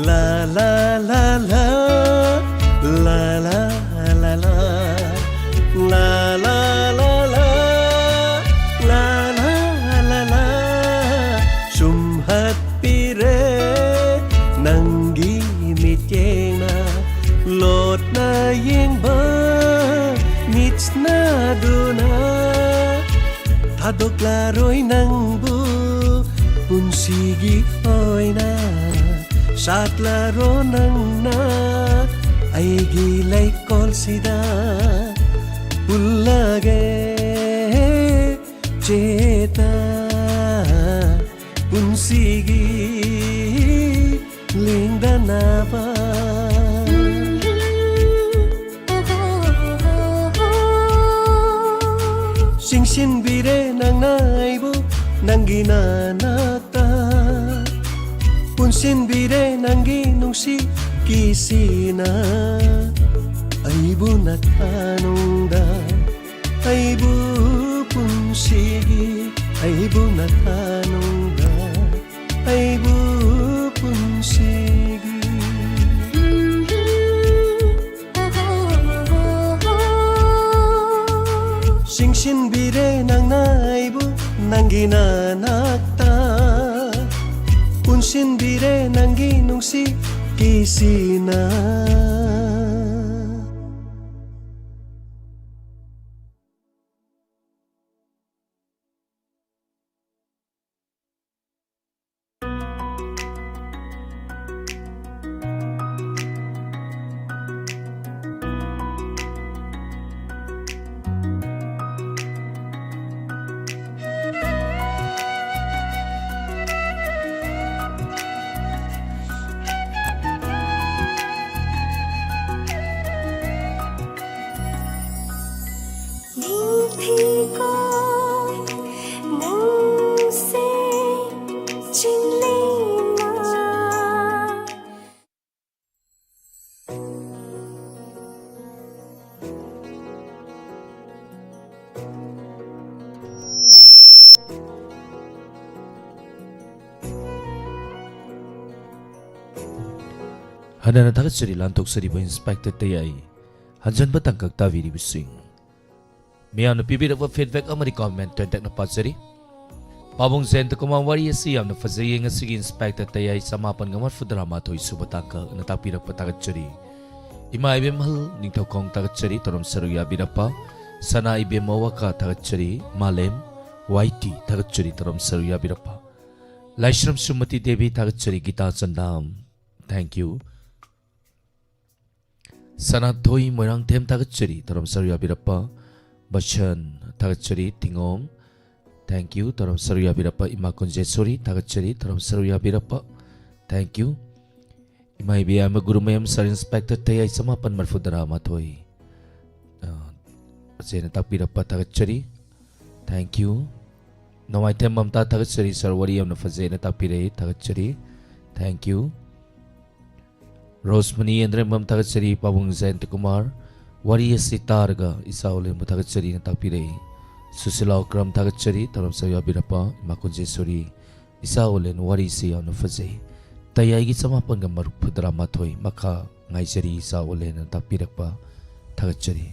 La la la la, la la la la, la la la la, la la la la. ꯆꯨꯝꯍꯠꯄꯤꯔꯦ ꯅꯪꯒꯤ ꯃꯤꯠꯌꯦꯡꯅ, ꯂꯣꯠꯅ ꯌꯦꯡꯕ ꯃꯤꯠꯁꯅꯗꯨꯅ꯫ ꯊꯥꯗꯣꯛꯂꯔꯣꯏ ꯅꯪꯕꯨ ꯄꯨꯟꯁꯤꯒꯤ ꯑꯣꯏꯅ꯫ ꯁꯥꯠꯂꯔꯣ ꯅꯪꯅ ꯑꯩꯒꯤ ꯂꯩꯀꯣꯜꯁꯤꯗ꯫ ꯄꯨꯜꯂꯒꯦ ꯆꯦꯠꯅ ꯄꯨꯟꯁꯤꯒꯤ ꯂꯦꯡꯗꯅꯕ꯫ ꯆꯤꯡꯁꯤꯟꯕꯤꯔꯦ ꯅꯪꯅ ꯑꯩꯕꯨ ꯅꯪꯒꯤ ꯅꯅꯥꯛ ꯆꯤꯟꯕꯤꯔꯦ ꯅꯪꯒꯤ ꯅꯨꯡꯁꯤ ꯀꯤꯁꯤꯅ ꯑꯩꯕꯨ ꯅꯊꯥꯅꯨꯡꯗ, ꯑꯩꯕꯨ ꯄꯨꯟꯁꯤꯒꯤ, ꯑꯩꯕꯨ ꯅꯊꯥꯅꯨꯡꯗ, ꯑꯩꯕꯨ ꯄꯨꯟꯁꯤꯒꯤ꯫ ꯆꯤꯡꯁꯤꯟꯕꯤꯔꯦ ꯅꯪꯅ ꯑꯩꯕꯨ ꯅꯪꯒꯤ ꯅꯅꯥꯛꯇ, ꯄꯨꯟꯁꯤꯟꯕꯤꯔꯦ ꯅꯪꯒꯤ ꯅꯨꯡꯁꯤ ꯀꯤꯁꯤꯅ꯫ ꯅꯤꯡꯊꯤꯀꯣ ꯅꯪꯁꯦ ꯆꯤꯡꯂꯦꯟꯅ꯫ ꯍꯟꯅꯅ ꯊꯥꯒꯠꯆꯔꯤ ꯂꯥꯟꯊꯣꯛꯆꯔꯤꯕ ꯏꯟꯁꯄꯦꯛꯇꯔ ꯇꯌꯥꯏ꯫ ꯍꯟꯖꯟꯕ ꯇꯥꯡꯀꯛ ꯇꯥꯕꯤꯔꯤꯕꯁꯤꯡ꯫ ꯃꯤꯌꯥꯝꯅ ꯄꯤꯕꯤꯔꯛꯄ feedback ꯑꯃꯗꯤ comment ꯇꯦꯟꯇꯛꯅ ꯄꯥꯖꯔꯤ꯫ ꯄꯥꯕꯨꯡ ꯖꯌꯟꯇ ꯀꯨꯃꯥꯔ ꯋꯥꯔꯤ ꯑꯁꯤ ꯌꯥꯝꯅ ꯐꯖꯩꯌꯦ꯫ ꯉꯁꯤꯒꯤ ꯏꯟꯁꯄꯦꯛꯇꯔ ꯇꯌꯥꯏ ꯆꯃꯥꯄꯟꯒ ꯃꯔꯤꯐꯨꯇꯔꯥ ꯃꯥꯊꯣꯏ ꯁꯨꯕ ꯇꯥꯡꯀꯛꯅ ꯇꯥꯛꯄꯤꯔꯛꯄ ꯊꯥꯒꯠꯆꯔꯤ꯫ ꯏꯃꯥ ꯏꯕꯦꯝꯍꯜ ꯅꯤꯡꯊꯧꯈꯣꯡ ꯊꯥꯒꯠꯆꯔꯤ, ꯇꯧꯔꯝ ꯁꯔꯨꯛ ꯌꯥꯕꯤꯔꯛꯄ꯫ ꯁꯅꯥ ꯏꯕꯦꯝꯃ ꯋꯥꯀꯥ ꯊꯥꯒꯠꯆꯔꯤ꯫ ꯃꯥꯂꯦꯝ ꯋꯥꯏ ꯇꯤ ꯊꯥꯒꯠꯆꯔꯤ, ꯇꯧꯔꯝ ꯁꯔꯨꯛ ꯌꯥꯕꯤꯔꯛꯄ꯫ ꯂꯥꯏꯁ꯭ꯔꯝ ꯁꯨꯃꯇꯤ ꯗꯦꯕꯤ ꯊꯥꯒꯠꯆꯔꯤ꯫ Gita Chandam, thank you꯫ ꯁꯅꯥꯊꯣꯏ ꯃꯣꯏꯔꯥꯡꯊꯦꯝ ꯊꯥꯒꯠꯆꯔꯤ, ꯇꯧꯔꯝ ꯁꯔꯨꯛ ꯌꯥꯕꯤꯔꯛꯄ꯫ ꯕꯁꯟ ꯊꯥꯒꯠꯆꯔꯤ꯫ ꯊꯤꯉꯣꯝ, thank you, ꯇꯧꯔꯝ ꯁꯔꯨꯛ ꯌꯥꯕꯤꯔꯛꯄ꯫ ꯏꯃꯥ ꯀꯨꯟꯖꯦꯁꯣꯔꯤ ꯊꯥꯒꯠꯆꯔꯤ, ꯇꯧꯔꯝ ꯁꯔꯨꯛ ꯌꯥꯕꯤꯔꯛꯄ, thank you꯫ ꯏꯃꯥ ꯏꯕꯦꯝꯃ ꯒꯨꯔꯨꯃꯌꯨꯝ ꯁꯕ ꯏꯟꯁꯄꯦꯛꯇꯔ ꯇꯌꯥꯏ ꯆꯃꯥꯄꯟ ꯃꯔꯤꯐꯨꯇꯔꯥ ꯃꯥꯊꯣꯏ, ꯑ, ꯐꯖꯅ ꯇꯥꯛꯄꯤꯔꯛꯄ ꯊꯥꯒꯠꯆꯔꯤ, thank you꯫ ꯅꯣꯡꯃꯥꯏꯊꯦꯝ ꯃꯝꯇꯥ ꯊꯥꯒꯠꯆꯔꯤ, ꯁꯥꯔ ꯋꯥꯔꯤ ꯌꯥꯝꯅ ꯐꯖꯩꯅ ꯇꯥꯛꯄꯤꯔꯛꯏ, ꯊꯥꯒꯠꯆꯔꯤ, Thank you. ꯔꯣꯁꯃꯅꯤ ꯌꯦꯟꯗ꯭ꯔꯦꯝꯕꯝ ꯊꯥꯒꯠꯆꯔꯤ꯫ ꯄꯥꯕꯨꯡ ꯖꯌꯟꯇ ꯀꯨꯃꯥꯔ, ꯋꯥꯔꯤ ꯑꯁꯤ ꯇꯥꯔꯒ ꯏꯆꯥ ꯑꯣꯂꯦꯟꯕꯨ ꯊꯥꯒꯠꯆꯔꯤꯅ ꯇꯥꯛꯄꯤꯔꯛꯏ꯫ ꯁꯨꯁꯤꯂꯥ ꯎꯀ꯭ꯔꯝ ꯊꯥꯒꯠꯆꯔꯤ꯫ ꯊꯧꯔꯝ ꯁꯔꯨꯛ ꯌꯥꯕꯤꯔꯛꯄ ꯏꯃꯥ ꯀꯨꯟꯖꯦꯁꯣꯔꯤ, ꯏꯆꯥ ꯑꯣꯂꯦꯟ ꯋꯥꯔꯤꯁꯤ ꯌꯥꯝꯅ ꯐꯖꯩ꯫ ꯇꯌꯥꯏꯒꯤ ꯆꯃꯥꯄꯟꯒ ꯃꯔꯤꯐꯨ ꯇꯔꯥꯃꯥꯊꯣꯏ ꯃꯈꯥ ꯉꯥꯏꯖꯔꯤ ꯏꯆꯥ ꯑꯣꯂꯦꯟꯅ ꯇꯥꯛꯄꯤꯔꯛꯄ ꯊꯥꯒꯠꯆꯔꯤ꯫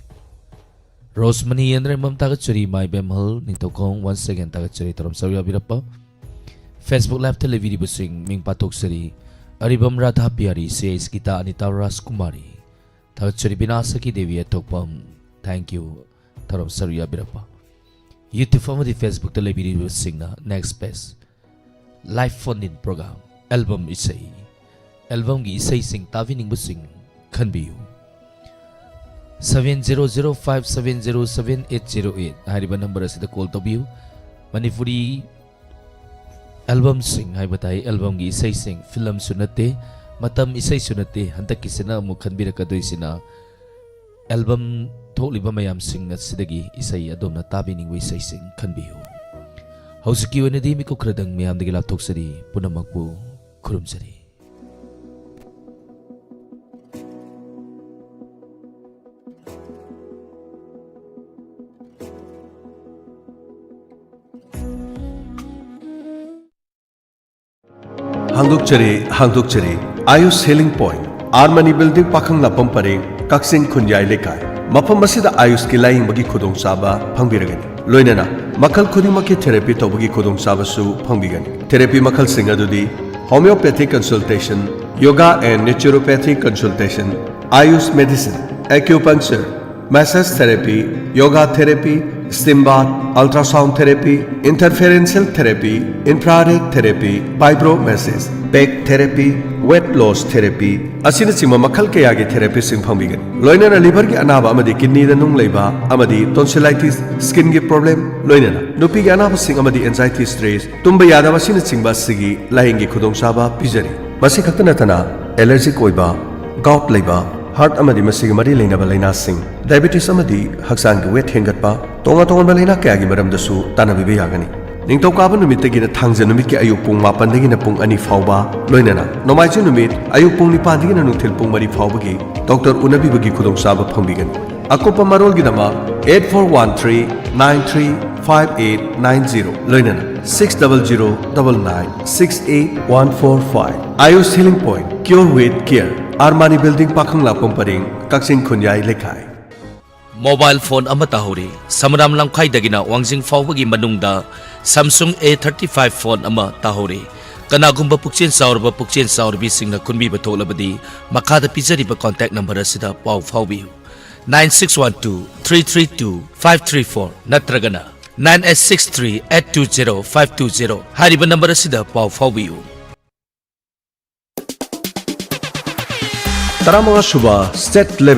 ꯔꯣꯁꯃꯅꯤ ꯌꯦꯟꯗ꯭ꯔꯦꯝꯕꯝ ꯊꯥꯒꯠꯆꯔꯤ꯫ ꯃꯥꯏ ꯕꯦꯝꯍꯜ ꯅꯤꯡꯊꯧꯈꯣꯡ once again ꯊꯥꯒꯠꯆꯔꯤ꯫ ꯊꯧꯔꯝ ꯁꯔꯨꯛ ꯌꯥꯕꯤꯔꯛꯄ Facebook Live ꯇ ꯂꯩꯕꯤꯔꯤꯕꯁꯤꯡ ꯃꯤꯡ ꯄꯥꯊꯣꯛꯆꯔꯤ꯫ ꯑꯔꯤꯕꯝ Radha ꯄꯤꯌꯥꯔꯤ, C S guitar, Anita ꯔꯥꯖꯀꯨꯃꯥꯔꯤ꯫ ꯊꯥꯒꯠꯆꯔꯤ ꯕꯤꯅꯥ ꯁꯈꯤ ꯗꯦꯕꯤ ꯑꯊꯣꯛꯄꯝ꯫ Thank you꯫ ꯊꯧꯔꯝ ꯁꯔꯨꯛ ꯌꯥꯕꯤꯔꯛꯄ꯫ YouTube ꯑꯃꯗꯤ Facebook ꯇ ꯂꯩꯕꯤꯔꯤꯕꯁꯤꯡꯅ next page, live phone in program, album ꯏꯁꯩ꯫ Album ꯒꯤ ꯏꯁꯩꯁꯤꯡ ꯇꯥꯕꯤꯅꯤꯡꯕꯁꯤꯡ ꯈꯟꯕꯤꯌꯨ꯫ Seven zero zero five seven zero seven eight zero eight ꯍꯥꯏꯔꯤꯕ number ꯑꯁꯤꯗ call ꯇꯧꯕꯤꯌꯨ꯫ ꯃꯅꯤꯄꯨꯔꯤ album ꯁꯤꯡ ꯍꯥꯏꯕ ꯇꯥꯏ, album ꯒꯤ ꯏꯁꯩꯁꯤꯡ, film ꯁꯨ ꯅꯠꯇꯦ, ꯃꯇꯝ ꯏꯁꯩꯁꯨ ꯅꯠꯇꯦ꯫ ꯍꯟꯗꯛꯀꯤꯁꯤꯅ ꯑꯃꯨꯛ ꯈꯟꯕꯤꯔꯛꯀꯗꯣꯏꯁꯤꯅ album ꯊꯣꯛꯂꯤꯕ ꯃꯌꯥꯝꯁꯤꯡ ꯑꯁꯤꯗꯒꯤ ꯏꯁꯩ ꯑꯗꯣꯝꯅ ꯇꯥꯕꯤꯅꯤꯡꯕ ꯏꯁꯩꯁꯤꯡ ꯈꯟꯕꯤꯌꯨ꯫ ꯍꯧꯖꯤꯛꯀꯤ ꯑꯣꯏꯅꯗꯤ ꯃꯤꯀꯨꯞ ꯈꯔꯗꯪ ꯃꯌꯥꯝꯗꯒꯤ ꯂꯥꯞꯊꯣꯛꯆꯔꯤ꯫ ꯄꯨꯝꯅꯃꯛꯄꯨ ꯈꯨꯔꯨꯝꯖꯔꯤ꯫ ꯍꯥꯡꯗꯣꯛꯆꯔꯤ, ꯍꯥꯡꯗꯣꯛꯆꯔꯤ꯫ Ayush healing point, R Mani building, ꯄꯥꯈꯪꯂꯥꯛꯄꯝ ꯄꯔꯦꯡ, ꯀꯛꯆꯤꯡ ꯈꯨꯟꯌꯥꯏ ꯂꯩꯀꯥꯏ꯫ ꯃꯐꯝ ꯑꯁꯤꯗ ꯑꯥꯌꯨꯁꯀꯤ ꯂꯥꯌꯦꯡꯕꯒꯤ ꯈꯨꯗꯣꯡꯆꯥꯕ ꯐꯪꯕꯤꯔꯒꯅꯤ꯫ ꯂꯣꯏꯅꯅ ꯃꯈꯜ ꯈꯨꯗꯤꯡꯃꯛꯀꯤ therapy ꯇꯧꯕꯒꯤ ꯈꯨꯗꯣꯡꯆꯥꯕꯁꯨ ꯐꯪꯕꯤꯒꯅꯤ꯫ Therapy ꯃꯈꯜꯁꯤꯡ ꯑꯗꯨꯗꯤ homeopathic consultation, yoga and naturopathic consultation, Ayush medicine, acupuncture, massage therapy, yoga therapy, steam bath, ultrasound therapy, interferential therapy, infrared therapy, vibro massage, back therapy, weight loss therapy ꯑꯁꯤꯅꯆꯤꯡꯕ ꯃꯈꯜ ꯀꯌꯥꯒꯤ therapy ꯁꯤꯡ ꯐꯪꯕꯤꯒꯅꯤ꯫ ꯂꯣꯏꯅꯅ liver ꯒꯤ ꯑꯅꯥꯕ ꯑꯃꯗꯤ kidney ꯗ ꯅꯨꯡ ꯂꯩꯕ ꯑꯃꯗꯤ tonsillitis, skin ꯒꯤ problem, ꯂꯣꯏꯅꯅ ꯅꯨꯄꯤꯒꯤ ꯑꯅꯥꯕꯁꯤꯡ ꯑꯃꯗꯤ anxiety, stress, ꯇꯨꯝꯕ ꯌꯥꯗꯕ ꯑꯁꯤꯅꯆꯤꯡꯕ ꯑꯁꯤꯒꯤ ꯂꯥꯌꯦꯡꯒꯤ ꯈꯨꯗꯣꯡꯆꯥꯕ ꯄꯤꯖꯔꯤ꯫ ꯃꯁꯤ ꯈꯛꯇ ꯅꯠꯇꯅ allergic ꯑꯣꯏꯕ, gout ꯂꯩꯕ, heart ꯑꯃꯗꯤ ꯃꯁꯤꯒꯤ ꯃꯔꯤ ꯂꯩꯅꯕ ꯂꯥꯏꯅꯥꯁꯤꯡ, diabetes ꯑꯃꯗꯤ ꯍꯛꯆꯥꯡꯒꯤ weight ꯍꯦꯟꯒꯠꯄ, ꯇꯣꯉꯥꯟ ꯇꯣꯉꯥꯟꯕ ꯂꯥꯏꯅꯥ ꯀꯌꯥꯒꯤ ꯃꯔꯝꯗꯁꯨ ꯇꯥꯟꯅꯕꯤꯕ ꯌꯥꯒꯅꯤ꯫ ꯅꯤꯡꯊꯧꯀꯥꯕ ꯅꯨꯃꯤꯠꯇꯒꯤꯅ ꯊꯥꯡꯖ ꯅꯨꯃꯤꯠꯀꯤ ꯑꯌꯨꯛ ꯄꯨꯡ ꯃꯥꯄꯟꯗꯒꯤꯅ ꯄꯨꯡ ꯑꯅꯤ ꯐꯥꯎꯕ, ꯂꯣꯏꯅꯅ ꯅꯣꯡꯃꯥꯏꯖꯤꯡ ꯅꯨꯃꯤꯠ ꯑꯌꯨꯛ ꯄꯨꯡ ꯅꯤꯄꯥꯟꯗꯒꯤꯅ ꯅꯨꯡꯊꯤꯜ ꯄꯨꯡ ꯃꯔꯤ ꯐꯥꯎꯕꯒꯤ ꯗꯣꯛꯇꯔ ꯎꯅꯕꯤꯕꯒꯤ ꯈꯨꯗꯣꯡꯆꯥꯕ ꯐꯪꯕꯤꯒꯅꯤ꯫ ꯑꯀꯨꯞꯄ ꯃꯔꯣꯜꯒꯤꯗꯃꯛ eight four one three nine three five eight nine zero, ꯂꯣꯏꯅꯅ six double zero double nine six eight one four five꯫ Ayush Healing Point, Cure with Care, Armani Building, ꯄꯥꯈꯪꯂꯥꯛꯄꯝ ꯄꯔꯦꯡ, ꯀꯛꯆꯤꯡ ꯈꯨꯟꯌꯥꯏ ꯂꯩꯀꯥꯏ꯫ ꯃꯣꯕꯥꯏꯜ ꯐꯣꯟ ꯑꯃ ꯇꯥꯍꯧꯔꯤ꯫ ꯁꯃꯔꯥꯝ ꯂꯝꯈꯥꯏꯗꯒꯤꯅ ꯋꯥꯡꯖꯤꯡ ꯐꯥꯎꯕꯒꯤ ꯃꯅꯨꯡꯗ Samsung A thirty five phone ꯑꯃ ꯇꯥꯍꯧꯔꯤ꯫ ꯀꯅꯥꯒꯨꯝꯕ ꯄꯨꯛꯆꯦꯜ ꯆꯥꯎꯔꯕ ꯄꯨꯛꯆꯦꯜ ꯆꯥꯎꯔꯕꯤꯁꯤꯡꯅ ꯈꯟꯕꯤꯕ ꯊꯣꯛꯂꯕꯗꯤ ꯃꯈꯥꯗ ꯄꯤꯖꯔꯤꯕ ꯀꯣꯟꯇꯦꯛ ꯅꯝꯕꯔ ꯑꯁꯤꯗ ꯄꯥꯎ ꯐꯥꯎꯕꯤꯌꯨ, nine six one two three three two five three four ꯅꯠꯇ꯭ꯔꯒꯅ nine eight six three eight two zero five two zero ꯍꯥꯏꯔꯤꯕ ꯅꯝꯕꯔ ꯑꯁꯤꯗ ꯄꯥꯎ ꯐꯥꯎꯕꯤꯌꯨ꯫ ꯇꯔꯥꯃꯉꯥ ꯁꯨꯕ State Level